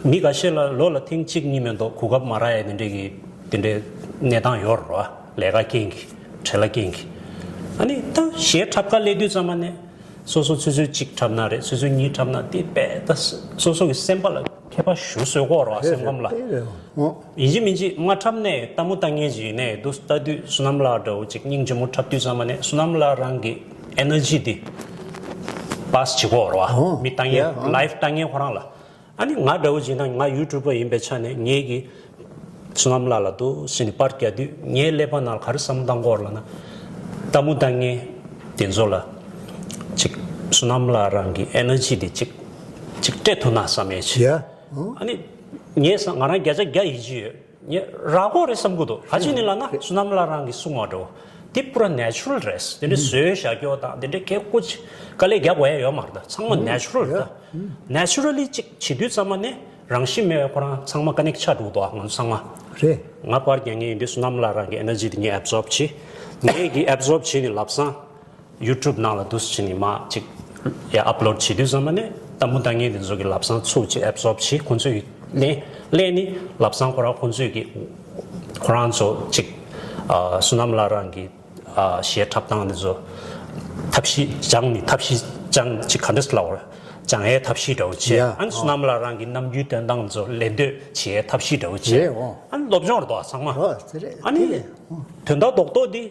མི་འགའ་ཤས་ལ་ལོ་ལ་ཐེངས་གཅིག་གཉིས་མེད་མདོག་གོ་སྐབས་མ་རག་ཡས་དེ་འདྲས་ཀྱི་དེ་འདྲའི་གནས་སྟངས་ཡོད་རེད་བ། ལས་ཀ་རྐྱེན་གྱིས་བྲེལ་བ་རྐྱེན་གྱིས། ཨ་ནི་ད་གཞས་འཁྲབ་ཁ་སླེབས་དུས་ཙམ་པ་ནས་སོ་སོ་ཆུ་ཚོད་གཅིག་འཁྲབ་ན་རེད་ཆུ་ཚོད་གཉིས་འཁྲབ་ན་དེ་དཔེ་ད་སོ་སོ་གི་སེམས་པ་ལ་ཁྱད་པར་ཞུ་སྲོལ་གོ་རེད་བ་སེམས་ཁམས་ལ། ཡིན་གཅིག་མིན་གཅིག་མ་འཁྲབ་ནས་ལྟད་མོ་ལྟ་མཁན་ཅིག་ཡིན་ནའི་འདུག་ལྟ་དུས་བསོད་ནམས་ལགས་འདྲ་བོ་ཅིག་སྙིང་རྗེ་མོ་འཁྲབ་དུས་ཙམ་པ་ནས་བསོད་ནམས་ལགས་རང་གི་ཨེ་ནར་ཇི་དེ་པཱ་སི་བྱེད་གོ་རེད་བ། མི་ལྟ་མཁན་ལའིབ་ལྟ་མཁན་ཁོ་རང་ལ། ཨ་ནི་ང་འདྲ་བོ་བྱས་ན་ང་ཡུ་ཊུབ་པ་ཡིན་པའི་ཆ་ནས་ངེད་ཀྱིས་བསོད་ནམས་ལགས་ལ་འདུག་ཟེར་ནས་པར་རྒྱག་དུས་ངའི་ཀླད་པ་ནང་ལ་ག་རེ་བསམ་བློ་བཏང་གི་ཡོད་རེད་ལབ་ན། ལྟད་མོ་ལྟ་མཁན་དེ་ཚོ་ལ་ཅིག་བསོད་ནམས་ལགས་རང་གི་ཨེ་ནར་ཇི་དེ་ཅིག་ཅིག་སྤྲད་ཐུབ་ན་བསམ་ཡས་ཅིག་ཡ། ཨ་ནི་ངས་ང་རང་བརྒྱ་ཆ་བརྒྱ་ཡིད་ཆེས་ཡོད། ངས་རག་གི་རེད་བསམ་གྱི་འདུག་ག་ཅི་ནས་ལབ་ན་བསོད་ནམས་ལགས་རང་གིས་གསུངས་པ་འདྲ་བོ། འདི་པུ་ར་ནེ་ཅུ་རལ་རེད། དེ་འདྲའི་བཟོས་བཞག་རྒྱུ་དང་དེ་འདྲའི་གལ་ཀོ་ཅི་དཀའ་ལས་རྒྱག་དགོས་ཡ་ཡོད་མ་རེད། ད་ཚང་མ་ནེ་ཅུ་རལ་རེད། ད་ནེ་ཅུ་རལ་ལི་ཅིག་བྱེད་དུས་ཙམ་པ་ནས་རང་བཞིན་མེད་པའི་ཁོ་རང་ཚང་མ་ཀ་ནེག་ཆགས་འགྲོ་གི་འདུག་ང་ཚོ་ཚང་མ་རེད། ང་པར་རྒྱག་མཁན་ཡིན་དུས་བསོད་ནམས་ལགས་རང་གི་ཨེ་ནར་ཇི་དེ་ངས་ཨེབ་ཛོརབ་བྱེད། ངས་ཀྱིས་ཨེབ་ཛོརབ་བྱེད་ནས་ལབ་སང་། ཡུ་ཊུབ་ནང་ལ་འདུག་སེ་བྱས་ནས་མར་ཅིག་ཡར་ཨབ་ལོཌ་བྱེད་དུས་ཙམ་པ་ནས་ལྟད་མོ་ལྟ་མཁན་དེ་ཚོ་གི་ལབ་སང་ཚུར་ཅིག་ཨེབ་ཛོརབ་བྱེད་ཁོང་ཚོས་ཀྱི་ལན་ལན་ནི་ལབ་སང་ཁོ་རང་ཁོང་ཚོས་ཀྱི་ཁོ་རང་ཚོ་ཅིག་ཨ་བསོད་ནམས་ལགས་རང་གི་ཨ་གཞས་འཁྲབ་སྟངས་དེ་ཚོ་ཐབས་ཤེས་སྦྱངས་ནས་ཐབས་ཤེས་སྦྱངས་ཅིག་ག་འདྲ་ལབ་དགོས་རེད། སྦྱང་ཡའི་ཐབས་ཤེས་འདྲ་བོ་བྱས། ཡ། ཨ་ནི་བསོད་ནམས་ལགས་རང་གི་རྣམ་འགྱུར་སྟོན་སྟངས་ཚོ་ལད་ཟློས་བྱེད་ཡའི་ཐབས་ཤེས་འདྲ་བོ་བྱས། རེད་འོ། ཨ་ནི་སློབ་སྦྱོང་རེད་དོ་ཚང་མ། ཨོ་དེ་རེད། ཨ་ནི་དེ་རེད་འོ། དོན་དག་རྡོག་རྡོག་འདི།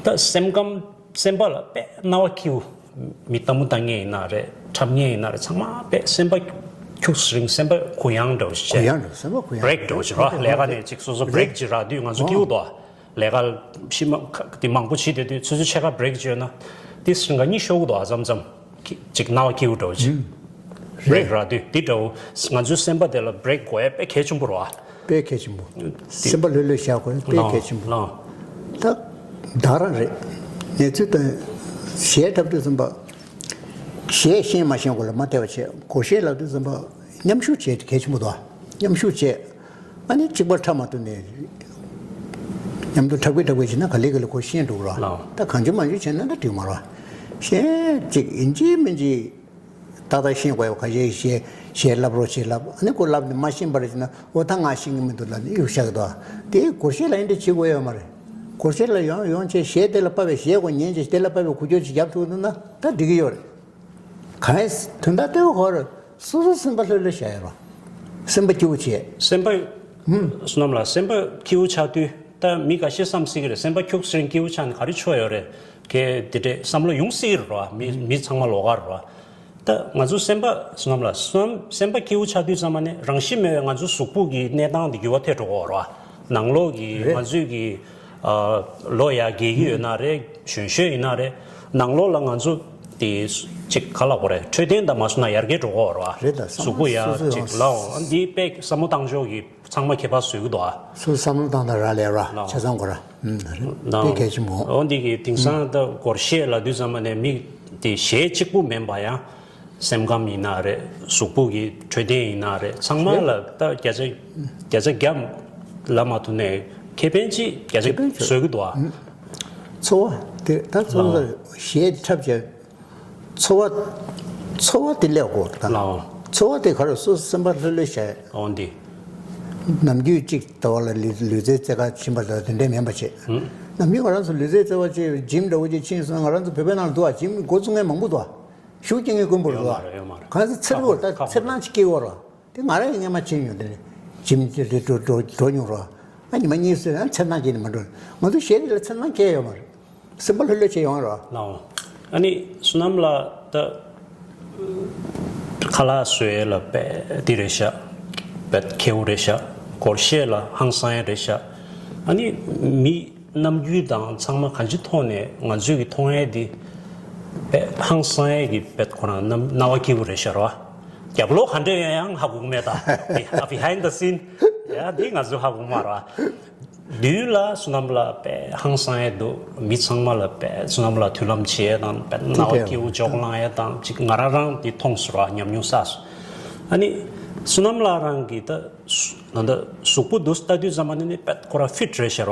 ད་སེམས་ཁམས་སེམས་པ་ལ་དཔེ་སྣང་བ་སྐྱིད་པོ། མི་ལྟད་མོ་ལྟ་མཁན་ཡིན་ན་རེད། འཁྲབ་མཁན་ཡིན་ན་རེད། ཚང་མ་དཔེ་སེམས་པ་ཁྱུག་ཙམ་རིང་སེམས་པ་གུ་ཡངས་འདྲ་བོ་ཞིག་བྱས། གུ་ཡངས་འདྲ་བོ་སེམས་པ་གུ་ཡངས་འདྲ་བོ། བྷི་རེག་འདྲ་བོ་ཞིག་རོགས། ལས་ཀ་ནས་ཅིག་སོ་སོ་བྷི་རེག་ཅིག་རག་དུས་ང་ཚོ་སྐྱིད་པོ་འདུག་ཨ། ལས་ཀ་ཕྱི་མ་ཁ་དེ་མང་པོ་བྱེད་བསྡད་དུས་ཆུ་ཚོད་ཕྱེད་ཀ་བྷི་རེག་ཅིག་ཡོད་ན། ཏིས་རིང་ག་གཉིད་ཤོར་གི་འདུག་ཨ། མཚམས་མཚམས་ཅིག་སྣང་བ་སྐྱིད་པོ་འདྲ་བོ་ཅིག་ཨུམ། བྷི་རེག་རེད། རག་དུས་འདི་འདྲ་བོ། ང་ཚོའི་སེམས་པ་དེ་ལ་བྷི་རེག་དགོས་ཡ་དཔེ་གལ་ཆེན་པོ་རེད་བ། དཔེ་གལ་ཆེན་པོ། སེམས་པ་ལྷོད་ལྷོད་བཞག་དགོས་དཔེ་ལའོ་གལ་ཆེན་པོ། ལའོ། ད་ད་རང་རེད། གནས་ཚུལ་དང་གཞས་འཁྲབ་དུས་ཙམ་པ། གཞས་ཤེས་མ་ཤེས་སྐོར་ལ་མ་བལྟས་པ་བྱས། སྒོར་གཞས་ལབ་དུས་ཙམ་པ་མཉམ་ཞུགས་བྱེད་གལ་ཆེན་པོ་འདུག་མཉམ་ཞུགས་བྱས། ཨ་ནི་གཅིག་པ་འཁྲབ་མ་ཐུབ་ནས། མཉམ་དུ་འཁྲབ་གི་འཁྲབ་གི་བྱས་ན་ག་ལེ་ག་ལེ་ཁོ་ཤེས་འགྲོ་གི་ར། ལའོ། ད་གང་བྱུང་མང་བྱུང་བྱས་ན་ད་འགྲིག་མ་ར། གཞས་གཅིག་ཡིན་གཅིག་མིན་གཅིག་ཏག་ཏག་ཤེས་དགོས་ཡོད། ཁ་ཤས་ཤེས་ཤེས་ལབ་རོགས་ཤེས་ལབ། ཨ་ནི་ཁོ་ལབ་ནས་མ་ཤེས་པར་བྱས་ན། འོ་ད་ང་ཤེས་ཀྱི་མི་འདུག་ལབ་ནས་གཡུག་བཞག་གི་འདུག་དེ་སྒོར་གཞས་ལ་ཡིན་འདྲ་བྱེད་དགོས་ཡོད་མ་རེད། སྒོར་གཞས་ལ་ཡོང་ཡོང་བྱས་གཞས་དེ་ལ་དཔའ་བའི་གཞས་གོ་ཉན་བྱས་དེ་ལ་དཔའ་བའི་འགུལ་སྐྱོད་ཅིག་རྒྱབ་ཐུབ་འདུག་ན་ད་འགྲིག་གི་ཡོད་རེད། གང་ཡིན་དོན་དག་ལྟ་བུ་ཧོར་སོ་སོ་སེམས་པ་ལྷོད་ལྷོད་བྱ་ཡོད་རོགས། སེམས་པ་སྐྱིད་པོ་བྱས། སེམས་པ། ཧུམ། བསོད་ནམས་ལགས་སེམས་པ་སྐྱིད་པོ་ཆགས་དུས། ད་མི་འགའ་ཤས་བསམ་སྲིད་ཀྱི་རེད། སེམས་པ་ཁྱུག་ཙམ་སྐྱིད་པོ་ཆགས་ནས་ག་རེ་ཆོག་ཡོད་རེད། གལ་ཏེ་དེ་འདྲས་བསམ་བློ་ཡོང་སྲིད་ཀྱི་རེད་བ། མི་མི་ཚང་མ་ལོགས་ཀ་རེད་བ། ད་ང་ཚོ་སེམས་པ་བསོད་ནམས་ལགས་སེམས་སེམས་པ་སྐྱིད་པོ་ཆགས་དུས་ཙམ་པ་ནས་རང་བཞིན་མེད་པའི་ང་ཚོའི་གཟུགས་པོ་གི་གནས་སྟངས་དེ་འགྱུར་བ་ཐེབས་འགྲོ་གི་ཡོད་རེད་བ། ནང་ལོགས་ཀྱི་རེད། ང་ཚོའི་གི་ཨ་ལོ་ཡར་རྒས་ཀྱི་ཡོད་ན་རེད། གཞོན་གཞོན་ཡིན་ན་རེད། ནང་ལོགས་ལ་ང་ཚོ་དེ་ཅིག་ག་ལབ་དགོས་རེད། འཕྲོད་བསྟེན་དང་མ་སོང་ན་ཡར་རྒས་འགྲོ་གི་ཡོད་རེད་བ། རེད་ད། གཟུགས་པོ་ཡར་སོ་སོ་ཅིག་ཡང་ལའོ། འདི་དཔེ་བསམ་བློ་བཏང་ཕྱོགས་ཀྱི་ཚང་མ་ཁྱད་པར་བཟོ་གི་འདུག་ཨ། སོ་བསམ་བློ་བཏང་དང་རག་ལས་ར། ལའོ། ཆ་ཚང་དགོས་ར། ཨུམ། རེད། ལའོ། དཔེ་གལ་ཆེན་པོ། འོ་འདི་གི་དེང་སང་ད་སྒོར་གཞས་ལབ་དུས་ཙམ་པ་ནས་མི་དེ་གཞས་གཅིག་པུ་མིན་པ་ཡང་སེམས་ཁམས་ཡིན་ན་རེད། གཟུགས་པོ་གི་འཕྲོད་བསྟེན་ཡིན་ན་རེད། ཚང་མ་ལ་ད་བརྒྱ་ཆ་བརྒྱ་ཆ་བརྒྱ་ལབ་མ་ཐུབ་ནས་ཁེ་ཕན་ཅིག་བརྒྱ་ཆ་ཁེ་ཕན་ཆེ་བཟོ་གི་འདུག་ཨ། ཨུམ། ཚོར་བ་དེ་ད་ཚོར་བ་ལའོ། གཞས་འཁྲབ་བྱས། ཚོར་བ། ཚོར་བ་དེ་སླེབས་དགོས་ད། ལའོ། ཚོར་བ་དེ་ག་རེ་སོ་སོ་སེམས་པ་ལྷོད་ལྷོད་བྱས། འོ་འདི། ནམ་རྒྱུན་གཅིག་ལྟ་བ་ལ་ལུས་ལུས་རྩལ་རྩེད་གར་ཕྱིན་པ་ལ་དེ་འདྲས་མིན་པ་བྱས། ཨུམ། ནམ་རྒྱུན་ང་རང་ཚོ་ལུས་རྩལ་རྩེད་པ་བྱས་འཇིམ་འདྲ་བོ་ཅིག་ཕྱིན་སོང་། ང་རང་ཚོ་བོད་པའི་ནང་ལ་འདུག་ཨ། འཇིམ་འགོ་བཙུགས་མཁན་མང་པོ་འདུག་ཨ། ཤུགས་རྒྱག་མཁན་དཀོན་པོ་རེད་ཡོད་མ་དོ། རེད་ཡོད་མ་རེད། གང་ཟེར་འཚེར་ཁག་པོ་རེད་ད། ཁག་པོ་འཚེར་སྣང་ཅིག་སྐྱེ་གི་ཡོད་རེད། དེ་ང་རང་ཡང་སྔན་མ་ཕྱིན་ཡོང་དེ་རེད། འཇིམ་དེ་རེད་འགྲོ་འགྲོ་འགྲོ་མྱོང་རོགས། ཨ་ཉི་མ་གཉིས་སུ་ཡང་འཚེར་སྣང་སྐྱེས་ནས་མ་འགྲོ། ང་ཚོ་གཞས་དེ་ལ་འཚེར་སྣང་སྐྱེ་ཡོད་མ་རེད། སེམས་པ་ལྷོད་ལྷོད་བྱས་ཡོང་རོགས། ལའོ། ཨ་ནི་བསོད་ནམས་ལགས་ད་ཁ་ལག་བཟོ་ཡས་ལ་དཔེ་འདི་རེད་ཤག་དཔེ་མཁས་པོ་རེད་ཤག་སྒོར་གཞས་ལ་ཧང་སང་ཡས་རེད་ཤག་ཨ་ནི་མི་རྣམ་འགྱུར་དང་ཚང་མ་གང་ཅི་ཐོག་ནས་ང་ཚོས་ཀྱི་མཐོང་ཡས་འདི་དཔེ་ཧང་སང་ཡས་ཀྱི་དཔེ་ཁོ་རང་རྣམ་སྣང་བ་སྐྱིད་པོ་རེད་ཤག་རོ། རྒྱབ་ལོགས་ག་འདྲས་ཡོད་ཡང་ཧ་གོ་གི་མེད་ད། ཨ་behind the scene ཡ་འདི་ང་ཚོས་ཧ་གོ་གི་མ་རེད། མདུན་ལ་བསོད་ནམས་ལགས་དཔེ་ཧང་སང་ཡས་འདུག་མི་ཚང་མ་ལ་དཔེ་བསོད་ནམས་ལགས་མདུན་ལམ་མཇལ་ཡས་དང་དཔེ་སྣང་བ་སྐྱིད་པོ་འཇོག་ལངས་ཡས་དང་ཅིག་ང་རང་རང་འདི་མཐོང་སོང་ར། ཉམས་མྱོང་བསགས་སོང་། ཨ་ནི་བསོད་ནམས་ལགས་རང་གིས་ད་ད་ལྟ་གཟུགས་པོ་འདུག་ལྟ་དུས་ཙམ་པ་ནི་དཔེ་ཁོ་རང་ཕིཊ་རེད་ཤག་ར།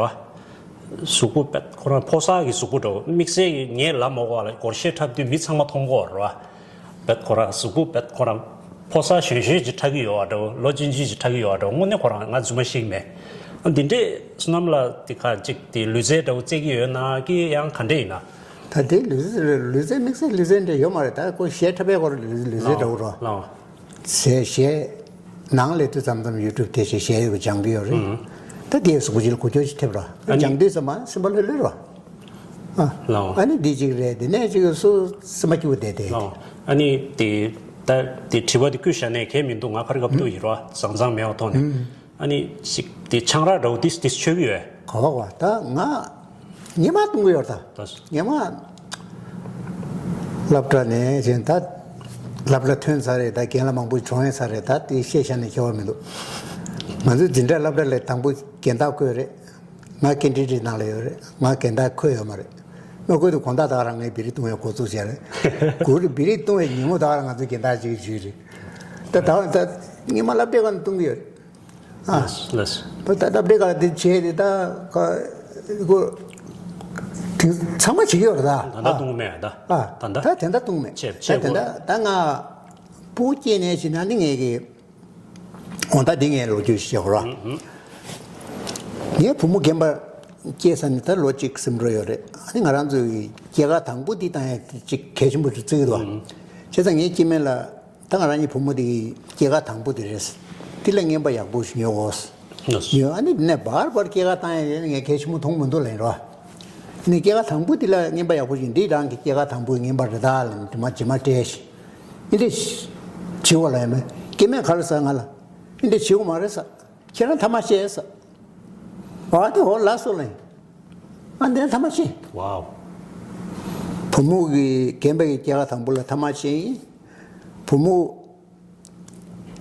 གཟུགས་པོ་དཔེ་ཁོ་རང་ཕོ་གསར་གྱི་གཟུགས་པོ་འདྲ་བོ། དམིགས་བསལ་གྱི་ངས་ལབ་མ་དགོས་པ་ལ་སྒོར་གཞས་འཁྲབ་དུས་མི་ཚང་མ་མཐོང་གི་ཡོད་རེད་བ། དཔེ་ཁོ་རང་གཟུགས་པོ་དཔེ་ཁོ་རང་ཕོ་གསར་གཞོན་གཞོན་ཅིག་འཁྲབ་ཀྱི་ཡོད་པ་འདྲ་བོ། ལོ་ཆུང་ཆུང་ཅིག་འཁྲབ་ཀྱི་ཡོད་པ་འདྲ་བོ། དངོས་གནས་ཁོ་རང་ང་རྫུན་མ་བཤད་ཀྱི་མེད། འདི་འདྲས་བསོད་ནམས་ལགས་དེ་ག་ཅིག་དེ་ལུས་རྩལ་འདྲ་བོ་རྩེད་ཀྱི་ཡོད་ན་གི་ཡང་ག་འདྲས་ཡིན་ན། ད་དེ་ལུས་རྩལ་ལུས་རྩལ་དམིགས་བསལ་ལུས་རྩལ་འདྲ་བོ་ཡོད་མ་རེད། ད་ཁོ་གཞས་འཁྲབ་པའི་སྐོར་ལུས་ལུས་རྩལ་འདྲ་བོ་རོ། ལའོ། ཟས་གཞས་ནང་ལས་དུས་ཙམ་ཙམ་ཡུ་ཊུབ་དེ་ཆེ་གཞས་ཡོད་སྦྱང་གི་ཡོད་རེད། ཨུམ། ད་དེའི་གཟུགས་ཅིག་ལ་འགུལ་སྐྱོད་ཅིག་ཐེབས་ར། ཨ་ནི་སྦྱང་དུས་ཙམ་པ་སེམས་པ་ལྷོད་ལྷོད་ར། ཨ། ལའོ། ཨ་ནི་འདི་གཅིག་རེད། དེ་ནས་གཅིག་སུ་སེམས་པ་སྐྱིད་པོ་བསྡད་དེ། ལའོ། ཨ་ནི་དེ་ད་དེ་དྲི་བ་དེ་བསྐུར་བཞག་ནས་གལ་མི་འདུག་ང་ཕར་གབ་ཏུ་ཡིན་ར། བཟང་བཟང་མེད་པ་ཐོག་ནས། ཨ་ནི་ཅིག་དེ་ཆང་རག་འདྲ་བོ་ཏིས་ཏིས་མཆོད་ཀྱི་ཡོད། ག་བ་ག་བ་ད་ང་ཉི་མ་བཏུང་གི་ཡོད་ད། ད་ཉི་མ། སློབ་གྲྭ་ནས་བྱས་ད། སློབ་གྲྭ་ཐོན་ཚར་རེད་ད། རྒན་ལགས་མང་པོ་གྲོངས་ཡོད་ཚར་རེད་ད། དེ་བཤད་བཞག་ནས་ཁྱད་པར་མི་འདུག་ང་ཚོའི་འཛིན་གྲྭ་སློབ་གྲྭ་ལས་དང་པོ་རྒན་བདག་བསྐོས་རེད། ང་ཀེན་ཊིན་རེད་ནང་ལ་ཡོད་རེད། ང་རྒན་བདག་བསྐོས་ཡོད་མ་རེད། མ་བསྐོས་དུས་དགོང་དག་ད་ག་རང་ངས་བི་རི་བཏུང་བའི་འགོ་བཙུགས་བྱས་རེད། གུ་རུ་བི་རི་བཏུང་བའི་ཉིན་མོ་ད་ག་རང་ང་ཚོའི་རྒན་བདག་ཅིག་བྱུས་རེད། ད་ད་ད་ཉི་མ་སློབ་གྲྭའི་སྒང་ནས་བཏུང་གི་ཡོད་རེད། ཨ། ལགས་ལགས། ད་ད་ད་བྲེ་ག་དེ་བྱས་ཏེ་ད་ཁ་ཁོ་དེ་ཚང་མ་བྱེད་ཀྱི་ཡོད་རེད་ད། ད་ལྟ་ཨ། བཏུང་མེད་ད། ཨ། ད་ད། ད་དེ་འདྲ་བཏུང་མེད། བྱས་བྱས་ད་དེ་འདྲ་ད་ང་ཕྲུ་གུ་སྐྱེས་ནས་ཕྱིན་ན་ནི་ངས་ཀྱི་འོ་ད་འདི་ངས་ལོ་རྒྱུས་བཤད་དགོས་ར། ངའི་བུ་མོ་རྒན་པ་སྐྱེས་ས་ནི་ད་ལོ་གཅིག་ཟིན་འགྲོ་ཡོད་རེད། ཨ་ནི་ང་རང་ཚོའི་སྐྱེས་སྐར་དང་པོ་འདི་བཏང་ཡ་ཅིག་གལ་ཆེན་པོ་ཞིག་བརྩི་གི་འདུག་ཨ། བྱས་ཙང་ངའི་སྐྱེ་དམན་ལ་ད་ང་རང་གཉིས་བུ་མོ་དེ་གི་སྐྱེས་སྐར་དང་པོ་དེ་རེད། དེ་ལ་རྔན་པ་ཡག་པོ་ཞིག་ཉོ་དགོས། ཉོས། ཨ་ནི་འདི་ནས་བར་བར་སྐྱེས་སྐར་བཏང་ཡ་ཡོད་ན་ངས་གལ་ཆེན་པོ་མཐོང་མི་འདུག་ལབ་ཡིན་རོ། ཨ་ནི་སྐྱེས་སྐར་དང་པོ་དེ་ལ་རྔན་པ་ཡག་པོ་ཞིག་འདི་རང་གི་སྐྱེས་སྐར་དང་པོའི་རྔན་པ་རེད་ད་ལབ་ནས་དེ་མ་ཇི་མ་སྤྲད་ཤིག་ཨི་འདྲས་བྱེད་དགོས་ལབ་ཡ་མེད། སྐྱེ་དམན་ག་རེ་ཟེར་ང་ལ། ཨི་འདྲས་བྱེད་དགོས་མ་རེད་ཟེར། ཁྱེད་རང་ཐ་མག་བཅད་ཟེར། ཨ་དེ་འོ་ལགས་སོ་ལབ་ཡིན། ཨ་འདི་ནས་ཐ་མག་བཅད། ཝའོ། བུ་མོ་གི་རྒན་པ་གི་སྐྱེས་སྐར་དང་པོ་ལ་ཐ་མག་བཅད་ཡིན། བུ་མོ་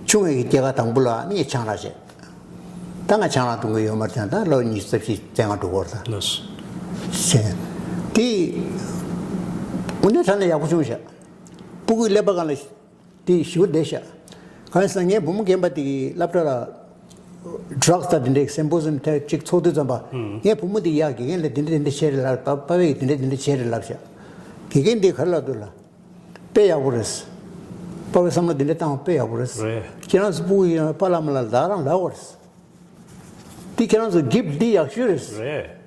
ཆུང་བའི་སྐྱེས་སྐར་དང་པོ་ལ་ནི་ཆང་རག་བཅད། ད་ང་ཆང་རག་འཐུང་གི་ཡོད་མ་རེད་ཀྱང་ད་ལོ་ཉི་ཤུ་རྩ་བཞི་རྩ་ལྔ་འགྲོ་གི་རེད་ད། ལགས་སོ། བྱས། དེ་དངོས་གནས་དྲང་གནས་ཡག་པོ་བྱུང་ཤག་སྤུ་གུའི་ཀླད་པ་སྒང་ལ་དེ་ཞེ་པོ་བསྡད་ཤག་གང་ཡིན་ཟེར་ན་ངའི་བུ་མོ་རྒན་པ་དེ་གི་སློབ་གྲྭ་ལ་ཌྲག་སི་དང་དེ་འདྲའི་སེམ་པོ་ཟིམ་ཐེངས་གཅིག་ཚོགས་དུས་ཙམ་པ། ངའི་བུ་མོ་དེ་ཡ་དགེ་རྒན་ལ་དེ་འདྲ་དེ་འདྲ་བྱས་རེད་ལབ། པ་པ་ཕས་དེ་འདྲ་དེ་འདྲ་བྱས་རེད་ལབ་ཤག་དགེ་རྒན་དེས་ག་རེ་ལབ་འདུག་ལབ། དཔེ་ཡག་པོ་རེད། པ་ཕའི་བསམ་བློ་འདི་འདྲ་བཏང་བ་དཔེ་ཡག་པོ་རེད། རེད། ཁྱེད་རང་ཚོ་སྤུ་གུ་ཡིན་ན་པཱ་ལགས་མ་ལགས་ལ་བདག་རང་ལབ་དགོས་རེད། འདི་ཁྱེད་རང་ཚོ་གིབ་འདི་ཡག་ཤོས་རེད། རེད།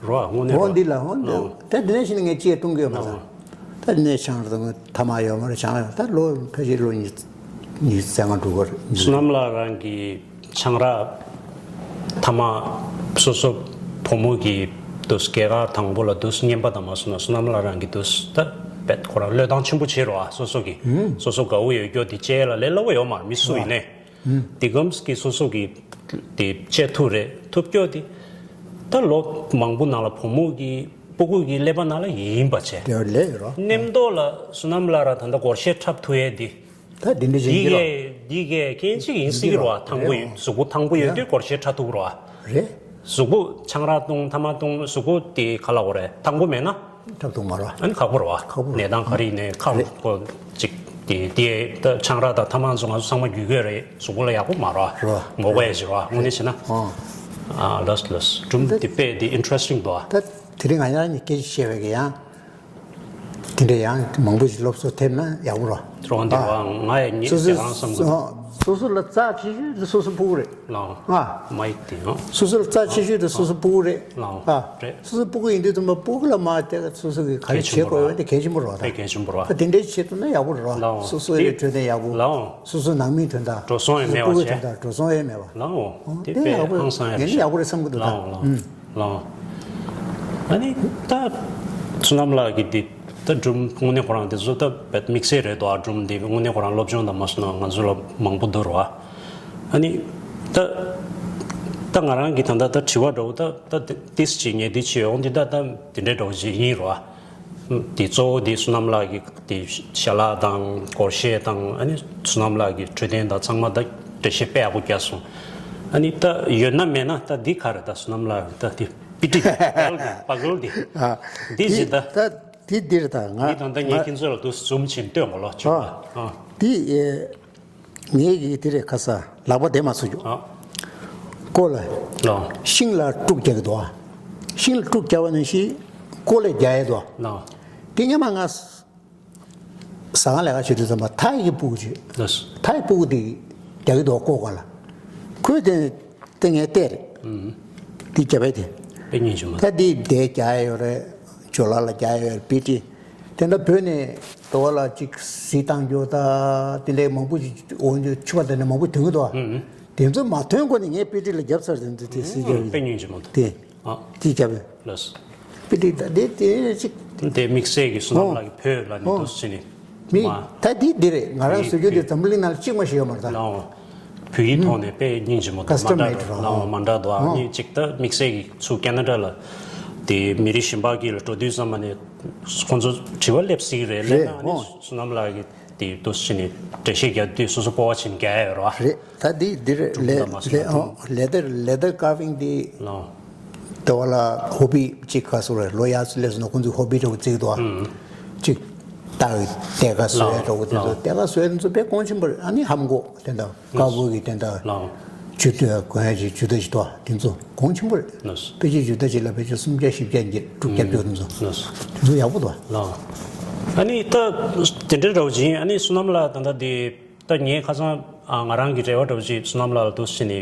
རོ་དངོས་གནས་འོ་རོ། འདི་ལ་འོ་འདི་ཨོ། ད་འདི་ནས་ཤི་ན་ངས་ཅི་ཡང་གཏོང་གི་ཡོད་མ་རེད། ཨོ། ད་འདི་ནས་ཆང་རག་དང་ཐ་མག་ཡོད་མ་རེད། ཆང་ཡོད་ད་ལོ་ཕལ་ཆེར་ལོ་ཉི་ཉི་ཤུ་རྩ་ལྔ་འགྲོ་གི་རེད། བསོད་ནམས་ལགས་རང་གི་ཆང་རག་ཐ་མག་སོ་སོ་བུ་མོ་གི་དུས་སྐྱེས་སྐར་དང་པོ་ལ་དུས་རྔན་པ་དང་མ་སོང་ན་བསོད་ནམས་ལགས་རང་གི་དུས་ད་བེད་ཁོ་རང་བློས་བཏང་ཆེན་པོ་བྱེད་རོགས་ཨ། སོ་སོ་གི་ཧུམ། སོ་སོ་དགའ་བོ་ཡོད་རྒྱུ་དེ་བྱས་ལ་ལས་སླ་བོ་ཡོད་མ་རེད། མི་སུ་ཡིན་ནའི་ཧུམ། དེ་གམ་གི་སོ་སོ་གི་དེ་བྱེད་ཐུབ་རེད། ཐུབ་རྒྱུ་དེ་ད་ལོ་མང་པོ་ནང་ལ་བུ་མོ་གི་སྤུ་གུ་གི་ཀླད་པ་ནང་ལ་ཡིན་པ་བྱས། དེ་བ་ལས་ཡོད་རོགས། མཉམ་དུ་ལ་བསོད་ནམས་ལགས་རང་ད་ལྟ་སྒོར་གཞས་འཁྲབ་ཐུབ་ཡས་དེ། ད་དེ་འདྲ་ཅིག་འདི་ཡིན་གི་རོགས། གས་འདི་གས་རྐྱེན་གཅིག་ཡིན་སྲིད་ཀྱི་རོགས། ཐང་པོ་ཡོད། གཟུགས་པོ་ཐང་པོ་ཡོད་དུས་སྒོར་གཞས་འཁྲབ་ཐུབ་ཀྱི་རོགས། རེད། གཟུགས་པོ་ཆང་རག་བཏུང་ཐ་མག་བཏུང་གཟུགས་པོ་དེ་ག་ལ་འོ་རེད། ཐང་པོ་མེད་ན། འཁྲབ་ཐུབ་མ་རོགས། ཨ་ནི་ཁག་པོ་རོགས། ཁག་པོ་རེད། གནས་སྟངས་ག་རེ་ཡིན་ནའི་ཁག་པོ་ཅིག་དེ་དེ་ད་ཆང་རག་དང་ཐ་མག་ཚོ་ང་ཚོ་ཚང་མ་རྒྱུས་ཡོད་རེད། གཟུགས་པོ་ལ་ཡག་པོ་མ་རོགས། རོགས། མོ་གོ་ཡ་ཞིག་རོགས། དངོས་གནས་བྱས་ན། ཨོ། ཨ་ལགས་ལགས། སྒྲུང་འདི་དཔེ་འདི་ཨིན་ཊི་རེ་སི་ཊིང་འདུག་ཨ། ད་དེ་རིང་ང་རང་གཉིས་སྐད་ཆ་བཤད་པའི་གི་ཡང་། དེ་འདྲ་ཡང་མང་པོ་ཞིག་སློབ་གསོ་ཐེབས་ན་ཡག་པོ་རེད། རོང་འདི་ཨ། རོང་ང་ཡང་ཉིད་སོ་སོའི་དེ་རང་བསམ་སོ་སོ་སོ་ལ་རྩ་ཆེ་ཤོས་དེ་སོ་སོ་སྤུ་གུ་རེད། ལའོ། ཨ། མ་ཡིག་དེ་ཡང་། སོ་སོ་ལ་རྩ་ཆེ་ཤོས་དེ་སོ་སོ་སྤུ་གུ་རེད། ལའོ། ཨ། རེད། སོ་སོ་སྤུ་གུ་ཡིན་དུས་ཙམ་པ་སྤུ་གུ་ལ་མ་དེ་སོ་སོ་གི་ག་རེ་གལ་ཆེན་བྱེད་པོ་དགོས་རེད། ཡོད་དེ་གལ་ཆེན་པོ་རེད་པ། དཔེ་གལ་ཆེན་པོ་རེད་པ། ད་དེ་འདྲའི་བྱེད་ཐུབ་ན་ཡག་པོ་རེད་པ། ལའོ། སོ་སོ་ཡི་འཕྲོད་བསྟེན་ཡག་པོ། ལའོ། སོ་སོའི་ནང་མིའི་དོན་དག་སོ་སོའི་སྤུ་གུའི་དོན་དག་འགྲོ་སོང་ཡང་མེད་པ་བྱས། ལའོ། ཨོ། དེ་དཔེ་ཡག་པོ་རེད། ཧང་སང་ཡ་ངས་ནི་ཡག་པོ་རེད་བསམ་གི་འདུག་ད། ལའོ་ལའོ། ཨུམ། ལའོ། ཨ་ནི་ད་བསོད་ནམས་ལགས་ཀྱི་འདི་ད་སྒྲུང་དངོས་གནས་ཁོ་རང་དེ་ཚོ་ད་དཔེ་དམིགས་བསལ་རེད་དོ། སྒྲུང་འདི་དངོས་གནས་ཁོ་རང་སློབ་སྦྱོང་དང་མ་སོང་ན་ང་ཚོ་ལ་མང་པོ་འདུག་རོ། ཨ་ནི་ད་ད་ང་རང་གི་ད་ད་ད་དྲི་བ་འདྲ་བོ་ད་ད་ཏིས་ཅིག་ངས་འདི་བྱེད་འོང་འདི་ད་ད་དེ་འདྲའི་འདྲ་བོ་ཞིག་ཡིན་རོ། འདི་གཙོ་བོ་འདི་བསོད་ནམས་ལགས་ཀྱི་དེ་ཞལ་ལག་དང་སྒོར་གཞས་དང་ཨ་ནི་བསོད་ནམས་ལགས་ཀྱི་འཕྲོད་བསྟེན་དང་ཚང་མ་ད་འགྲེལ་བཤད་དཔེ་ཡག་པོ་བརྒྱབ་སོང་། ཨ་ནི་ད་ཡོད་ན་མེད་ན་ད་འདི་ག་རེ་ད་བསོད་ནམས་ལགས་ད་འདི་པི་ཏི་འདི་པ་གལ་འདི་པ་གལ་འདི་ཨ། འདི་ཅི་ད། ད་འདི་འདིར་ད་ང་འདི་ད་ད་ངས་ང་ཁྱེད་ཚོ་ལ་འདུག་ཟུམ་ཕྱིན་སྟོན་གོ་ལོ་ཆུ་ཨ། ཨ། འདི་ཨེ། ངས་ཀྱིས་དེ་རེད་ཁ་ས་ལག་པ་དེ་མ་ཚུགས་རྒྱུ། ཨ། ཀོ་ལ། ལའོ། ཤིང་ལ་དཀྲུག་རྒྱག་གི་འདུག་ཨ། ཤིང་ལ་དཀྲུག་རྒྱག་པ་ནང་བཞིན་ཀོ་ལ་རྒྱག་ཡས་འདུག་ཨ། ལའོ། དེ་སྔོན་མ་ང་ཟ་ཁང་ལས་ཀ་བྱེད་དུས་ཙམ་པ་ཐའི་གི་སྤུ་གུ་ཅིག་ལགས། ཐའི་སྤུ་གུ་དེ་རྒྱག་གི་འདུག་ཨ། ཀོ་ག་ལ། ཁོས་དེ་དེ་ངས་བལྟས་རེད། ཨུམ། དེ་རྒྱབ་པས་དེ། དཔེ་སྙིང་རྗེ་མོ། ད་དེ་དེ་རྒྱག་ཡས་ཡོད་རེད། ཇོ་ལགས་ལ་རྒྱག་ཡས་ཡོད་རེད་པི་ཏི། དེ་འདྲ་བོད་ནས་དོ་བ་ལ་ཅིག་གཟིགས་བཏང་རྒྱུ་ད་དེ་འདྲའི་མང་པོ་ཅིག་འོང་རྒྱུ་ཕྱུ་པ་དེ་འདྲ་མང་པོ་ཐོན་གི་འདུག་ཨ། ཨུམ། དེ་ཚོ་མ་ཐོན་གོང་ནས་ངས་པི་ཏི་ལ་རྒྱབ་ཚར། དེ་ཚོ་དེ་གཟིགས་རྒྱབ་ཡིན། དཔེ་སྙིང་རྗེ་མོ་འདུག་དེ། ཨ། དེ་རྒྱབ་ཡིན། ལགས། པི་ཏི་ད་དེ་དེ་ཅིག་དེ་དམིགས་བསལ་གྱི་བསོད་ནམས་ལགས་ཀྱི་བོད་ལ་ནི་ཨོ། འདུག་ཟེར་ནས། མི་མ། ད་དེ་འདི་རེད། ང་རང་བཟོ་རྒྱུ་དེ་འཛམ་བུ་གླིང་ནང་ལ་གཅིག་མ་ཞིག་ཡོད་མ་རེད་ད། ལའོ། བོད་ཡིག་ཐོག་ནས་དཔེ་སྙིང་རྗེ་མོ་འདུག་མ་འདྲ་འདུག་ལའོ། མ་འདྲ་འདུག་ཨ་ནི་གཅིག་ད་དམིགས་བསལ་གྱི་ཚུར་ཁེ་ན་ཌ་ལ་དེ་མི་རིགས་གཞན་པ་གི་ལ་འགྲོ་དུས་ཙམ་པ་ནས་ཁོང་ཚོ་དྲི་བ་སླེབས་སྲིད་རེད། སླེབས་ན་ཨ་ནི་བསོད་ནམས་ལགས་ཀྱི་དེ་འདུག་ཟེར་ནས་འགྲེལ་བཤད་རྒྱག་དུས་སོ་སོ་སྤོབས་པ་བྱས་ནས་རྒྱག་ཡ་ཡོད་རེད་བ། རེད། ད་འདི་འདི་རེད། ལེ་ལེ་ཨོ་ལེ་དར་ལེ་དར་ཀར་ཝིང་འདི། ལའོ། དེ་བ་ལ་ཧོ་བི་གཅིག་ག་སོ་རེད། ལོ་ཡར་སོ་ལེ་སོ་ན་ཁོང་ཚོས་ཧོ་བི་འདྲ་བོ་བརྩི་གི་འདུག་ཨ། ཨུམ། གཅིག་རྟ་གི་ལྟེ་ཁ་བཟོ་ཡ་འདྲ་བོ་དེ་ཚོ། ལའོ། ལྟེ་ཁ་བཟོ་ཡ་དེ་ཚོ་དཔེ་གོང་ཆེན་པོ་རེད། ཨ་ནི་ཧམ་གོ་དེ་འདྲ་ཀ་བོ་གི་དེ་འདྲ། ལའོ། ཇུ་ཏོ་གོན་ཡ་ཅིག་ཇུ་ཏོ་ཞིག་འདུག་ཨ། དེ་ཚོ་གོང་ཆེན་པོ་རེད། ལགས། ཕལ་ཆེར་ཇུ་ཏོ་གཅིག་ལ་ཕལ་ཆེར་སུམ་བརྒྱ་བཞི་བརྒྱ་འགྱེད་དཀྲུག་རྒྱབ་རྒྱུ་དེ་ཚོ། ལགས། དེ་ཚོ་ཡག་པོ་འདུག་ཨ། ལའོ། ཨ་ནི་ད་དེ་འདྲའི་འདྲ་བོ་ཅིག་ཡིན། ཨ་ནི་བསོད་ནམས་ལགས་ད་ལྟ་དེ། ད་ངས་ཁ་སང་ཨ་ང་རང་གི་རེ་བ་འདྲ་བོ་ཅིག་བསོད་ནམས་ལགས་ལ་འདུག་ཟེར་ནས།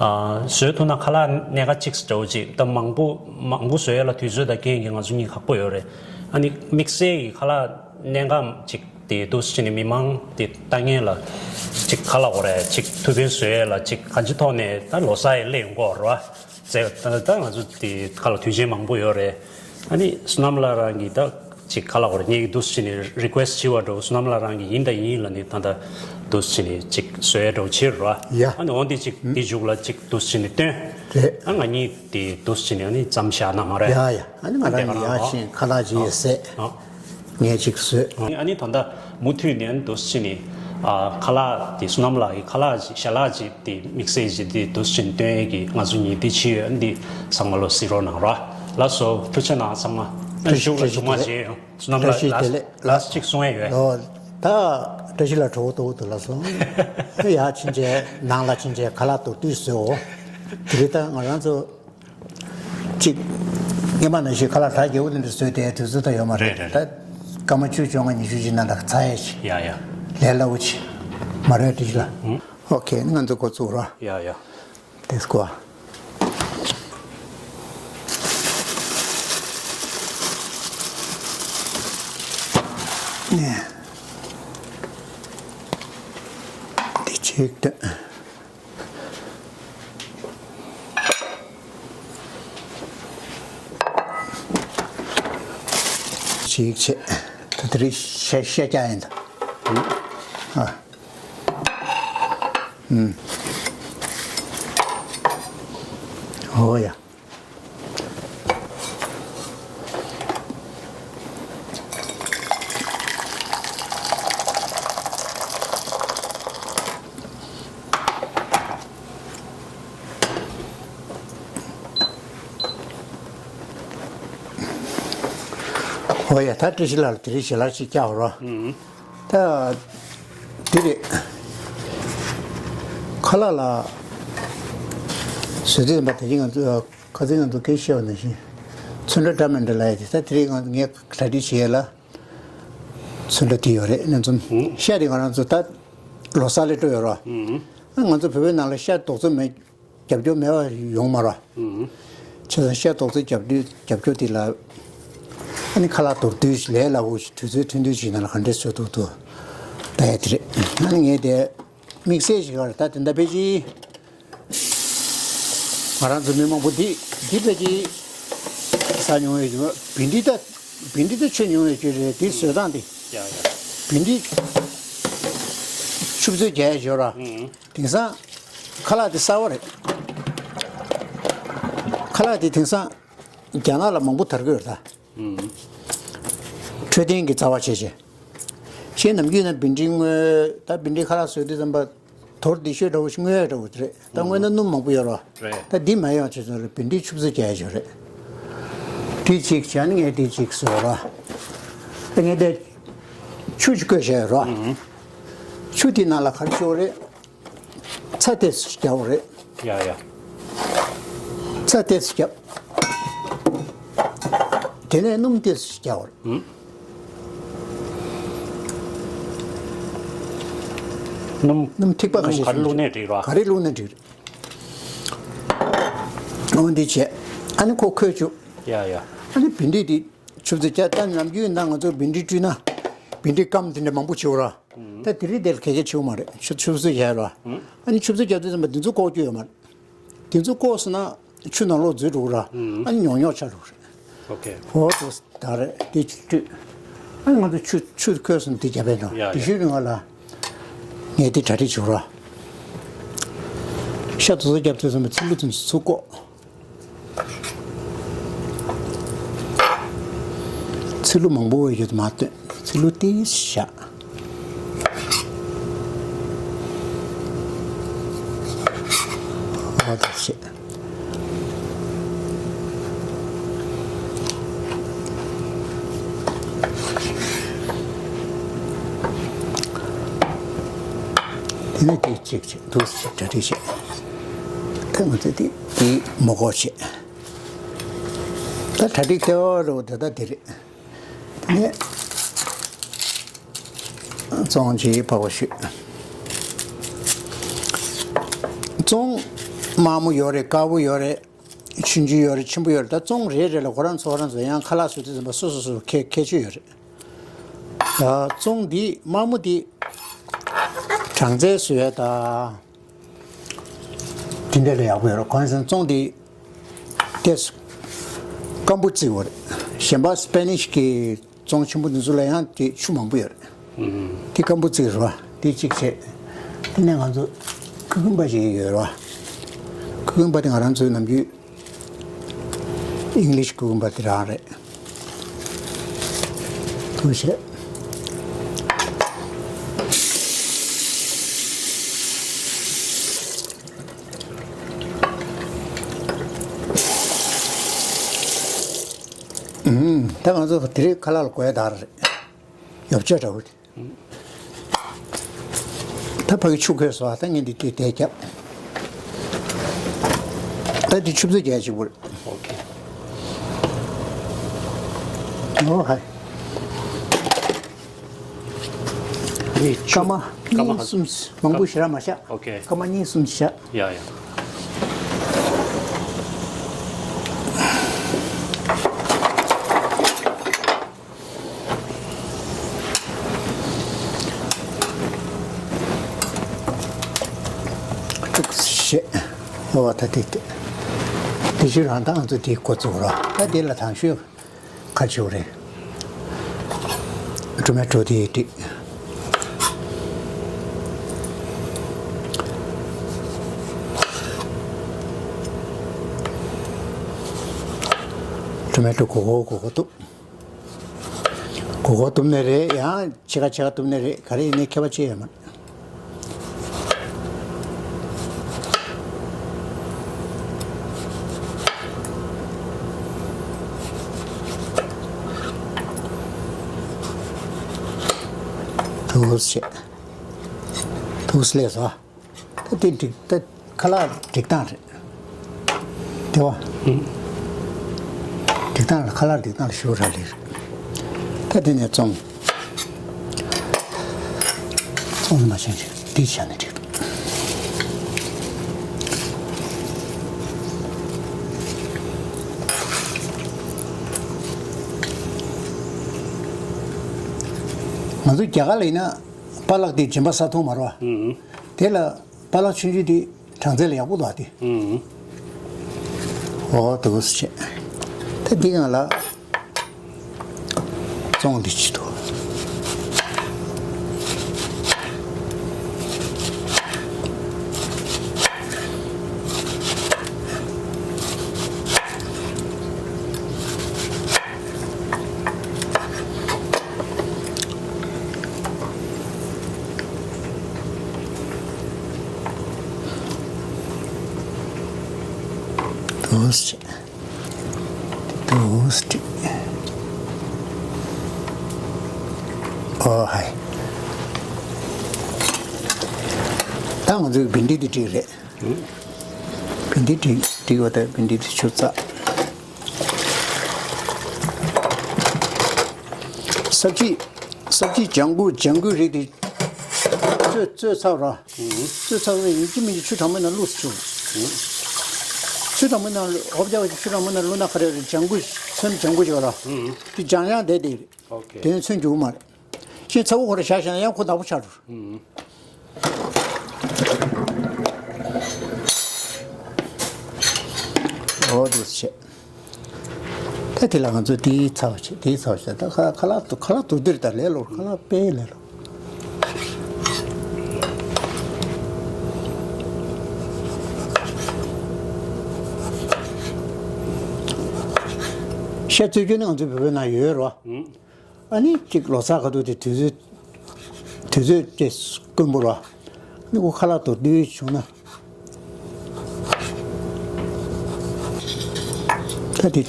ཨ་བཟོས་ཐུབ་ན་ཁ་ལག་སྣ་ཁ་གཅིག་འདྲ་བོ་ཅིག་ད་མང་པོ་མང་པོ་བཟོ་ཡ་ལ་དུས་ཚོད་དང་རྐྱེན་གྱིས་ང་ཚོ་གཉིས་ཁག་པོ་ཡོད་རེད། ཨ་ནི་དམིགས་བསལ་གྱི་ཁ་ལག་སྣ་ཁ་ཅིག་ དེ་འདུག་སེ་བྱས་ནས་མི་མང་དེ་ལྟ་མཁན་ལ་ཅིག་ག་ལབ་དགོས་རེད། ཅིག་ཐུགས་ཕན་གསོས་ཡས་ལ་ཅིག་གང་ཅིའི་ཐོག་ནས་ད་ལོ་གསར་ཡང་སླེབས་ཡོང་གི་ཡོད་རེད་བ། ད་ད་ང་ཚོ་དེ་ག་ལ་དུས་ཆེན་མང་པོ་ཡོད་རེད། ཨ་ནི་བསོད་ནམས་ལགས་རང་གིས་ད་ཅིག་ག་ལབ་དགོས་རེད། ངེད་ཀྱིས་འདུག་སེ་བྱས་ནས་རི་ཀུ་ཨེ་སི་བྱས་པ་འདྲ་བོ། བསོད་ནམས་ལགས་རང་གིས་ཡིན་དང་ཡིན་ལབ་ནས་ད་ལྟ་འདུག་སེ་བྱས་ནས་ཅིག་བཟོ་ཡས་འདྲ་བོ་བྱས་རེད་བ། ཡ། ཨ་ནི་འོ་འདི་ཅིག་དེ་མཇུག་ལ་ཅིག་འདུག་སེ་བྱས་ནས་སྟོན། རེད། ཨ་ང་གཉིས་དེ་འདུག་སེ་བྱས་ནས་ཨ་ནི་མཚམས་བཞག་གནང་མ་རེད། ཡ་ཡ། ཨ་ནི་ང་རང་གིས་ཡར་ཕྱིན་ཁ་ལག་ཅིག་བཟས། ཨ། ངས་ཅིག་བཟོས། ཨ་ནི་ད་ལྟ་མུ་མཐུད་ནས་འདུག་སེ་བྱས་ནས་ཨ་ཁ་ལག་དེ་བསོད་ནམས་ལགས་ཀྱི་ཁ་ལག་ཅིག་ཞལ་ལག་ཅིག་དེ་དམིགས་བསལ་ཅིག་དེ་འདུག་སེ་བྱས་ནས་སྟོན་ཡས་ཀྱི་ང་ཚོ་གཉིས་དེ་བྱས་ཡོད། འདི་ཚང་མ་ལོ་གཟིགས་རོགས་གནང་རོགས། ལགས་སོ། ཐུགས་རྗེ་གནང་ཚང་མ། བཀྲ་ཤིས་བདེ་ལེགས། བཀྲ་ཤིས་བདེ་ལེགས། བསོད་ནམས་ལགས་ལ་ལ་ཅིག་གསུང་ཡས་ཡོད། ཨོ། ད་བཀྲ་ཤིས་ལགས་གྲོགས་པོ་ལྟ་བུ་འདུག་ལགས་སོ། ཡར་ཕྱིན་བྱས་ནང་ལ་ཕྱིན་བྱས་ཁ་ལག་མདོར་བསྡུས་བཟོས། འོ་དེ་རིང་ད་ང་རང་ཚོ་ཅིག་སྔོན་མ་ནང་བཞིན་ཁ་ལག་གྲ་རྒྱས་པོ་དེ་འདྲ་བཟོས་བསྡད་དུས་ཚོད་ད་ཡོད་མ་རེད། རེད་རེད། ད་སྐར་མ་བཅུ་བཅོ་ལྔ་ཉི་ཤུ་ཅིག་ནང་ལ་ཚར་ཡས་ཅིག་ཡ་ཡ། ལས་སླ་པོ་ཅིག་མ་རེད། བཀྲ་ཤིས་ལགས། ཨོ་ཁེ། ང་ཚོ་འགོ་བཙུགས་རོགས། ཡ་ཡ། དེ་སྐོར། ནས། འདི་གཅིག་ཏུ། གཅིག་བྱས། ད་དེ་རིང་ཤ་ཤ་རྒྱག་ཡིན་ད། ཨ། ཨུམ། ཨོ་ཡ། ཨོ་ཡ། ད་བཀྲ་ཤིས་ལགས་ལ་དེ་རིང་ཞལ་ལག་ཅིག་བཀྱག་རོགས། ཨུམ། ད་འདི་རེད། ཁ་ལག་ལ་བཟོ་དུས་ཙམ་པ་ད་གིན་ང་ཚོ་ཁ་སང་ང་ཚོ་སྐད་བཤད་པ་ནང་བཞིན་ཚོན་ཁྲ་འདྲ་མི་འདྲ་ལབ་ཡ་དེ། ད་དེ་རིང་ང་ངས་གྲ་སྒྲིག་བྱེད་ཡ་ལ་ཚོན་ཁྲ་དེ་ཡོད་རེད། ང་ཚོ་ཤ་དེ་ང་རང་ཚོ་ད་ལོ་གསར་སླེབས་འགྲོ་ཡོད་རོགས། ཨ། ང་ཚོ་བོད་པའི་ནང་ལ་ཤ་རྡོག་རྩ་མེད། རྒྱབ་སྐྱོར་མེད་པ་ཡོང་མ་རེད། ཨུ། བྱས་ཙང་ཤ་རྡོག་རྩ་རྒྱབ་དུས་རྒྱབ་སྐྱོར་དེ་ལ། ཨ་ནི་ཁ་ལག་མདོར་བསྡུས་ལས་སླ་པོ་ཞིག་དུས་ཚོད་ཐུང་ཐུང་ཞིག་ནང་ལ་ག་འདྲས་བཟོ་ཐུབ་ཐུབ་ལྟ་ཡ་དེ་རེད། ཨ་ནི་ངས་དེ་དམིགས་བསལ་ཞིག་ག་རེ་ད་དེ་འདྲ་ཕལ་ཆེར་ང་རང་ཚོ་མི་མང་པོ་འདི་འདི་ཕལ་ཆེར་ཟ་མྱོང་ཡོད་ཀྱི་མ་རེད། བིན་ཌི་ད་བིན་ཌི་ད་མཆོད་མྱོང་ཡོད་ཀྱི་རེད། དེ་བཟོ་སྟངས་དེ། ཡ་ཡ། བིན་ཌི་ཆུ་བཙོས་རྒྱག་ཡ་ཞོར་ར། ཨུ། དེང་སང་ཁ་ལག་དེ་གསར་པ་རེད། ཁ་ལག་དེ་དེང་སང་རྒྱ་ནག་ལ་མང་པོ་དར་གྱི་ཡོད་རེད་ད། ཨུ། འཕྲོད་བསྟེན་གྱི་རྩ་བ་བྱས་བྱས། གཞན་ནམ་རྒྱུན་ན་བིན་ཌི་བརྔོས། ད་བིན་ཌི་ཁ་ལག་བཟོས་དུས་ཙམ་པ་དོར་འདི་ཤོས་འདྲ་བོ་ཞིག་བརྔོས་འདྲ་བོ་དེ་རེད། ད་བརྔོས་ན་སྣུམ་མང་པོ་ཡོད་རེད། རེད། ད་འདི་མ་ཡོང་བྱས་ཙང་རེད། བིན་ཌི་ཆུ་བཙོས་རྒྱག་ཡ་ཅིག་རེད། དེ་གཅིག་བྱས་ནས་ངས་དེ་གཅིག་བཟོས་ར། ད་ངས་དེ་ཆུ་ཅིག་བསྐོལ་བྱས་ར། ཨུ། ཆུ་དེ་ནང་ལ་ག་རེ་བྱེད་དགོས་རེད། ཚྭ་ཏོག་ཙམ་རྒྱག་དགོས་རེད། ཡ་ཡ། ཚྭ་ཏོག་ཙམ་རྒྱབ། དེ་ནས་སྣུམ་ཏོག་ཙམ་རྒྱག་དགོས་རེད། ཨུ། སྣུམ། སྣུམ་ཐིགས་པ་ཁ་ཤས་ག་རེ་བླུགས་ནའི་འགྲིག་ར། ག་རེ་བླུགས་ནའི་འགྲིག་རེད། འོ་འདི་བྱས། ཨ་ནི་ཁོ་ཁོལ་བཅུག་ཡ་ཡ། ཨ་ནི་བིན་ཌི་འདི་ཆུ་བཙོས་རྒྱག་ད་ནམ་རྒྱུན་ན་ང་ཚོ་བིན་ཌི་བཀྲུས་ན་བིན་ཌི་སྐམ་དེ་འདྲ་མང་པོ་བྱེད་དགོས་ར། ད་དེ་རིང་དེ་ལ་གལ་ཆེ་བོ་མ་རེད། ཆུ་ཆུ་བཙོས་བྱས་ར། ཨ་ནི་ཆུ་བཙོས་རྒྱག་དུས་ཙམ་པ་འདི་ཚོ་བཀོག་རྒྱུ་ཡོད་མ་རེད། འདི་ཚོ་བཀོག་སོང་ན་ཆུ་ནང་ལོག་འཛུལ་འགྲོ་གི་ར། ཨ་ནི་ཉོག་ཉོག་ཆགས་འགྲོ་གི་རེད། ཨོ་ཁེ། འོ་དེ་ད་རེད། དེ་བཀྲུས། ཨ་ནི་ང་ཚོ་ཆུ་ཆུ་ཁོལ་སོང་དེ་རྒྱབ་པས་འགྲོ། ཡ་དེ་ཡ། ཤུལ་རིང་བ་ལ་ངས་དེ་གྲ་སྒྲིག་བྱུང་ར། ཤ་དེ་ཚོ་རྒྱབ་དུས་ཙམ་པ་ཚིལ་ལུ་དེ་ཚོ་ཚུར་བཀོག་ཚིལ་ལུ་མང་པོ་ཡོད་མ་བཏོན། ཚིལ་ལུ་ཏོག་ཙམ་བཞག་ཨ་ད་བྱེད། དེ་ནས་དེ་གཅིག་བྱེད། འདུག་སེ་གྲ་སྒྲིག་བྱེད། ད་ང་ཚོས་དེ་དེ་མོ་གོ་བྱེད། ད་གྲ་སྒྲིག་ལྟེ་བ་རུ་དེ་ད་དེ་རེད། དེ་ནས་བཙོང་ཅིག་ཕག་པ་བཤུས། བཙོང་དམར་མོ་ཡོད་རེད། དཀར་པོ་ཡོད་རེད། ཆུང་ཆུང་ཡོད་རེད། ཆེན་པོ་ཡོད་རེད། ད་བཙོང་རེ་རེ་ལ་ཁོ་རང་ཚོ་ཁོ་རང་ཚོ་ཡང་ཁ་ལག་བཟོ་དུས་ཙམ་པ་སོ་སོ་སོ་ཁྱད་ཁྱད་ཆོས་ཡོད་རེད། ད་བཙོང་འདི་དམར་མོ་འདི་གྲང་ཚལ་བཟོ་ཡ་ད། དེ་འདྲ་ལ་ཡག་པོ་ཡོད་རེད། གང་ཡིན་ཟེར་ན་བཙོང་འདི་ཏོག་ཙམ་སྐམ་པོ་བརྩི་བ་རེད། གཞན་པ་སྤེ་ནིཤ་གི་བཙོང་ཆེན་པོ་འདི་ཚོ་ལ་ཡང་དེ་ཆུ་མང་པོ་ཡོད་རེད། དེ་སྐམ་པོ་བརྩི་རེད་བ། དེ་གཅིག་བྱས། དེ་ནས་ང་ཚོ་ཁུ་ཁུམ་པ་ཞིག་ཡོད་རེད་བ། ཁུ་ཁུམ་པ་དེ་ང་རང་ཚོའི་ནམ་རྒྱུན་ཨིང་ལིཤ་ཁུ་ཁུམ་པ་དེ་རང་རེད། ཐུགས་རྗེ་ཆེ། ཨུམ། ད་ང་ཚོ་དེ་རིང་ཁ་ལག་ལ་དགོས་ཡ་ད་རེད། ཡོ་བྱད་འདྲ་བོ་དེ། ད་ཕ་གི་ཆུ་ཁོལ་སོང་། ད་ངས་འདི་དེ་དེ་རྒྱབ། ད་འདི་ཆུ་བཙོ་རྒྱག་ཅིག་བུར། ཨོ་ཁེ། ཨོ་ཧའི། ཨ་ནི་ཆུ་སྐར་མ་སྐར་མ་གཉིས་གསུམ་མང་པོ་ཞེ་དྲག་མ་བཞག་ཨོ་ཁེ། སྐར་མ་གཉིས་གསུམ་བཞག་ཡ་ཡ། ཅུག་ཤེས། ཨོ་ད་དེ་དེ། དེ་ཤུ་རང་ད་ང་ཚོ་དེ་འགོ་བཙུགས་རོགས། ད་དེ་ལ་དང་ཤོས་ཁ་ཆེའུ་རེད། ཊོ་མེ་ཊོ་དེ་དེ། ཊོ་མེ་ཊོ་གོ་གོ་གོ་གོ་གཏུབ། གོ་གོ་གཏུབ་ནི་རེད། ཡང་ཕྱེད་ཀ་ཕྱེད་ཀ་གཏུབ་ནི་རེད། ག་རེ་ཡིན་ནའི་ཁྱད་པར་ཅི་ཡང་མེད། ཐུགས་རྗེ་ཆེ། ཐུགས་རྗེ་ཆེ་ལགས་སོ། ད་དེ་འགྲིག་ད་ཁ་ལག་འགྲིག་སྟངས་རེད། དེ་བ། ཨུ། འགྲིག་སྟངས་ལ་ཁ་ལག་འགྲིག་སྟངས་ལ་ཞུ་ར་ལེ་རེད། ད་དེ་ནས་བཙོང་། བཙོང་ནི་མ་བྱན་ཞིག་འདི་བྱས་ནས་འགྲིག་ང་ཚོ་རྒྱ་གར་ལ་ཡིན་ན་པ་ལག་དེ་སྦྱིན་པ་ས་མཐོང་མ་རེད་བ། ཨུ། དེ་ལ། པ་ལག་ཆུང་ཆུང་དེ་གྲང་ཚལ་ལ་ཡག་པོ་འདུག་ཨ་དེ། ཨུམ། འོ་འདུག་སེ་བྱས། ད་འདི་སྒང་ལ་བཙོང་འདི་ཅི་འདུག་འདུག་སེ་བྱས། འདུག་སེ་བྱས། ཨོ་ཧའི། ད་ང་ཚོའི་བིན་ཌི་འདི་བསྒྲིགས་རེད། བིན་ཌི་བསྒྲིགས་བསྒྲིགས་པ་དང་བིན་ཌི་འདི་ཆུ་བཙགས། སབ་ཇི། སབ་ཇི་ལྗང་གུ་ལྗང་གུ་རིགས་དེ་བཙོས་བཙོས་ཚར་ར། བཙོས་ཚར་བའི་ཡིན་གཅིག་མིན་གཅིག་ཆུ་གྲང་མོའི་ནང་བླུགས་སུ་བཅུག་ཆུ་གྲང་མོའི་ནང་འོབ་རྒྱག་གི་ཆུ་གྲང་མོའི་ནང་བླུགས་ན་ག་རེ་རེད། ལྗང་གུ་ཚོན་ལྗང་གུ་ཅིག་ཡོད་ར། དེ་ལྗང་ལྗང་བསྡད་བསྡད་རེད། ཨོ་ཁེ། དེ་ནས་ཚོན་འགྱུར་མ་རེད། ཤིང་ཚ་བོ་ཁོ་ར་བཞག་བཞག་ན་ཡང་ཁོ་ནག་པོ་ཆགས་འགྲོ། འོ་འདུག་སེ་བྱས། ད་དེ་ལ་ང་ཚོ་དེའི་ཚབ་བྱེད་དེའི་ཚབ་བྱེད་ད་ཁ་ཁ་ལག་ཏུ་ཁ་ལག་ཏུ་འདིར་ད་ལས་ལོར་ཁ་ལག་དཔེ་ལས་ལོ། ཤ་བཙོས་རྒྱུ་ནི་ང་ཚོའི་བོད་པའི་ནང་ཡོད་རེད་བ། ཨ་ནི་གཅིག་ལོ་གསར་ག་དུས་དེ་དུས་ཚོད་དུས་ཚོད་དེ་དཀོན་པོ་ར། ནི་ཁོ་ཁ་ལག་ཏུ་བསྡུས་བྱུང་ན། ད་དེ་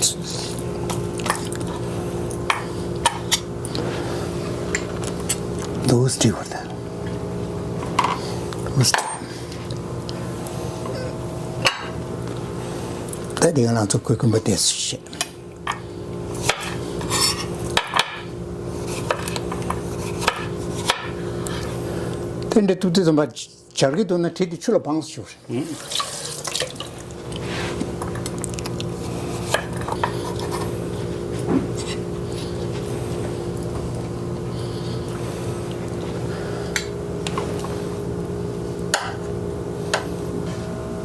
འདུག་སེ་བར་ད། འདུག་སེ། ད་དེ་ང་ཚོ་ཁོའི་ཀུན་པ་དེ་སུ་བཤད། དེ་འདྲ་ཐུབ་ཚོད་ཙམ་པ་སྦྱར་གྱི་འདུག་ན་གྲི་དེ་ཆུ་ལ་སྦངས་སུ་ཆུག་རེད།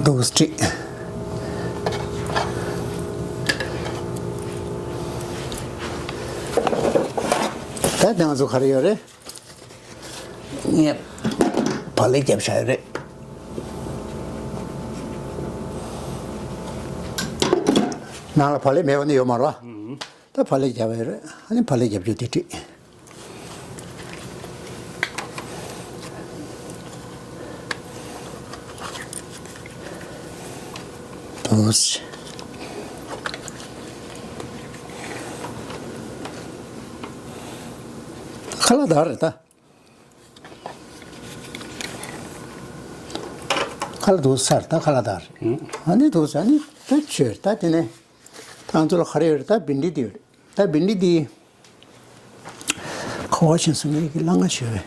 འདུག་སེ་བྲིས། ད་དེ་ང་ཚོ་ག་རེ་ཡོད་རེད། ངས་བག་ལེབ་བརྒྱབ་བཞག་ཡོད་རེད། ནང་ལ་བག་ལེབ་མེད་པ་ནི་ཡོད་མ་རེད་པ། ད་བག་ལེབ་བརྒྱབ་ཡོད་རེད། ཨ་ནི་བག་ལེབ་བརྒྱབ་རྒྱུ་དེ་བྲིས། ཁ་ལག་དར་རེད་ད། ཁ་ལག་འདུག་སེ་ད་ཁ་ལག་དར། ཨ་ནི་འདུག་སེ་ཨ་ནི་ད་ཆོས་ད་དེ་ནས་ད་ང་ཚོ་ལ་ག་རེ་ཡོད་རེད། ད་བིན་ཌི་འདི་ཡོད་རེད། ད་བིན་ཌི་འདི་ཁ་བ་ཆེན་སུ་ངེད་ཀྱི་ལ་ང་ཞོལ་བས།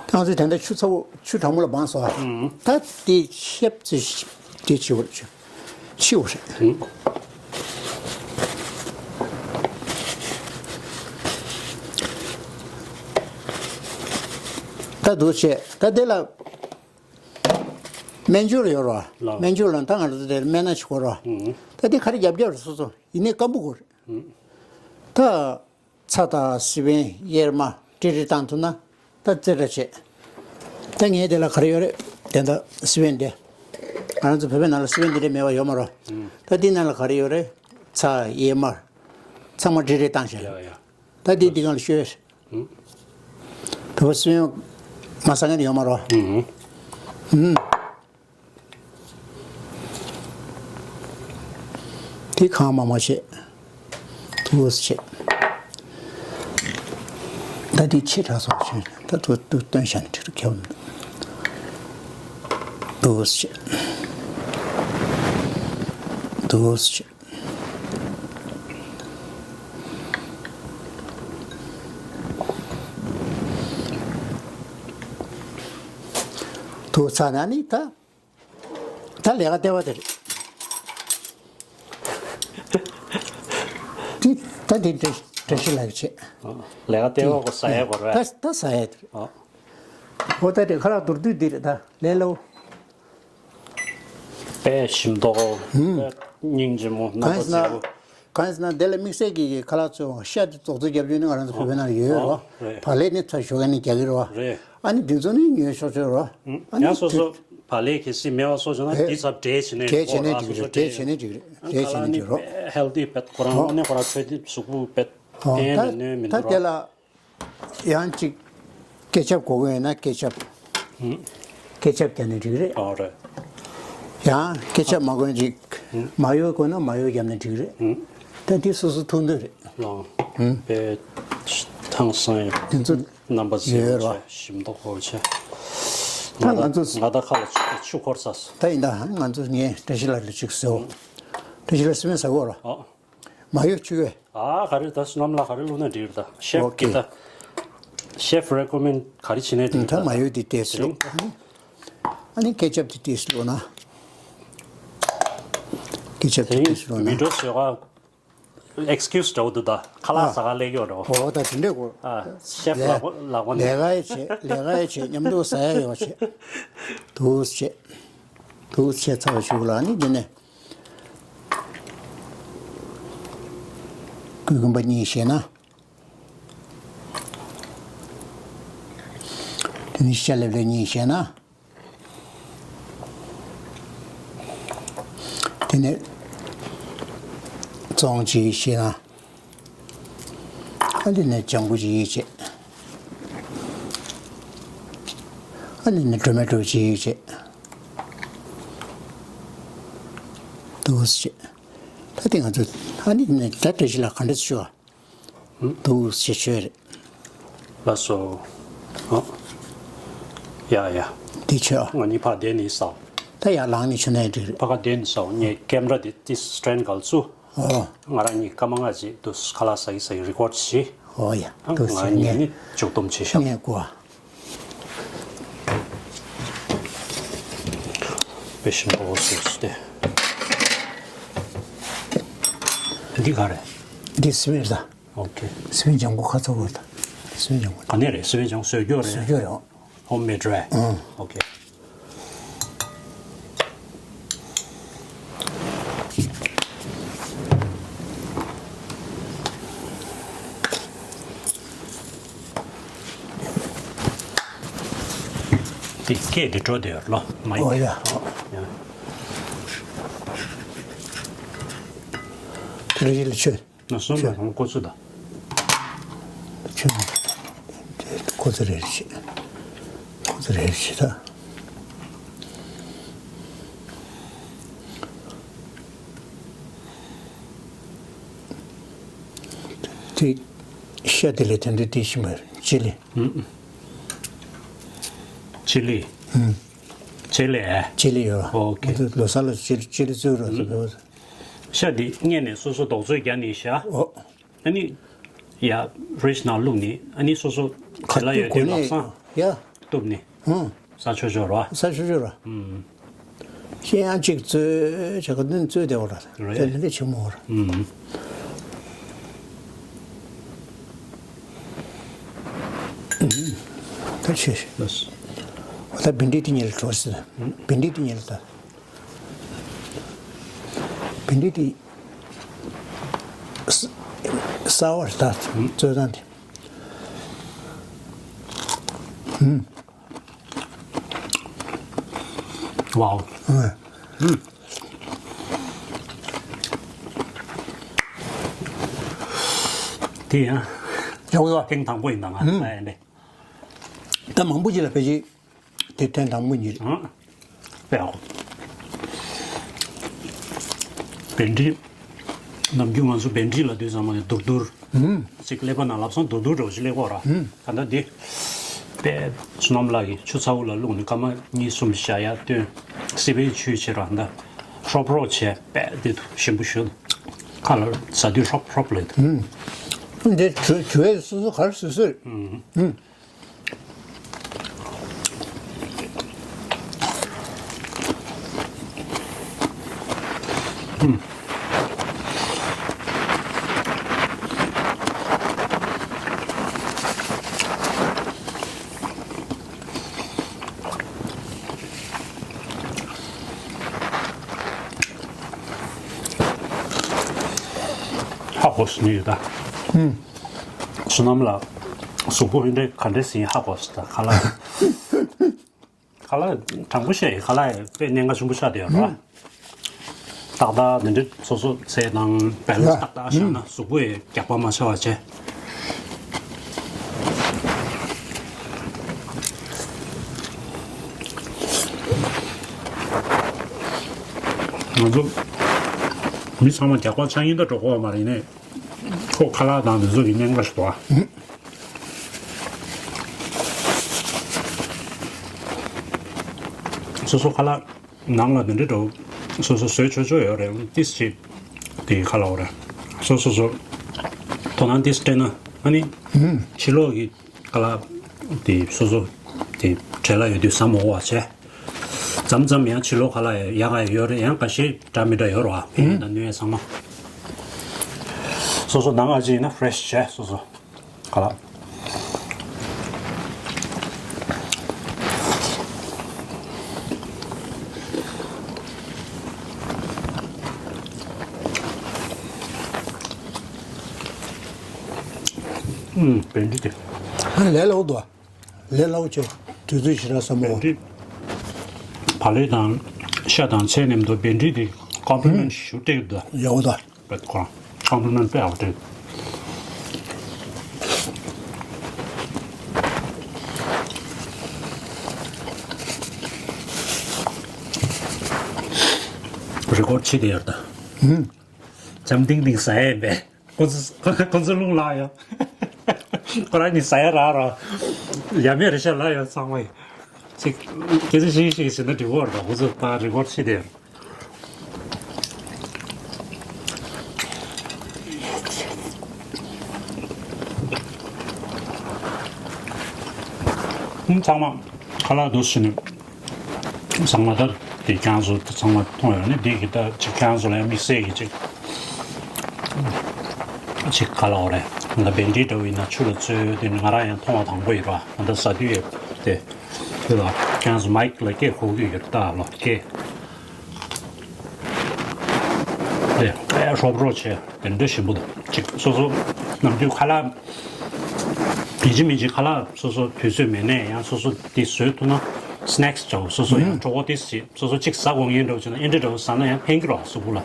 ད་ང་ཚོས་དེ་འདྲ་ཆུ་ཚ་བོ་ཆུ་གྲང་མོ་ལ་སྦངས་སོང་ཨ། ད་དེ་ཤེབ་ཙི་དེ་ཆེ་བོ་རེད། ཆེ་བོ་རེད། ད་འདུག་བྱས་ད་དེ་ལ། སྨན་ཆུ་ལ་ཡོད་རོ། ལགས། སྨན་ཆུ་ལ་ད་ང་ཚོ་དེར་སྨན་སྣ་ཞིག་གོ་རོ། ཨུ། ད་དེ་ག་རེ་རྒྱབ་རྒྱབ་རེད་སོ་སོ་ཡིན་ནའི་སྐམ་པོ་གོ་རེད། ཨུ། ད་ཚྭ་དང་སི་པན་གཡེར་མ་ཀྲིག་ཀྲིག་བཏང་ཐུབ་ན་ད་རྩེ་འདྲ་བྱེད། ད་ངའི་དེ་ལ་ག་རེ་ཡོད་རེད་དེ་འདྲ་སི་པན་དེ། ང་རང་ཚོ་བོད་པའི་ནང་ལ་སི་པན་དེ་འདྲ་མེད་པ་ཡོད་མ་རོ། ཨུ། ད་དེ་ནང་ལ་ག་རེ་ཡོད་རེད། ཚྭ་གཡེར་མ་ཚང་མ་ཀྲིག་ཀྲིག་བཏང་བྱས། ཡ་ཡ། ད་དེ་དེ་གང་ལ་ཤོད། ཨུ། དུ་བ་སུན་མ་ས་ངན་ཡོད་མ་རོ། ཨུ། ཨུ། དེ་གང་མ་མ་བྱེད། དུ་བ་བྱེད། ད་དེ་ཆེ་དྲགས་སོང་ཞེས་ད་དུ་དུ་སྟོན་བྱ་ནས་ཁྲིད་དུ་ཁྱབ། དུ་བ་བྱེད། དུ་བ་བྱེད། དུ་ཚ་ན་ནི་ད་ད་ལས་ཀ་ལྟེ་བ་དེ་རེད། དེ་ད་དེ་བཀྲ་བཀྲ་ཤིས་ལགས་ཀྱིས་བྱེད། ལས་ཀ་ལྟེ་བ་གོ་ཟ་ཡ་གོ་རེད། ད་ད་ཟ་ཡ་དེ་རེད། ཨོ། ཨོ་ད་དེ་ཁ་ལག་མདོར་བསྡུས་འདི་རེད་ད་ལས་སླ་བོ། དཔེ་ཞིམ་མདོག་ཁ། དཔེ་སྙིང་རྗེ་མོ་རྣམ་པ་གང་ཡིན་ན་མཛེས་པོ། གང་ཡིན་ན་དེ་ལ་དམིགས་བསལ་གྱི་ཁ་ལག་ཚོས་ཤ་དེ་རྫོགས་ཚོད་རྒྱབ་རྒྱུ་ནི་ང་རང་ཚོ་བོད་པའི་ནང་ཡོད་རོ། རེད། བག་ལེབ་ནི་ཚ་ཞོ་ག་ནི་རྒྱག་གི་རོ། རེད། ཨ་ནི་འདི་ཚོ་ནི་ཉོས་ཤོག་ཆོས་རོ། ཨ་ནི་ཡང་སོ་སོ་བག་ལེབ་གལ་སྲིད་མེད་པ་སོགས་བྱུང་ན་རེད། འདི་ཚབ་འབྲས་བྱེད་ནས་འབྲས་བྱེད་ནས་འགྲིག་རེད། འབྲས་བྱེད་ནས་འགྲིག་རེད། འབྲས་བྱེད་ནས་འགྲིག་རོ། ཁ་ལག་ནི་ཧེལ་ཐི་བེད་ཁོ་རང་ཨོ་ནི་ཁོ་རང་ཆོས་དེ་གཟུགས་པོ་བེད་ཨོ་ཕན་ད་མེད་ནོས་མི་ད་འདུག་དེ་རོ། ལ། ཡང་ཅིག་ཀེ་ཆབ་དགོས་ཀྱི་ཡོད་ན་ཀེ་ཆབ། ཀེ་ཆབ་བརྒྱབ་ནས་འགྲིག་རེད། ཨོ་རེད། ཡང་ཀེ་ཆབ་མ་དགོས་ཅིག་མ་ཡོ་དགོས་ན་མ་ཡོ་བརྒྱབ་ནས་འགྲིག་རེད། ད་འདི་སོ་སོ་ཐུགས་འདོད་རེད། ལོ། དཔེ་ཐང་སང་ཡོད། འདི་ཚོ་རྣམ་པ་ཟེར་ཡོད་བ། ཞིམ་མདོག་ཁོག་ཆེ། ད་ང་ཚོ་ང་ད་ཁ་ལ་ཆུ་ཆུ་འཁོར་ས་སོ། ད་ཡིན་ད་ང་ཚོ་ངས་བཀྲ་ཤིས་ལགས་ལ་ཅིག་ཟེར་འོ། བཀྲ་ཤིས་ལགས་སི་པན་ཟ་གོ་ར། ཨོ། མ་ཡོད་ཆུ་ཡོད། ཨ་ག་རེ་ད་སོ་ནམ་ལ་ག་རེ་བླུགས་ན་འགྲིག་རེད་ད། ཤེབ་ཀྱི་ད། ཤེབ་རེ་ཀོ་མེན་ག་རེ་བྱེད་ནས་འགྲིག་ད་རེད་མ་ད། ཡོད་དེ་ཏེས་བླུགས། ཨ་ནི་ཀེ་ཆབ་དེ་ཏེས་བླུགས་ན། ཀེ་ཆབ་དེ་ཏེས་བླུགས་ན། མི་འགྲོ་ཟེར་བ། ཨེག་སི་ཀིའུ་སི་འདྲ་བོ་འདུག་ད། ཁ་ལག་ཟ་ག་སླེབས་ཡོད་འདྲ་བོ། ཨོ་ད་དེ་འདྲས་གོ། ཨ་ཤེབ་ལགས་པོ་ལགས་པོ་ནས། ལས་ཀ་ཡི་བྱེད་ལས་ཀ་ཡི་བྱེད་མཉམ་དུ་ཟ་ཡ་ཡོད་བྱེད། དུ་བྱེད། དུ་བྱེད་ཚར་བ་ཞུགས་ལ་ནི་འདི་ནས། སྐུ་རྒན་པ་གཉིས་བཞེས་ན། དེ་ནས་ཤ་ལེབ་ལེབ་གཉིས་བཞེས་ན། དེ་ནས་བཙོང་གཅིག་བཞེས་ན། ཨ་དེ་ནས་ལྗང་གུ་གཅིག་བྱེད། ཨ་དེ་ནས་ཊོ་མེ་ཊོ་གཅིག་བྱེད། དུ་བྱེད། ད་དེ་ང་ཚོ་ཨ་ནི་ནས་ད་བཀྲ་ཤིས་ལགས་ག་འདྲ་ཞུ་བ། འདུག་ཞེས་ཤོད་རེད། ལགས་སོ། ཨོ། ཡ་ཡ། འདི་ཆོས། ང་གཉིས་ཕ་དེ་ནི་སའོ། ད་ཡ་ལང་ནི་ཆུ་ནའི་འགྲིག་རེད། ཕ་ག་དེ་ནི་སའོ་ངས་ཀེམ་ར་དེ་ཏི་སི་ཊེན་གལ་ཚུ། ཨོ། ང་རང་གཉིས་སྐར་མ་ལྔ་ཅིག་ཏུ་ཁ་ལག་ཟ་གི་ཟ་གི་རི་ཀོ་ཌི་བྱེད། ཨོ་ཡ། ཨ་འདུག་ང་ཟེར་གཉིས་ངས་ནི་བཅུ་སྟོང་བྱེད་ཤག་ངས་གོ། དཔེ་ཞིམ་པོ་སོ་སོ་སྟེ། འདི་ག་རེད། འདི་སི་པན་རེད་ད། ཨོ་ཁེ། སི་པན་ལྗང་གུ་ཁ་ཚ་བོ་ད། སུན་ཅང་། ག་ནས་རེད། སུན་ཅང་བཟོ་རྒྱུ་རེད། བཟོ་རྒྱུ་རེད། ཧོམ་མེད་རེད། ཨང་། ཨོ་ཁེ། དེ་སྐད་དེ་འགྲོ་དེ་ལོ་མ་ཡིན། ཨོ་ཡ། ཡ། དེ་རེད་ལ་ཆོས། ན་སོང་ལ་རང་ཁོ་ཚོ་ད། ཁྱོད་ཁོ་ཚོ་རེད་ཤི། ཁོ་ཚོ་རེད་ཤི་ད། དེ་ཤ་དེ་ལས་དེ་འདྲ་དེ་ཤི་མ་རེད་ཅི་ལི། ཅི་ལི། ཅི་ལི། ཅི་ལི་ཡོད། ཨོ་ཁེ། ལོ་གསར་ལ་ཅི་ལི་ཅི་ལི་བཙོས་རོགས་ཟེར་བས། ཤ་འདི་རྙེད་ནས་སོ་སོ་རྡོག་བཙོས་རྒྱག་ནས་བཞག་ཨོ། ཨ་ནི། ཡ། ཕི་རིཇ་ནང་བླུགས་ནས་ཨ་ནི་སོ་སོ་ག་ལ་ཡོད་དུས་ལག་སང་ཡ། གཏུབ་ནས། ཧུང་། ས་ཆོས་ཆོས་ར། ས་ཆོས་ཆོས་ར། ཧུང་། ཤེས་ཡང་གཅིག་བཙོས་བྱ་ག་ནི་བཙོས་བསྡད་པ་ར། རེད། དེ་ལས་ཆེན་མོ་ར། ཧུང་། ད་ཆེ། ལགས། ད་བིན་འབྲི་དེ་ཉིད་ལ་འགྲོ་སྲིད། བིན་འབྲི་དེ་ཉིད་ལ་ད། བིན་འབྲི་དེ། ས་ས་བར་ད་བཙོས་སྟངས་དེ། ཝའོ། ཨ། དེ་ཡང་ཡག་པོ་འདུག་ཐེངས་དང་པོ་ཡིན་ད་ང་ཨ་ཡ་འདི། ད་མང་པོ་ཅིག་ལ་ཕལ་ཆེར་དེ་ཐེངས་དང་པོ་ཉིད་རེད། ཨ། དཔེ་ཡག་པོ། བན་ཌི། ནམ་རྒྱུན་ང་ཚོ་བན་ཌི་ལབ་དུས་ཙམ་པ་ནས་དུར་དུར། ཨུམ། ཅིག་ཀླད་པ་ནང་ལབ་སོང་དུར་དུར་འདྲ་བོ་ཞིག་སླེབས་ཀྱི་ཡོད་ར། ཨུམ། ད་ལྟ་འདི། དཔེ་བསོད་ནམས་ལགས་ཀྱིས་ཆུ་ཚ་པོ་ལ་བླུགས་ནས་སྐར་མ་གཉིས་གསུམ་བཞག་ཡར་བཏོན། སི་པན་ཆུ་བྱས་ར་ད། ཧྲོབ་ཧྲོབ་བྱས་དཔེ་འདི་ཞིམ་པོ་ཞིག་ཁ་ལ་ཟ་དུས་ཧྲོབ་ཧྲོབ་ལབ་འདུག་ཨུམ། འདི་ཇུ་ཇུ་ཡས་སོ་སོ་ག་རེ་བཟོས་བཟོས་རེད། ཨུམ། ཨུམ། ཧ་གོ་སོང་ཡོད་ད། ཨུམ། བསོད་ནམས་ལགས། གཟུགས་པོ་འདི་འདྲ་ག་འདྲ་ཟིན་ཧ་གོ་སོང་ད་ཁ་ལག་ཁ་ལག་དྲང་པོ་བཤད་ཡིན་ཁ་ལག་དཔེ་གནད་འགག་ཆེན་པོ་ཆགས་བསྡད་ཡོད་རེད་བ། ཏག་ཏག་འདི་འདྲ་སོ་སོ་ཚད་དང་བེ་ལན་སི་ཡ། ཏག་ཏག་བཞག་ན་ཨུམ། གཟུགས་པོ་ཡི་རྒྱགས་པ་མ་ཆགས་པ་བྱས། ང་ཚོ་མི་ཚང་མ་རྒྱགས་པ་ཆགས་ཡིན་ད་འགྲོ་གི་ཡོད་མ་རེད་ནས། ཁོ་ཁ་ལག་དང་དེ་ཚོ་གི་གནད་འགག་ཞིག་འདུག་ཨ། སོ་སོ་ཁ་ལག་ནང་ལ་དེ་འདྲ་འགྲོ། སོ་སོ་བཟོས་ཆོག་ཆོག་ཡོད་རེད། ཏིས་ཅིག་དེ་ཁ་ལག་རེད། སོ་སོ་སོ་དོ་སྣང་ཏིས་སྤྲད་ན་ཨ་ནི་ཨུམ། ཕྱི་ལོགས་ཀྱི་ཁ་ལག་དེ་སོ་སོ་དེ་བྲེལ་བ་ཡོད་དུས་ཟ་མ་དགོས་པ་བྱས། མཚམས་མཚམས་ཡང་ཕྱི་ལོགས་ཁ་ལག་ཡག་ག་ཡོད་རེད། ཡང་ཁ་ཤས་འདྲ་མི་འདྲ་ཡོད་རེད་བ། ཕན་ཡོན་དང་གནོད་ཡོན་ཚང་མ། སོ་སོ་ནང་ང་ཅིག་ཡིན་ན་ཕི་རེ་ཤི་བྱས་སོ་སོ་ཁ་ལག་ཨུམ། བན་ཌི་དེ། ལས་སླ་པོ་འདུག་ལས་སླ་པོ་བྱས། དུས་ཚོད་ཞེ་དྲག་བསམ་མོ། བན་ཌི། བག་ལེབ་དང་ཤ་དང་ཚལ་མཉམ་དུ་བན་ཌི་དེ་ཀོམ་པི་ལི་མེན་ཊི་ཞུ་སྤྲད་འདུག་ཡག་པོ་འདུག་བེད་ཁོ་ཀོམ་པི་ལི་མེན་ཊི་དཔེ་ཡག་པོ་སྤྲད། རི་ཀོཌ་བྱེད་དེ་ཡོད་ད། ཨུམ། འཇམ་ཐིང་ཐིང་ཟ་ཡས་མེད། ཁོ་ཚོ་ཁོ་ཚོ་རླུང་ལངས་ཡོད། ཁོ་རང་གཉིས་ཟ་ཡ་རག་ར། ཡ་མེད་རེད་ཤག་ལབ་ཡོད་ཚང་མས། ཅིག་སྐད་ཆ་ཤིག་ཤིག་བྱས་ན་འགྲིག་གི་རེད་པ། ཁོ་ཚོ་ད་རི་ཀོཌ་བྱེད་དེ། ཨུམ། ཚང་མ་ཁ་ལག་འདུག་སེ་བྱས་ནས། ཚང་མ་ད་དེ་ཁྱེད་རང་ཚོ་ཚང་མ་མཐོང་ཡོད་ནི། འདི་གི་ད་ཅིག་ཁྱེད་རང་ཚོ་ལ་ཡང་དམིགས་བསལ་གྱི་ཅིག་ཅིག་ག་ལབ་དགོས་རེད། ང་བེན་ཌི་འདྲ་བོ་ཡིན་ན་ཆུ་ལ་བཙོས་དེ་ང་རང་ཡང་མཐོང་བ་དང་པོ་ཡིན་པ། ང་ད་ཟ་དུས་ཡོད་དེ། དེ་ལ་ཁྱེད་རང་ཚོ་མའིག་ལ་སྐད་གོ་གི་ཡོད་ད་ལོ་སྐད། དེ་ཨེ་ཧྲོབ་རོ་བྱས་དེ་འདྲ་ཞིམ་པོ་འདུག་ཅིག་སོ་སོ་ནམ་རྒྱུན་ཁ་ལག་ཡིན་གཅིག་མིན་གཅིག་ཁ་ལག་སོ་སོ་དུས་ཚོད་མེད་ནས་ཡང་སོ་སོ་དེ་བཟོས་ཐུབ་ན། སི་ནེག་སི་འདྲ་བོ་སོ་སོ་ཡང་གྲོགས་པོ་དེ་བྱེད་སོ་སོ་གཅིག་ཟ་དགོས་ངེས་འདྲ་བོ་བྱས་ན་ཨེ་འདྲ་འདྲ་བོ་ཟ་ན་ཡང་ཕན་གྱི་རེད་བ་གཟུགས་པོ་ལ།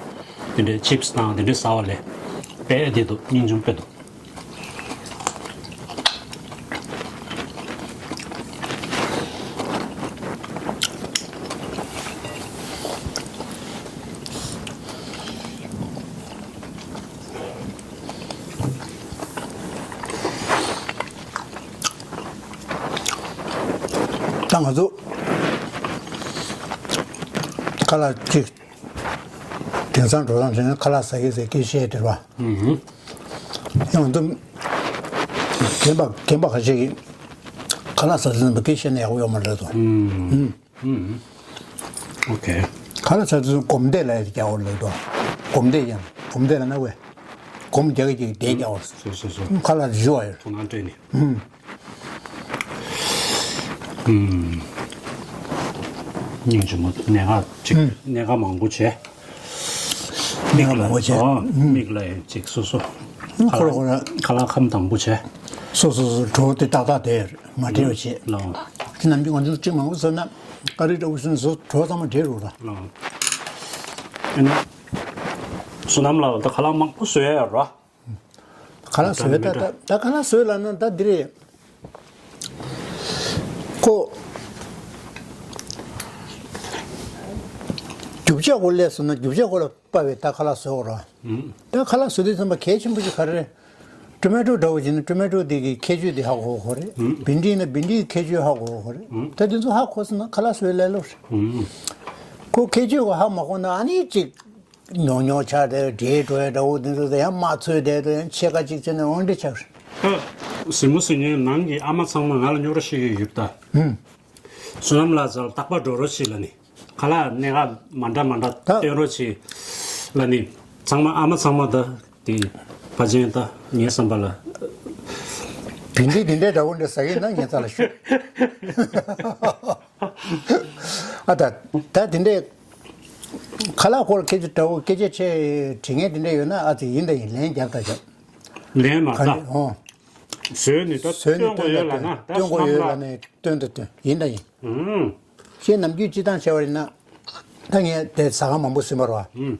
དེ་འདྲའི་ཆིབ་སི་དང་དེ་འདྲའི་ཟ་བ་ལས་དཔེ་བདེ་འདུག་སྙིང་རྗེ་དཔེ་འདུག་ད་ང་ཚོ་ཁ་ལག་ཅིག་དེང་སང་འགྲོ་སྟངས་བྱས་ན་ཁ་ལག་ཟ་གི་ཟེར་སྐད་བཤད་དེ་རེད་བ། ཨུ་ཧུ། ཡང་འདི་རྒན་པ་རྒན་པ་ཁ་ཤས་ཀྱིས་ཁ་ལག་ཟ་ཟིན་པ་སྐད་བཤད་ན་ཡག་པོ་ཡོད་མ་རེད་དོ། ཨུ་ཧུ། ཨུ་ཧུ། ཨོ་ཁེ། ཁ་ལག་ཟ་དུས་སྒོམ་བཟླས་ལ་རྒྱག་འོ་ལེ་དོ། སྒོམ་བཟླས་ཡང་སྒོམ་བཟླས་ལ་ན་བས། སྒོམ་རྒྱག་གི་བཟླས་རྒྱག་འོ། སོ་སོ་སོ། ཁ་ལག་བཞུ་བ་ཡོད། ཐུགས་སྣང་སྤྲད་ནས། ཨུམ། ཨུམ། སྙིང་རྗེ་མོ་སྣ་ཁ་ཅིག་ཨུམ། སྣ་ཁ་མང་པོ་བྱས། སྣ་ཁ་མང་པོ་བྱས། ཨོ། ཨུམ། མིག་ལ་ཡང་ཅིག་སོ་སོ། ཨུམ། ཁ་ཁོ་ར་ལག་ཁོ་ར། ཁ་ལག་ཁམ་དང་པོ་བྱས། སོ་སོ་སོ་གྲོགས་དེ་ཏག་ཏག་དེ་མ་བྲེལ་བ་བྱས། ལའོ། དེ་ནམ་རྒྱུན་ང་ཚོ་ཅིག་མང་པོ་ཟོས་ན་ཀ་རི་འདྲ་བོ་ཟོས་ན་ཟོ་གྲོགས་ཚང་མ་བྲེལ་རུ་ལ། ལའོ། ཨ་ནི། བསོད་ནམས་ལགས་ད་ཁ་ལག་མང་པོ་བཟོས་ཡ་ཡོད་ར། ཁ་ལག་བཟོས་ད་ད་ད་ཁ་ལག་བཟོས་ལ་ན་ད་འདི་རེད། ཁོ། རྒྱུ་ཆ་གོ་ལས་སོང་ན་རྒྱུ་ཆ་གོ་ལ་དཔའ་བའི་ད་ཁ་ལག་བཟོས་གོ་ར། ད་ཁ་ལག་བཟོས་དུས་ཙམ་པ་གལ་ཆེན་པོ་ཞིག་ག་རེ་རེད། ཊོ་མེ་ཊོ་འདྲ་བོ་བྱས་ན་ཊོ་མེ་ཊོ་དེ་གི་ཁྱད་ཆོས་དེ་ཧ་གོ་གོ་རེད། བིན་ཌི་ཡིན་ན་བིན་ཌི་གི་ཁྱད་ཆོས་ཧ་གོ་གོ་རེད། ད་དེ་ཚོ་ཧ་གོ་སོང་ན་ཁ་ལག་བཟོས་ལས་སླ་རེད། ཁོ་ཁྱད་ཆོས་གོ་ཧ་མ་གོ་ན་ཨ་ནི་ཅིག་ཉོག་ཉོག་ཆགས་ཏེ་འདྲེས་འགྲོ་ཡ་འདྲ་བོ་འདི་ཚོ་དེ་ཡང་མ་ཚོས་བསྡད་དུ་ཡང་ཕྱེད་ཀ་གཅིག་བྱས་ནས་འོང་འདྲི་ཆགས། ད་གཟིགས་མོ་གཟིགས་མཁན་ནང་གི་ཨ་མ་ཚང་མ་ང་ལ་རྙོག་དྲ་བཤད་ཀྱི་ཡོད་ད། ཧུམ། བསོད་ནམས་ལགས་ཚོ་རྟག་པར་འགྲོ་རོགས་བྱེད་ལ་ནི། ཁ་ལག་སྣ་ཁ་མ་འདྲ་མ་འདྲ་ད་སྟོན་རོགས་བྱེད་ལ་ནི། ཚང་མ་ཨ་མ་ཚང་མ་ད་དེ་ཕ་ཆེན་ད་ངའི་བསམ་པ་ལ། བིན་ཌི་འདི་འདྲའི་འདྲ་བོ་འདྲ་ཟ་གི་ན་ངའི་རྩ་ལ་ཞུ། ཨ་ད་ད་དེ་འདྲའི་ཁ་ལག་སྐོར་སྐད་ཆ་འདྲ་བོ་སྐད་ཆ་ཆེ་དྲི་ངན་དེ་འདྲ་ཡོད་ན་ཨ་ཙི་ཡིན་ད་ཡིན་ལན་རྒྱབ་ད་རྒྱབ། ལན་མ་ག་ད་འདྲ་ཧོ། བཟོས་ནས་ད་བཟོས་ནས་སྟོན་དགོས་ཡོད་ལ་ན་ད་སྟོན་དགོས་ཡོད་ལ་ནས་སྟོན་ད་སྟོན་ཡིན་ད་ཡིན། ཨུམ། ཁྱེད་ནམ་རྒྱུན་སྤྱི་བཏང་བྱས་པ་ཡིན་ན། ད་ངས་དེ་ཟ་ཁང་མང་པོ་ཟིན་པ་རེད་བ། ཨུམ།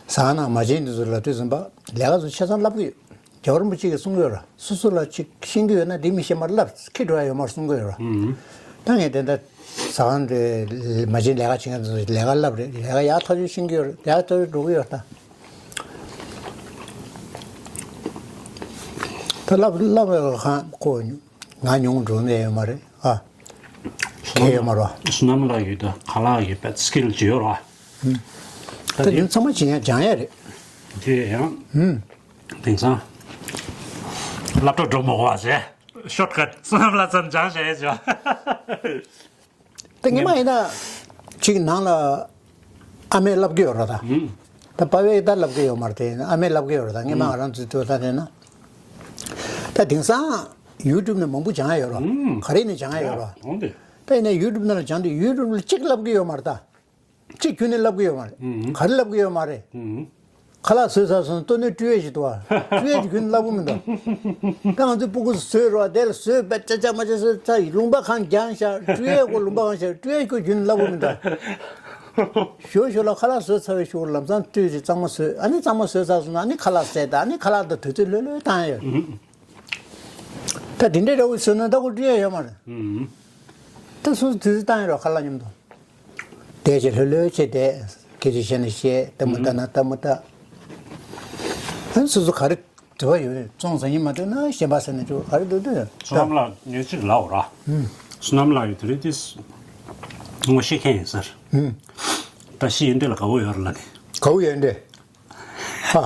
ཟ་ཁང་ནང་མ་བྱན་འདི་ཚོ་ལ་དུས་ཙམ་པ་ལས་ཀ་ཚོ་ཆ་ཚང་བསླབ་གི་ཡོད། རྒྱལ་བ་རིན་པོ་ཆེ་གིས་གསུང་གི་ཡོད་ར། སོ་སོ་ལ་ཅིག་ཤེས་ཀྱི་ཡོད་ན་འདི་མི་ཤེས་མར་བསླབ་ཁྱི་འགྲོ་ཡ་ཡོད་མར་གསུང་གི་ཡོད་ར། ཨུམ། ད་ངས་དེ་འདྲ་ཟ་ཁང་དེ་མ་བྱན་ལས་ཀ་བྱེད་མཁན་ཚོ་ལས་ཀ་བསླབ་རེད། ལས་ཀ་ཡག་ཐག་ཆོད་ཤེས་ཀྱི་ཡོད་རེད། ཡག་ཐག་ཆོད་འགྲོ་གི་ཡོད་ད། ད་བསླབ་བསླབ་ཡ་ཁང་ཁོ་ང་ཉུང་འགྲོ་ནས་ཡོད་མ་རེད་ཨ། གལ་ཡོད་མ་རེད། བསོད་ནམས་ལགས་ཡོད་ད་ཁ་ལག་ཡོད་པ་སི་ཀིལ་ཅིག་ཡོད་ར། ད་དེ་ཚང་མ་བྱེད་ཡ་སྦྱང་ཡ་རེད། དེ་ཡང་། དེང་སང་། སློབ་གྲྭ་འགྲོ་མ་དགོས་པ་བྱས། ཤོར་ཀཊ་བསོད་ནམས་ལགས་ཙམ་སྦྱང་བྱས་ཡོད་ཅོ། ད་ངེད་མ་ཡིན་ན། ཅིག་ནང་ལ་ཨ་མས་བསླབ་ཀྱི་ཡོད་རེད་ད། ད་པ་ཕས་ད་བསླབ་ཀྱི་ཡོད་མ་རེད་དེ་ཨ་མས་བསླབ་ཀྱི་ཡོད་རེད་ད་ངེད་མ་ང་རང་ཚོའི་ལྟོས་ད་དེ་ན། ད་དེང་སང་ཡུ་ཊུབ་ནས་མང་པོ་སྦྱང་ཡ་ཡོད་རེད། ག་རེ་ནས་སྦྱང་ཡ་ཡོད་རེད། ད་ཡིན་ན་ཡུ་ཊུབ་ནང་ལ་སྦྱང་དུས་ཡུ་ཊུབ་ལ་གཅིག་བསླབ་ཀྱི་ཡོད་མ་རེད་ད། གཅིག་ཁྱོན་ནས་བསླབ་ཀྱི་ཡོད་མ་རེད། ག་རེ་བསླབ་ཀྱི་ཡོད་མ་རེད། ཁ་ལག་བཟོས་ཚར་སོང་ལྟོ་ནས་སྤྲུལ་ཡས་ཞིག་འདུག་བ། སྤྲུལ་ཡས་དེ་ཁྱོན་ནས་བསླབ་ཀྱི་མི་འདུག་ད་ང་ཚོའི་སྤུ་གུ་བཟོས་རོགས་དེ་ལ་བཟོས་པས་ཅ་ཅ་མ་ཅ་བཟོས་ཚར་ལུང་པ་གང་རྒྱང་ཤར་སྤྲུལ་ཡས་ཁོ་ལུང་པ་གང་ཤར་སྤྲུལ་ཡས་ཁོ་ཁྱོན་ནས་བསླབ་ཀྱི་མི་འདུག་ཞོ་ཞོ་ལ་ཁ་ལག་བཟོས་ཚར་བའི་ཤུགས་ལམ་སང་སྤྲུལ་ཞིག་གཙང་མ་བཟོས་ཨ་ནི་གཙང་མ་བཟོས་ཚར་སོང་ན་ཨ་ནི་ཁ་ལག་བཟས་ད་ཨ་ནི་ཁ་ལག་དང་དུས་ཚོད་ལྷོད་ལྷོད་བཏང་ཡོད། ད་དེ་འདྲའི་འདྲ་བོ་བཟོས་ན་ད་ཁོ་སྤྲུལ་ཡས་ཡོད་མ་རེད། ད་སོ་སོ་དུས་ཚོད་བཏང་ཡོད་རོགས་ཁ་ལག་མཉམ་དུ། བསྡད་བྱས་ལྷོད་ལྷོད་བྱས་བསྡད། སྐད་ཆ་བཤད་ན་བཤད་ལྟད་མོ་ལྟ་ན་ལྟད་མོ་ལྟ། ཨ་ནི་སོ་སོ་ག་རེ་དྲི་བ་ཡོད་རེད་བཙོང་ཟ་སྙིང་མ་འདོད་ན་གཞན་པ་ཟ་ན་ཆོག་ག་རེ་འདོད་འདོད་ཡོད། བསོད་ནམས་ལགས་ཉོས་ཅིག་ལའོ་ར། བསོད་ནམས་ལགས་ཡོད་དེ་རིང་དེ་ངོ་ཤེས་མཁན་ཡིན་ཟེར། ད་ཤི་ཡིན་དེ་ལ་དགའ་བོ་ཡོད་ར་ལ་ནི། དགའ་བོ་ཡོད་འདྲེ། ཧ།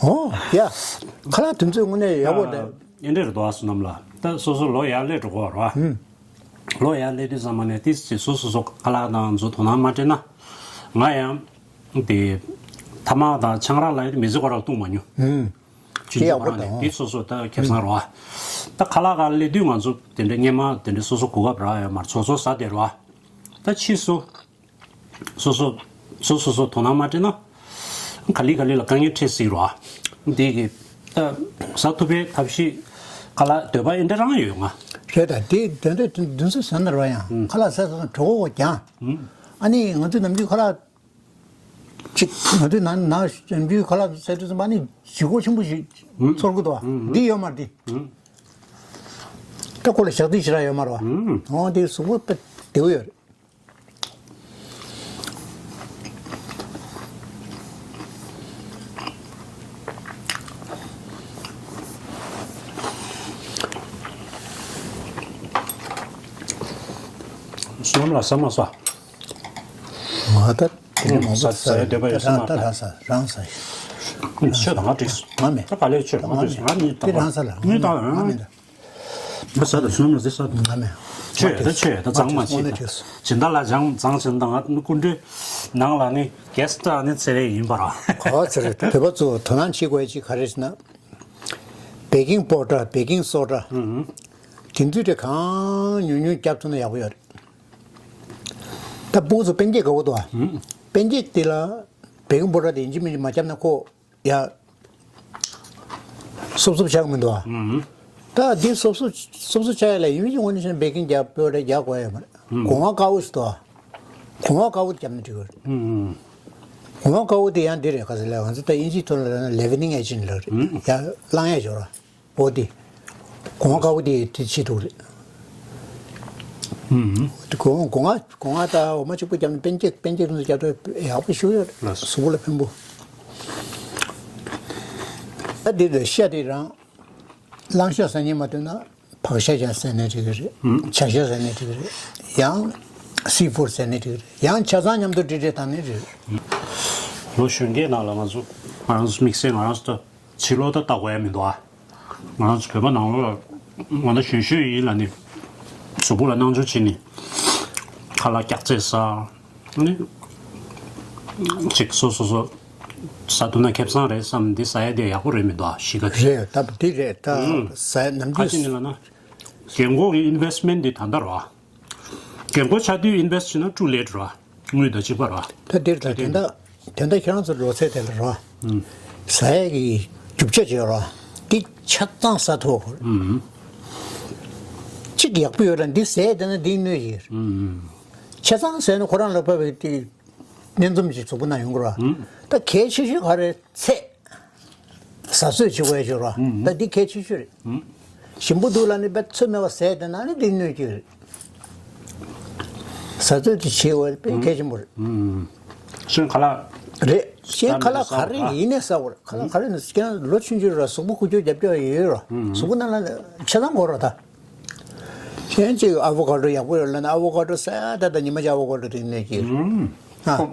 ཨོ་ཡ། ཁ་ལག་དུས་ཚོད་དངོས་གནས་ཡག་པོ་རེད། ཨེ་འདྲ་རེད་དོ་བསོད་ནམས་ལགས། ད་སོ་སོ་ལོ་ཡར་སླེབས་འགྲོ་གོ་ར། ལོ་ཡར་སླེབས་དུས་ཙམ་པ་ནས་ཏིས་ཅིག་སོ་སོ་སོ་ཁ་ལག་དང་ཚོ་དོ་སྣང་མ་སྤྲད་ན། ང་ཡང་། དེ། ཐ་མག་དང་ཆང་རག་ལ་ཡི་མི་ཚེ་ཁོ་རང་བཏུང་མ་མྱོང་། ཅི་འདྲ་བ་རང་ནས་དེ་སོ་སོ་ད་ཁེ་བཟང་རོ། ད་ཁ་ལག་ག་སླེབས་དུས་ང་ཚོ་དེ་འདྲ་སྔས་མ་དེ་འདྲ་སོ་སོ་གོ་སྐབས་རག་ཡོད་མ་རེད། ཚོ་ཚོ་ཟ་བསྡད་རོ། ད་ཕྱིས་སུ་སོ་སོ་སོ་སོ་སོ་དོ་སྣང་མ་སྤྲད་ན་ག་ལེ་ག་ལེ་ལ་དཀའ་ངལ་འཕྲད་སྲིད་རོ། འདི་གི་ད་ཟ་ཐུབ་པའི་ཐབས་ཤེས་ཁ་ལག་འདོད་པ་ཨེ་འདྲ་རང་ཡོད་ང་། རེད། ད་དེ་དོན་དུ་དུས་ཚོད་ཟ་ན་རོ་ཡང་ཁ་ལག་ཟ་ཟ་ན་གྲོད་ཁོག་ཀྱང་། ཨ་ནི་ང་ཚོ་ནམ་རྒྱུན་ཁ་ལག་ཅིག་ང་ཚོའི་ནང་ནང་ནམ་རྒྱུན་ཁ་ལག་ཟས་དུས་ཙམ་པ་ནི་ལྗིད་ཁོག་ཆེན་པོ་ཞིག་ཚོར་གི་འདུག་འདི་ཡོད་མ་རེད་དེ། ད་ཁོ་ལ་ཞག་དུས་ཞེ་དྲག་ཡོད་མ་རེད་བ། འོ་དེ་གཟུགས་པོ་དཔེ་བདེ་པོ་ཡོད་རེད། བསོད་ནམས་ལགས་ཟ་མ་ཟ། ང་ད་དེ་ནས་མང་པོ་ཟ་ཟ་ཡ་འདོད་པ་ཡོད་ས་མ་རེད། ད་རང་ཟ་རང་ཟ། ཁྱོད་དང་ང་འགྲིག་སོང་། ང་མེད། ད་ག་ལེར་ཁྱོད་ང་འགྲིག་སོང་། ང་གཉིས་དེ་རང་ཟ་ལ་ང་མེད། ད་ང་མེད། ད་ང་ཟ་ད་བསོད་ནམས་ལ་ཟེར་ཟ། ང་མེད། ཁྱོད་ད་ཁྱོད་ད་གཙང་མ་བྱེད་ད། སྦྱིན་བདག་ལ་སྦྱང་གཙང་བྱེད་ད། ང་སྐུ་མགྲོན་ནང་ལ་ནི་གེ་སི་ཊི་ནི་ཚེ་རིང་ཡིན་པ་ར། ག་བ་ཚེ་རིང་བོད་པ་ཚོ་དོ་སྣང་བྱེད་དགོས་ཅིག་ག་རེ་ཟེར་ན། བེ་ཀིང་པའུ་ཌར་བེ་ཀིང་སོ་ཌ། དེ་ཚོ་དེ་གང་ཉུང་ཉུང་བརྒྱབ་ཐུབ་ན་ཡག་པོ་ཡོད་རེད། ད་ཕྲུ་གུ་ཚོ་པན་ཀེག་དགའ་པོ་འདུག་ཨ། པན་ཀེག་དེ་ལ་བེ་ཀིང་པའུ་ཌར་དེ་ཡིན་གཅིག་མིན་གཅིག་མ་བརྒྱབ་ན་ཁོ་ཡ། སོབ་སོབ་ཆགས་མི་འདུག་ཨ། ད་འདི་སོབ་སོབ་སོབ་སོབ་ཆགས་ཡ་ལ་ཡིན་གཅིག་དངོས་གནས་བྱས་ན་བེ་ཀིང་རྒྱག་པའུ་ཌར་རྒྱག་དགོས་ཡ་མ་རེད། སྒོ་ང་དཀར་པོ་ཞིག་འདུག་ཨ། སྒོ་ང་དཀར་པོ་བརྒྱབ་ན་འགྲིག་གི་རེད། སྒོ་ང་དཀར་པོ་དེ་ཡང་འདི་རེད། ག་ཚོད་ལབ་ང་ཚོ་ད་དབྱིན་ཇིའི་ཐོག་ལ་ལབ་ན་ལེ་ཝ་ནིང་ཨེ་ཇེན་ཊི་ལབ་རེད། ཡ་རླངས་ཡ་ཞོར་ར། འོ་དེ། སྒོ་ང་དཀར་པོ་དེ་དེ་བྱེད་ཐུབ་རེད། ཨུམ། སྒོ་སྒོ་ང་སྒོ་ང་དང་འོ་མ་གཅིག་པོ་བརྒྱབ་ནས་པན་ཀེག་པན་ཀེག་དེ་ཚོ་བརྒྱབ་ཐུབ་ཡག་པོ་ཞིག་ཡོད་རེད། ལགས་སོ། གཟུགས་པོ་ལ་ཕན་པོ། ད་འདི་ལ་ཤ་དེ་རང་། གླང་ཤ་ཟ་སྙིང་མ་འདོད་ན་ཕག་ཤ་ཀྱང་ཟ་ནས་འགྲིག་གི་རེད། བྱ་ཤ་ཟ་ནས་འགྲིག་གི་རེད། ཡང་སི་ཕུཌ་ཟ་ནས་འགྲིག་གི་རེད། ཡང་ཆ་ཚང་མཉམ་དུ་སྒྲིལ་སྒྲིལ་བཏང་ནས་འགྲིག་གི་རེད། ལོ་གཞོན་སྐྱེས་ནང་ལ་ང་ཚོ་ང་རང་ཚོ་དམིགས་བསལ་ང་རང་ཚོ་ད་ཕྱི་ལོགས་ད་ལྟ་དགོས་ཡ་མི་འདུག་ཨ། ང་རང་ཚོ་བོད་པ་ནང་ལོགས་ལ་ང་ད་གཞོན་གཞོན་ཡིན་ལ་ནི་གཟུགས་པོ་ལ་སྣང་ཆུང་བྱེད་ནི་ཁ་ལག་སྐྱག་ཚད་ཟ། ནི། ཅིག་སོ་སོ་སོ། ཟ་ཐུབ་ན་ཁེ་བཟང་རེད་བསམ་འདི་ཟ་ཡ་དེ་ཡག་པོ་རེད་མི་འདུག་ཨ་གཞིས་ཀ་དེ། རེད་ད་འདི་རེད་ད། ཟ་ཡ་ནམ་ཨ་རྒྱུན་ཅི་ནི་ལ་ན། རྒན་གོག་གི་ཨིན་ཝེ་སི་མེན་ཊི་འདི་ད་ལྟ་རེད་བ། རྒན་གོག་ཆགས་དུས་ཨིན་ཝེ་སི་ཊི་བྱས་ན་ཊུ་ལེ་ཊི་རེད་བ། དངུལ་དང་གཅིག་པ་རེད་བ། ད་འདིར་ད་དེ་འདྲ་དེ་འདྲ་ཁྱེད་རང་ཚོ་ལོ་ཚད་དེ་ལ་རེད་བ། ཟ་ཡ་གི་རྒྱུ་ཆ་ཅིག་ཡོད་རེད་བ། འདི་ཆ་ཚང་ཟ་ཐུབ་དགོས། གཅིག་ཡག་པོ་ཡོད་ར་འདི་ཟས་དེ་ན་འདིའི་གནོད་ཀྱི་རེད། ཆ་ཚང་ཟས་ན་ཁོ་རང་ལ་བབས་པའི་དེ་སྣེ་འཛོམས་ཀྱི་གཟུགས་པོ་ན་ཡོང་གི་ར། ད་གལ་ཆེ་ཤོས་ག་རེ་ཚད། ཟ་ཚོད་བྱེད་དགོས་ཡ་ཞིག་ར། ད་འདི་གལ་ཆེ་ཤོས་རེད། ཞིམ་པོ་འདུག་ལ་ནི་བས་ཚོད་མེད་པ་ཟས་དེ་ན་ནི་འདི་གནོད་ཀྱི་རེད། ཟ་ཚོད་དེ་བྱེད་དགོས་དཔེ་གལ་ཆེན་པོ་རེད། ཤིང་ཁ་ལག་རེད། ཤིང་ཁ་ལག་ག་རེ་ཡིན་ནས་ཟ་དགོས་རེད། ཁ་ལག་ག་རེ་ཡིན་ནས་ཀྱང་ལོ་ཆུང་ཆུང་ར་གཟུགས་པོ་ཁུ་ཁྱུ་རྒྱབ་སྐྱོར་ཡོད་ར། གཟུགས་པོ་ནང་ལ་ཆ་ཚང་དགོས་ར་ད། གཞན་གཅིག་ཨ་བོ་ཀ་ཌོ་ཡག་པོ་ཡོད་ལབ་ན་ཨ་བོ་ཀ་ཌོ་ཟ་ད་ད་ཉི་མ་གཅིག་ཨ་བོ་ཀ་ཌོ་དེ་གནོད་ཀྱི་རེད། ཨ། ཁོ་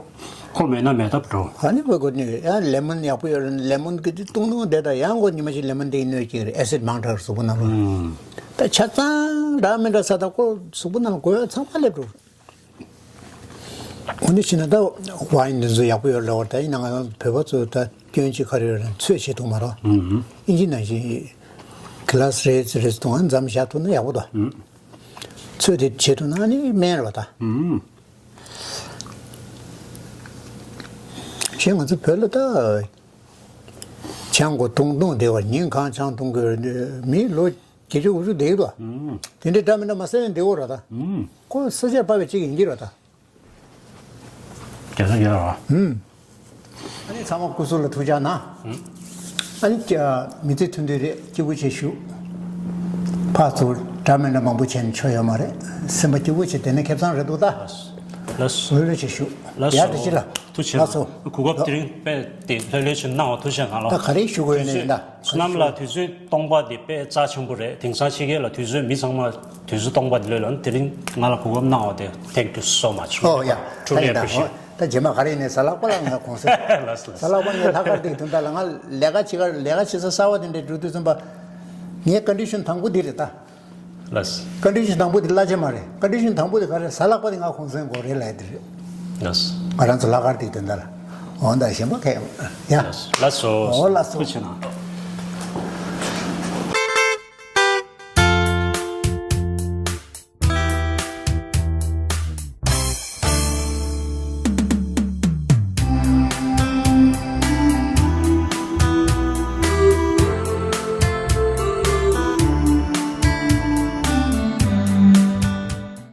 ཁོ་མེད་ན་མེད་ཐབས་འགྲོ། ཨ་ནི་བོད་ཀྱི་གནོད་ཡང་ལེ་མོན་ཡག་པོ་ཡོད་ལེ་མོན་གྱི་དེ་བཏུང་བཏུང་བསྡད་ད་ཡང་ཁོ་ཉི་མ་གཅིག་ལེ་མོན་དེ་གནོད་ཀྱི་རེད། ཨེ་སིཌ་མང་དྲགས་གཟུགས་པོ་ནང་ལ། ད་ཆ་ཚང་འདྲ་མི་འདྲ་ཟ་ད་ཁོ་གཟུགས་པོ་ནང་ལ་དགོས་ཡ་ཚང་མ་སླེབས་འགྲོ། འོ་ནི་ཕྱིན་ན་ད་ཝའིན་འདི་ཚོ་ཡག་པོ་ཡོད་ལབ་པ་ད་ཡིན་ན་ང་རང་བོད་པ་ཚོ་ད་སྐྱོན་ཅིག་ག་རེ་ཡོད་རེད་ཚོད་བྱེད་ཐུབ་མ་རེད། ཨིན་ཇི་ནང་བཞིན་གི་ལཱ་སི་རེ་རེ་ཐུང་ང་མཚམས་བཞག་ཐུབ་ན་ཡག་པོ་འདུག་ཚོད་དེ་བྱེད་ཐུབ་ན་ནི་སྨན་རེད་པ་ད། གཞན་ང་ཚོ་བོད་ལ་ད་ཆང་གོ་འཐུང་འཐུང་བསྡད་པ་ཉིན་གང་ཆང་འཐུང་དགོས་མི་ལོ་བརྒྱད་ཅུ་དགུ་བཅུ་བསྡད་ཀྱི་འདུག་དེ་འདྲའི་འདྲ་མི་འདྲ་མ་ཟེར་ནས་བསྡད་ཀྱི་ཡོད་རེད་ད། ཁོ་ས་ཆ་བབས་པའི་གཅིག་ཡིན་གྱི་རེད་ད། རྒྱལ་ས་རྒྱལ་བ། ཨ་ནི་ཚང་མ་སྐུ་གཟུགས་ལ་ཐུགས་ཅག་གནང་། ཨ་ནི་ཀྱ་མི་ཚེ་མཐུན་སྡོད་རེད་སྐྱིད་པོ་བྱེད་ཤོག་ཕར་ཚུར་འདྲ་མི་འདྲ་མང་པོ་བྱས་ནས་ཆོ་ཡོད་མ་རེད། སེམས་པ་སྐྱིད་པོ་བྱེད་དེ་ནས་ཁེ་བཟང་རེད་འདུག་ད། ལགས་སོ། ལགས་སོ། ལྷོད་ལྷོད་བྱེད་ཤོག་ལགས་ཡར་དེ་ཅི་ལ། ཐུགས་རྗེ་ཆེ། ལགས་སོ། གོ་སྐབས་དེ་རིང་དཔེ་དེ་ལྷོད་ལྷོད་བྱེད་གནང་བ་ཐུགས་རྗེ་གནང་ལགས། ད་ག་རེ་ཞུ་དགོས་ཡོད་ནས་ཡིན་ད། བསོད་ནམས་ལགས་དུས་ཚོད་སྟོང་པ་དེ་དཔེ་རྩ་ཆེན་པོ་རེད། དེང་སང་ཕྱི་རྒྱལ་ལ་དུས་ཚོད་མི་ཚང་མ་དུས་ཚོད་སྟོང་པ་དེ་ལོས་ལ་དེ་རིང་ང་ལ་གོ་སྐབས་གནང་བ་དེ་thank you so much. Oh yeah. Truly appreciate. ད་རྗེས་མ་ག་རེ་ཡིན་ནའི་གཟའ་ལྷག་པ་ལ་ང་གུང་སེང་། ལགས་སོ། གཟའ་ལྷག་པ་ངས་ལྷག་དཀར་སྟེགས་དོན་དག་ལ་ང་ལས་ཀ་བྱེད་ཀ་ལས་ཀ་བྱེད་ས་གསར་པ་དེ་འདྲའི་འགྲོ་དུས་ཙམ་པ། ངའི་ཀོན་ཌི་ཤན་དང་པོ་འདི་རེད་ད། ལགས་སོ། ཀོན་ཌི་ཤན་དང་པོ་དེ་གླ་ཆ་མ་རེད། ཀོན་ཌི་ཤན་དང་པོ་དེ་ག་རེ་གཟའ་ལྷག་པ་དེ་ང་གུང་སེང་དགོས་རེད་ལབ་ཡ་དེ་རེད། ལགས་སོ། ང་རང་ཚོ་ལྷག་དཀར་སྟེགས་དོན་དག་ལ། འོ་ད་གཞན་པ་གས་ཡ། ལགས་སོ། ལགས་སོ། འོ་ལགས་སོ། ཐུགས་རྗེ་གནང་།